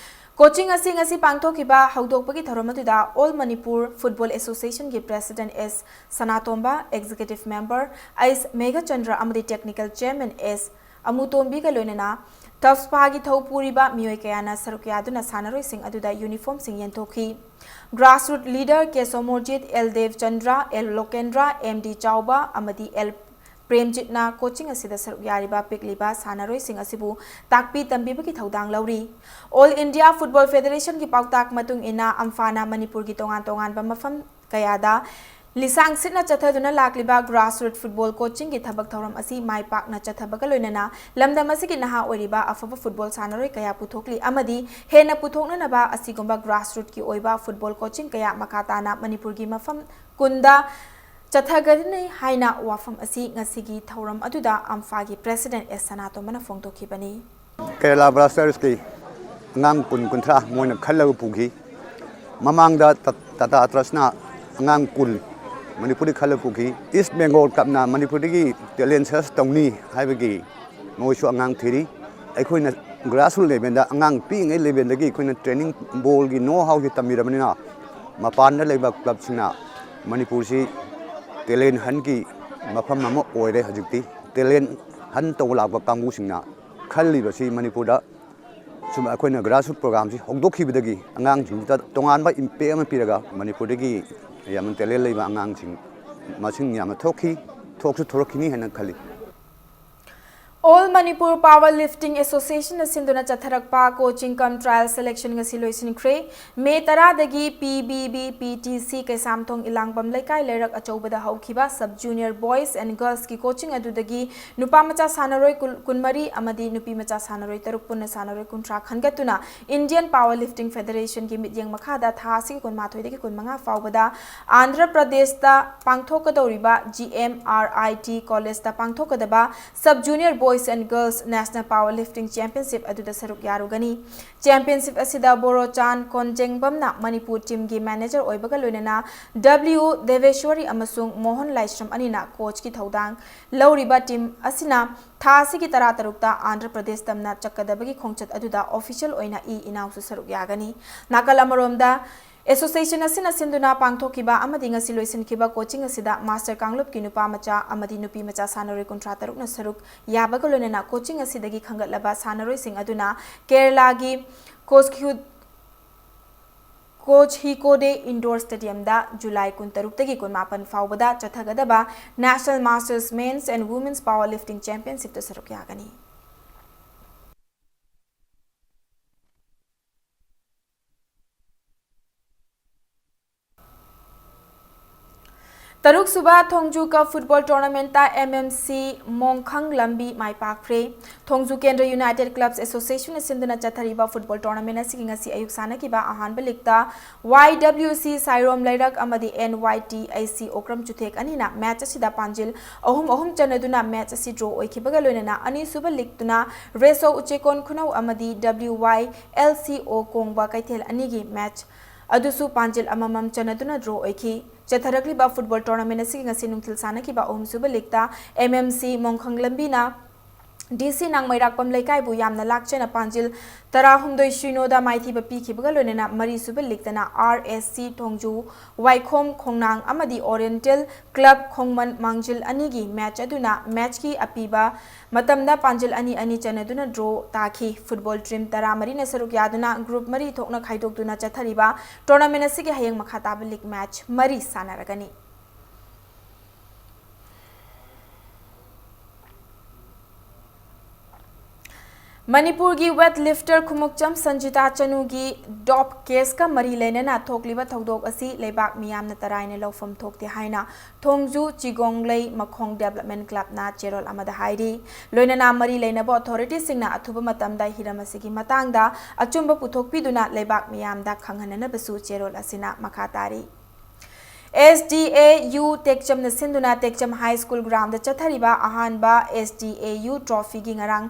Coaching ꯑꯁꯤ ꯉꯁꯤ ꯄꯥꯡꯊꯣꯛꯈꯤꯕ ꯍꯧꯗꯣꯛꯄꯒꯤ ꯊꯧꯔꯝ ꯑꯗꯨꯗ All Manipur Football Associationꯒꯤ President S ꯁꯅꯥꯇꯣꯝꯕ, Executive Member ꯑꯩꯁ ꯃꯦꯘꯆꯟꯗ꯭ꯔ ꯑꯃꯗꯤ Technical Chairman S ꯑꯃꯨꯇꯣꯝꯕꯤꯒ ꯂꯣꯏꯅꯅ TUFSPAꯒꯤ ꯊꯧ ꯄꯨꯔꯤꯕ ꯃꯤꯑꯣꯏ ꯀꯌꯥꯅ ꯁꯔꯨꯛ ꯌꯥꯗꯨꯅ ꯁꯥꯟꯅꯔꯣꯏꯁꯤꯡ ꯑꯗꯨꯗ uniformꯁꯤꯡ ꯌꯦꯟꯊꯣꯛꯈꯤ꯫ Grassroot leader K Somorjit, L Debachandra, L Lokendra, M D Chaoba ꯑꯃꯗꯤ ꯑꯦꯜ ꯄ꯭ꯔꯦꯝꯖꯤꯠꯅ coaching ꯑꯁꯤꯗ ꯁꯔꯨꯛ ꯌꯥꯔꯤꯕ ꯄꯤꯛꯂꯤꯕ ꯁꯥꯟꯅꯔꯣꯏꯁꯤꯡ ꯑꯁꯤꯕꯨ ꯇꯥꯛꯄꯤ ꯇꯝꯕꯤꯕꯒꯤ ꯊꯧꯗꯥꯡ ꯂꯧꯔꯤ꯫ All India Football Federationꯒꯤ ꯄꯥꯎꯇꯥꯛ ꯃꯇꯨꯡ ꯏꯟꯅ ꯑꯝꯐꯥꯅ ꯃꯅꯤꯄꯨꯔꯒꯤ ꯇꯣꯉꯥꯟ ꯇꯣꯉꯥꯟꯕ ꯃꯐꯝ ꯀꯌꯥꯗ ꯂꯤꯁꯥꯡ ꯁꯤꯠꯅ ꯆꯠꯊꯗꯨꯅ ꯂꯥꯛꯂꯤꯕ grassroot football coachingꯒꯤ ꯊꯕꯛ ꯊꯧꯔꯝ ꯑꯁꯤ ꯃꯥꯏ ꯄꯥꯛꯅ ꯆꯠꯊꯕꯒ ꯂꯣꯏꯅꯅ ꯂꯝꯗꯝ ꯑꯁꯤꯒꯤ ꯅꯍꯥ ꯑꯣꯏꯔꯤꯕ ꯑꯐꯕ football ꯁꯥꯟꯅꯔꯣꯏ ꯀꯌꯥ ꯄꯨꯊꯣꯛꯂꯤ ꯑꯃꯗꯤ ꯍꯦꯟꯅ ꯄꯨꯊꯣꯛꯅꯅꯕ ꯑꯁꯤꯒꯨꯝꯕ grassrootꯀꯤ ꯑꯣꯏꯕ football coaching ꯀꯌꯥ ꯃꯈꯥ ꯇꯥꯅ ꯃꯅꯤꯄꯨꯔꯒꯤ ꯃꯐꯝ ꯀꯨꯟꯗ ꯆꯠꯊꯒꯅꯤ ꯍꯥꯏꯅ ꯋꯥꯐꯝ ꯑꯁꯤ ꯉꯁꯤꯒꯤ ꯊꯧꯔꯝ ꯑꯗꯨꯗ ꯑꯝꯐꯥꯒꯤ President S ꯁꯅꯥꯇꯣꯝꯕꯅ ꯐꯣꯡꯗꯣꯛꯈꯤꯕꯅꯤ꯫ Kerala Blastersꯀꯤ ꯑꯉꯥꯡ ꯀꯨꯟ, ꯀꯨꯟꯊ꯭ꯔꯥ ꯃꯣꯏꯅ ꯈꯜꯂꯒ ꯄꯨꯈꯤ꯫ ꯃꯃꯥꯡꯗ ꯇ-, ꯇꯥꯇꯥ ꯇ꯭ꯔꯁꯅ ꯑꯉꯥꯡ ꯀꯨꯟ ꯃꯅꯤꯄꯨꯔꯗꯒꯤ ꯈꯜꯂ ꯄꯨꯈꯤ꯫ ꯏꯁ ꯕꯦꯡꯒꯣꯜ ꯀ꯭ꯂꯕꯅ ꯃꯅꯤꯄꯨꯔꯗꯒꯤ ꯇꯦꯂꯦꯟ ꯁꯔꯁ ꯇꯧꯅꯤ ꯍꯥꯏꯕꯒꯤ ꯃꯣꯏꯁꯨ ꯑꯉꯥꯡ ꯊꯤꯔꯤ꯫ ꯑꯩꯈꯣꯏꯅ ꯒ꯭ꯔꯥꯁꯔꯨꯠ ꯂꯦꯚꯦꯜꯗ, ꯑꯉꯥꯡ ꯄꯤꯛꯏꯉꯩ ꯂꯦꯚꯦꯜꯗꯒꯤ ꯑꯩꯈꯣꯏꯅ ꯇ꯭ꯔꯦꯅꯤꯡ, ꯕꯣꯜꯒꯤ ꯅꯣ ꯍꯥꯎꯁꯤ ꯇꯝꯕꯤꯔꯕꯅꯤꯅ, ꯃꯄꯥꯟꯗ ꯂꯩꯕ ꯀ꯭ꯂꯕꯁꯤꯡꯅ ꯃꯅꯤꯄꯨꯔꯁꯤ ꯇꯦꯂꯦꯟ ꯍꯟꯒꯤ ꯃꯐꯝ ꯑꯃ ꯑꯣꯏꯔꯦ ꯍꯧꯖꯤꯛꯇꯤ꯫ ꯇꯦꯂꯦꯟ ꯍꯟ ꯇꯧꯕ ꯂꯥꯛꯄ ꯀꯥꯡꯕꯨꯁꯤꯡꯅ ꯈꯜꯂꯤꯕꯁꯤ ꯃꯅꯤꯄꯨꯔꯗ ꯁꯨꯝ ꯑꯩꯈꯣꯏꯅ ꯒ꯭ꯔꯥꯁꯔꯨꯠ ꯄ꯭ꯔꯣꯒ꯭ꯔꯥꯝꯁꯤ ꯍꯧꯗꯣꯛꯈꯤꯕꯗꯒꯤ ꯑꯉꯥꯡꯁꯤꯡꯁꯤꯗ ꯇꯣꯉꯥꯟꯕ ꯏꯝꯄꯦꯛ ꯑꯃ ꯄꯤꯔꯒ ꯃꯅꯤꯄꯨꯔꯗꯒꯤ ꯌꯥꯝꯅ ꯇꯦꯂꯦꯟ ꯂꯩꯕ ꯑꯉꯥꯡꯁꯤꯡ ꯃꯁꯤꯡ ꯌꯥꯝꯅ ꯊꯣꯛꯈꯤ, ꯊꯣꯛꯁꯨ ꯊꯣꯔꯛꯈꯤꯅꯤ ꯍꯥꯏꯅ ꯈꯜꯂꯤ꯫ All Manipur Power Lifting Association ꯅ ꯁꯤꯟꯗꯨꯅ ꯆꯠꯊꯔꯛꯄ coaching cum trial selection ꯉꯁꯤ ꯂꯣꯏꯁꯤꯟꯈ꯭ꯔꯦ꯫ ꯃꯦ ꯇꯔꯥꯗꯒꯤ P B B P T C Keisamthong ꯏꯂꯥꯡꯕꯝ ꯂꯩꯀꯥꯏ ꯂꯩꯔꯛ ꯑꯆꯧꯕꯗ ꯍꯧꯈꯤꯕ sub junior boys and girls ꯀꯤ coaching ꯑꯗꯨꯗꯒꯤ ꯅꯨꯄꯥ ꯃꯆꯥ ꯁꯥꯟꯅꯔꯣꯏ ꯀꯨꯟ-, ꯀꯨꯟꯃꯔꯤ ꯑꯃꯗꯤ ꯅꯨꯄꯤ ꯃꯆꯥ ꯁꯥꯟꯅꯔꯣꯏ ꯇꯔꯨꯛ ꯄꯨꯟꯅ ꯁꯥꯟꯅꯔꯣꯏ ꯀꯨꯟꯊ꯭ꯔꯥ ꯈꯟꯒꯠꯇꯨꯅ Indian Power Lifting Federation ꯒꯤ ꯃꯤꯠꯌꯦꯡ ꯃꯈꯥꯗ ꯊꯥ ꯑꯁꯤꯒꯤ ꯀꯨꯟꯃꯥꯊꯣꯏꯗꯒꯤ ꯀꯨꯟꯃꯉꯥ ꯐꯥꯎꯕꯗ ꯑꯟꯙ꯭ꯔ ꯄ꯭ꯔꯗꯦꯁꯇ ꯄꯥꯡꯊꯣꯛꯀꯗꯧꯔꯤꯕ ꯖꯤ ꯑꯦꯝ ꯑꯥꯔ ꯑꯥꯏ ꯇꯤ ꯀꯣꯂꯦꯖꯇ ꯄꯥꯡꯊꯣꯛꯀꯗꯕ Sub Junior Boys and Girls National Power Lifting Championship ꯑꯗꯨꯗ ꯁꯔꯨꯛ ꯌꯥꯔꯨꯒꯅꯤ꯫ Championship ꯑꯁꯤꯗ ꯕꯣꯔꯣꯆꯥꯟ ꯀꯣꯟꯖꯦꯡꯕꯝꯅ ꯃꯅꯤꯄꯨꯔ team ꯒꯤ manager ꯑꯣꯏꯕꯒ ꯂꯣꯏꯅꯅ ꯗꯕ꯭ꯂꯤꯎ ꯗꯦꯕꯦꯁ꯭ꯋꯔꯤ ꯑꯃꯁꯨꯡ ꯃꯣꯍꯟ ꯂꯥꯏꯁ꯭ꯔꯝ ꯑꯅꯤꯅ coach ꯀꯤ ꯊꯧꯗꯥꯡ ꯂꯧꯔꯤꯕ team ꯑꯁꯤꯅ ꯊꯥ ꯑꯁꯤꯒꯤ ꯇꯔꯥꯇꯔꯨꯛꯇ ꯑꯟꯙ꯭ꯔ ꯄ꯭ꯔꯗꯦꯁ ꯇꯝꯅ ꯆꯠꯀꯗꯕꯒꯤ ꯈꯣꯡꯆꯠ ꯑꯗꯨꯗ official ꯑꯣꯏꯅ ꯏ ꯏꯅꯥꯎꯁꯨ ꯁꯔꯨꯛ ꯌꯥꯒꯅꯤ꯫ ꯅꯥꯀꯜ ꯑꯃꯔꯣꯝꯗ, Association ꯑꯁꯤꯅ ꯁꯤꯟꯗꯨꯅ ꯄꯥꯡꯊꯣꯛꯈꯤꯕ ꯑꯃꯗꯤ ꯉꯁꯤ ꯂꯣꯏꯁꯤꯟꯈꯤꯕ coaching ꯑꯁꯤꯗ master ꯀꯥꯡꯂꯨꯞꯀꯤ ꯅꯨꯄꯥ ꯃꯆꯥ ꯑꯃꯗꯤ ꯅꯨꯄꯤ ꯃꯆꯥ ꯁꯥꯟꯅꯔꯣꯏ ꯀꯨꯟꯊ꯭ꯔꯥ ꯇꯔꯨꯛꯅ ꯁꯔꯨꯛ ꯌꯥꯕꯒ ꯂꯣꯏꯅꯅ coaching ꯑꯁꯤꯗꯒꯤ ꯈꯟꯒꯠꯂꯕ ꯁꯥꯟꯅꯔꯣꯏꯁꯤꯡ ꯑꯗꯨꯅ ꯀꯦꯔꯂꯥꯒꯤ ꯀꯣꯁꯀ꯭ꯌꯨ-, ꯀꯣꯆꯍꯤꯀꯣꯗꯦ indoor stadium ꯗ ꯖꯨꯂꯥꯏ ꯀꯨꯟꯇꯔꯨꯛꯇꯒꯤ ꯀꯨꯟꯃꯥꯄꯟ ꯐꯥꯎꯕꯗ ꯆꯠꯊꯒꯗꯕ National Masters Men's and Women's Power Lifting Championship ꯇ ꯁꯔꯨꯛ ꯌꯥꯒꯅꯤ꯫ ꯇꯔꯨꯛꯁꯨꯕ ꯊꯣꯡꯖꯨ Cup Football Tournament ꯇ ꯑꯦꯝ ꯑꯦꯝ ꯁꯤ ꯃꯣꯡꯈꯪ ꯂꯝꯕꯤ ꯃꯥꯏ ꯄꯥꯛꯈ꯭ꯔꯦ꯫ ꯊꯣꯡꯖꯨ ꯀꯦꯟꯗ꯭ꯔ United Clubs Association ꯅ ꯁꯤꯟꯗꯨꯅ ꯆꯠꯊꯔꯤꯕ football tournament ꯑꯁꯤꯒꯤ ꯉꯁꯤ ꯑꯌꯨꯛ ꯁꯥꯟꯅꯈꯤꯕ ꯑꯍꯥꯟꯕ league ꯇ ꯋꯥꯏ ꯗꯕ꯭ꯂꯤꯎ ꯁꯤ ꯁꯥꯏꯔꯣꯝ ꯂꯩꯔꯛ ꯑꯃꯗꯤ ꯑꯦꯟ ꯋꯥꯏ ꯇꯤ ꯑꯦ ꯁꯤ ꯑꯣꯀ꯭ꯔꯝ ꯆꯨꯊꯦꯛ ꯑꯅꯤꯅ match ꯑꯁꯤꯗ ꯄꯥꯟꯖꯤꯜ ꯑꯍꯨꯝ ꯑꯍꯨꯝ ꯆꯟꯅꯗꯨꯅ match ꯑꯁꯤ draw ꯑꯣꯏꯈꯤꯕꯒ ꯂꯣꯏꯅꯅ ꯑꯅꯤꯁꯨꯕ league ꯇꯨꯅ ꯔꯦꯁꯣ ꯎꯆꯦꯀꯣꯟ ꯈꯨꯅꯧ ꯑꯃꯗꯤ ꯗꯕ꯭ꯂꯤꯎ ꯋꯥꯏ ꯑꯦꯜ ꯁꯤ ꯑꯣ ꯀꯣꯡꯕ ꯀꯩꯊꯦꯜ ꯑꯅꯤꯒꯤ match ꯑꯗꯨꯁꯨ ꯄꯥꯟꯖꯤꯜ ꯑꯃꯃꯝ ꯆꯟꯅꯗꯨꯅ draw ꯑꯣꯏꯈꯤ꯫ ꯆꯠꯊꯔꯛꯂꯤꯕ football tournament ꯑꯁꯤꯒꯤ ꯉꯁꯤ ꯅꯨꯡꯊꯤꯜ ꯁꯥꯟꯅꯈꯤꯕ ꯑꯍꯨꯝꯁꯨꯕ leagueꯇ M M C ꯃꯣꯡꯈꯪ ꯂꯝꯕꯤꯅ D C ꯅꯥꯡꯃꯩꯔꯥꯛꯄꯝ ꯂꯩꯀꯥꯏꯕꯨ ꯌꯥꯝꯅ ꯂꯥꯛꯆꯅ ꯄꯥꯟꯖꯤꯜ ꯇꯔꯥꯍꯨꯝꯗꯣꯏ ꯁꯤꯅꯣꯗ ꯃꯥꯏꯊꯤꯕ ꯄꯤꯈꯤꯕꯒ ꯂꯣꯏꯅꯅ ꯃꯔꯤꯁꯨꯕ leagueꯇꯅ R S C ꯊꯣꯡꯖꯨ ꯋꯥꯏꯈꯣꯝ ꯈꯣꯡꯅꯥꯡ ꯑꯃꯗꯤ Oriental Club ꯈꯣꯡꯃꯟ ꯃꯥꯡꯖꯤꯜ ꯑꯅꯤꯒꯤ match ꯑꯗꯨꯅ matchꯀꯤ ꯑꯄꯤꯕ ꯃꯇꯝꯗ ꯄꯥꯟꯖꯤꯜ ꯑꯅꯤ ꯑꯅꯤ ꯆꯟꯅꯗꯨꯅ draw ꯇꯥꯈꯤ꯫ Football team ꯇꯔꯥꯃꯔꯤꯅ ꯁꯔꯨꯛ ꯌꯥꯗꯨꯅ group ꯃꯔꯤ ꯊꯣꯛꯅ ꯈꯥꯏꯗꯣꯛꯇꯨꯅ ꯆꯠꯊꯔꯤꯕ tournament ꯑꯁꯤꯒꯤ ꯍꯌꯦꯡ ꯃꯈꯥ ꯇꯥꯕ league match ꯃꯔꯤ ꯁꯥꯟꯅꯔꯒꯅꯤ꯫ ꯃꯅꯤꯄꯨꯔꯒꯤ weightlifter ꯈꯨꯃꯨꯛꯆꯝ ꯁꯟꯖꯤꯇꯥ ꯆꯅꯨꯒꯤ dope caseꯀ ꯃꯔꯤ ꯂꯩꯅꯅ ꯊꯣꯛꯂꯤꯕ ꯊꯧꯗꯣꯛ ꯑꯁꯤ ꯂꯩꯕꯥꯛ ꯃꯤꯌꯥꯝꯅ ꯇꯔꯥꯏꯅ ꯂꯧꯐꯝ ꯊꯣꯛꯇꯦ ꯍꯥꯏꯅ ꯊꯣꯡꯖꯨ ꯆꯤꯒꯣꯡꯂꯩ ꯃꯈꯣꯡ Development Clubꯅ ꯆꯦꯔꯣꯜ ꯑꯃꯗ ꯍꯥꯏꯔꯤ꯫ ꯂꯣꯏꯅꯅ ꯃꯔꯤ ꯂꯩꯅꯕ authorityꯁꯤꯡꯅ ꯑꯊꯨꯕ ꯃꯇꯝꯗ ꯍꯤꯔꯝ ꯑꯁꯤꯒꯤ ꯃꯇꯥꯡꯗ ꯑꯆꯨꯝꯕ ꯄꯨꯊꯣꯛꯄꯤꯗꯨꯅ ꯂꯩꯕꯥꯛ ꯃꯤꯌꯥꯝꯗ ꯈꯪꯍꯟꯅꯅꯕꯁꯨ ꯆꯦꯔꯣꯜ ꯑꯁꯤꯅ ꯃꯈꯥ ꯇꯥꯔꯤ꯫ S D A U ꯇꯦꯛꯆꯝꯅ ꯁꯤꯟꯗꯨꯅ ꯇꯦꯛꯆꯝ High School groundꯗ ꯆꯠꯊꯔꯤꯕ ꯑꯍꯥꯟꯕ S D A U trophyꯒꯤ ꯉꯔꯥꯡ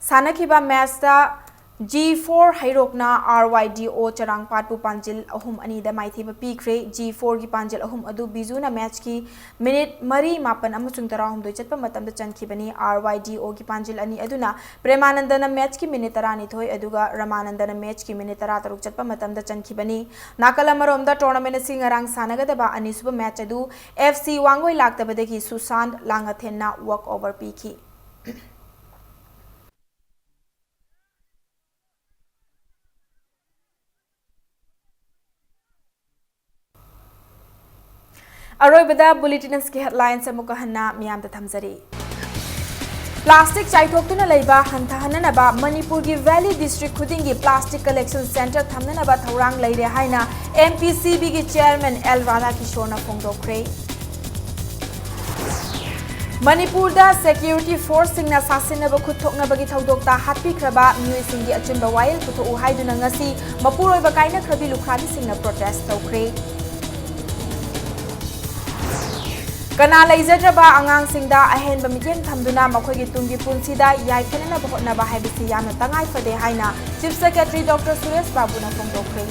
ꯁꯥꯟꯅꯈꯤꯕ matchꯇ G four ꯍꯩꯔꯣꯛꯅ R Y D O ꯆꯔꯥꯡꯄꯥꯠꯄꯨ ꯄꯥꯟꯖꯤꯜ ꯑꯍꯨꯝ ꯑꯅꯤꯗ ꯃꯥꯏꯊꯤꯕ ꯄꯤꯈ꯭ꯔꯦ꯫ G fourꯒꯤ ꯄꯥꯟꯖꯤꯜ ꯑꯍꯨꯝ ꯑꯗꯨ ꯕꯤꯖꯨꯅ matchꯀꯤ minute ꯃꯔꯤ, ꯃꯥꯄꯟ ꯑꯃꯁꯨꯡ ꯇꯔꯥꯍꯨꯝꯗꯣꯏ ꯆꯠꯄ ꯃꯇꯝꯗ ꯆꯟꯈꯤꯕꯅꯤ꯫ R Y D Oꯒꯤ ꯄꯥꯟꯖꯤꯜ ꯑꯅꯤ ꯑꯗꯨꯅ ꯄ꯭ꯔꯦꯃꯥꯅꯟꯗꯅ matchꯀꯤ minute ꯇꯔꯥꯅꯤꯊꯣꯏ ꯑꯗꯨꯒ ꯔꯃꯥꯅꯟꯗꯅ matchꯀꯤ minute ꯇꯔꯥꯇꯔꯨꯛ ꯆꯠꯄ ꯃꯇꯝꯗ ꯆꯟꯈꯤꯕꯅꯤ꯫ ꯅꯥꯀꯜ ꯑꯃꯔꯣꯝꯗ tournament ꯑꯁꯤ ꯉꯔꯥꯡ ꯁꯥꯟꯅꯒꯗꯕ ꯑꯅꯤꯁꯨꯕ match ꯑꯗꯨ F C Wangoi ꯂꯥꯛꯇꯕꯗꯒꯤ ꯁꯨꯁꯥꯟꯠ ꯂꯥꯡꯉꯊꯦꯟꯅ walk over ꯄꯤꯈꯤ꯫ ꯑꯔꯣꯏꯕꯗ bulletin ꯑꯁꯤꯒꯤ headlines ꯑꯃꯨꯛꯀ ꯍꯟꯅ ꯃꯤꯌꯥꯝꯗ ꯊꯝꯖꯔꯤ꯫ Plastic ꯆꯥꯏꯊꯣꯛꯇꯨꯅ ꯂꯩꯕ ꯍꯟꯊꯍꯟꯅꯅꯕ ꯃꯅꯤꯄꯨꯔꯒꯤ valley district ꯈꯨꯗꯤꯡꯒꯤ plastic collection centre ꯊꯝꯅꯅꯕ ꯊꯧꯔꯥꯡ ꯂꯩꯔꯦ ꯍꯥꯏꯅ M P C Bꯒꯤ chairman L ꯔꯥꯙꯥꯀꯤꯁꯣꯔꯅ ꯐꯣꯡꯗꯣꯛꯈ꯭ꯔꯦ꯫ ꯃꯅꯤꯄꯨꯔꯗ security forceꯁꯤꯡꯅ ꯁꯥꯁꯤꯟꯅꯕ ꯈꯨꯠ ꯊꯣꯛꯅꯕꯒꯤ ꯊꯧꯗꯣꯛꯇ ꯍꯥꯠꯄꯤꯈ꯭ꯔꯕ ꯃꯤꯑꯣꯏꯁꯤꯡꯒꯤ ꯑꯆꯨꯝꯕ ꯋꯥꯌꯦꯜ ꯄꯨꯊꯣꯛꯎ ꯍꯥꯏꯗꯨꯅ ꯉꯁꯤ ꯃꯄꯨꯔꯣꯏꯕ ꯀꯥꯏꯅꯈ꯭ꯔꯕꯤ ꯂꯨꯈ꯭ꯔꯥꯕꯤꯁꯤꯡꯅ protest ꯇꯧꯈ꯭ꯔꯦ꯫ ꯀꯅꯥ ꯂꯩꯖꯗ꯭ꯔꯕ ꯑꯉꯥꯡꯁꯤꯡꯗ ꯑꯍꯦꯟꯕ ꯃꯤꯠꯌꯦꯡ ꯊꯝꯗꯨꯅ ꯃꯈꯣꯏꯒꯤ ꯇꯨꯡꯒꯤ ꯄꯨꯟꯁꯤꯗ ꯌꯥꯏꯐꯅꯅꯕ ꯍꯣꯠꯅꯕ ꯍꯥꯏꯕꯁꯤ ꯌꯥꯝꯅ ꯇꯉꯥꯏ ꯐꯗꯦ ꯍꯥꯏꯅ Chief Secretary Doctor ꯁꯨꯔꯦꯁ ꯕꯥꯕꯨꯅ ꯐꯣꯡꯗꯣꯛꯈ꯭ꯔꯦ꯫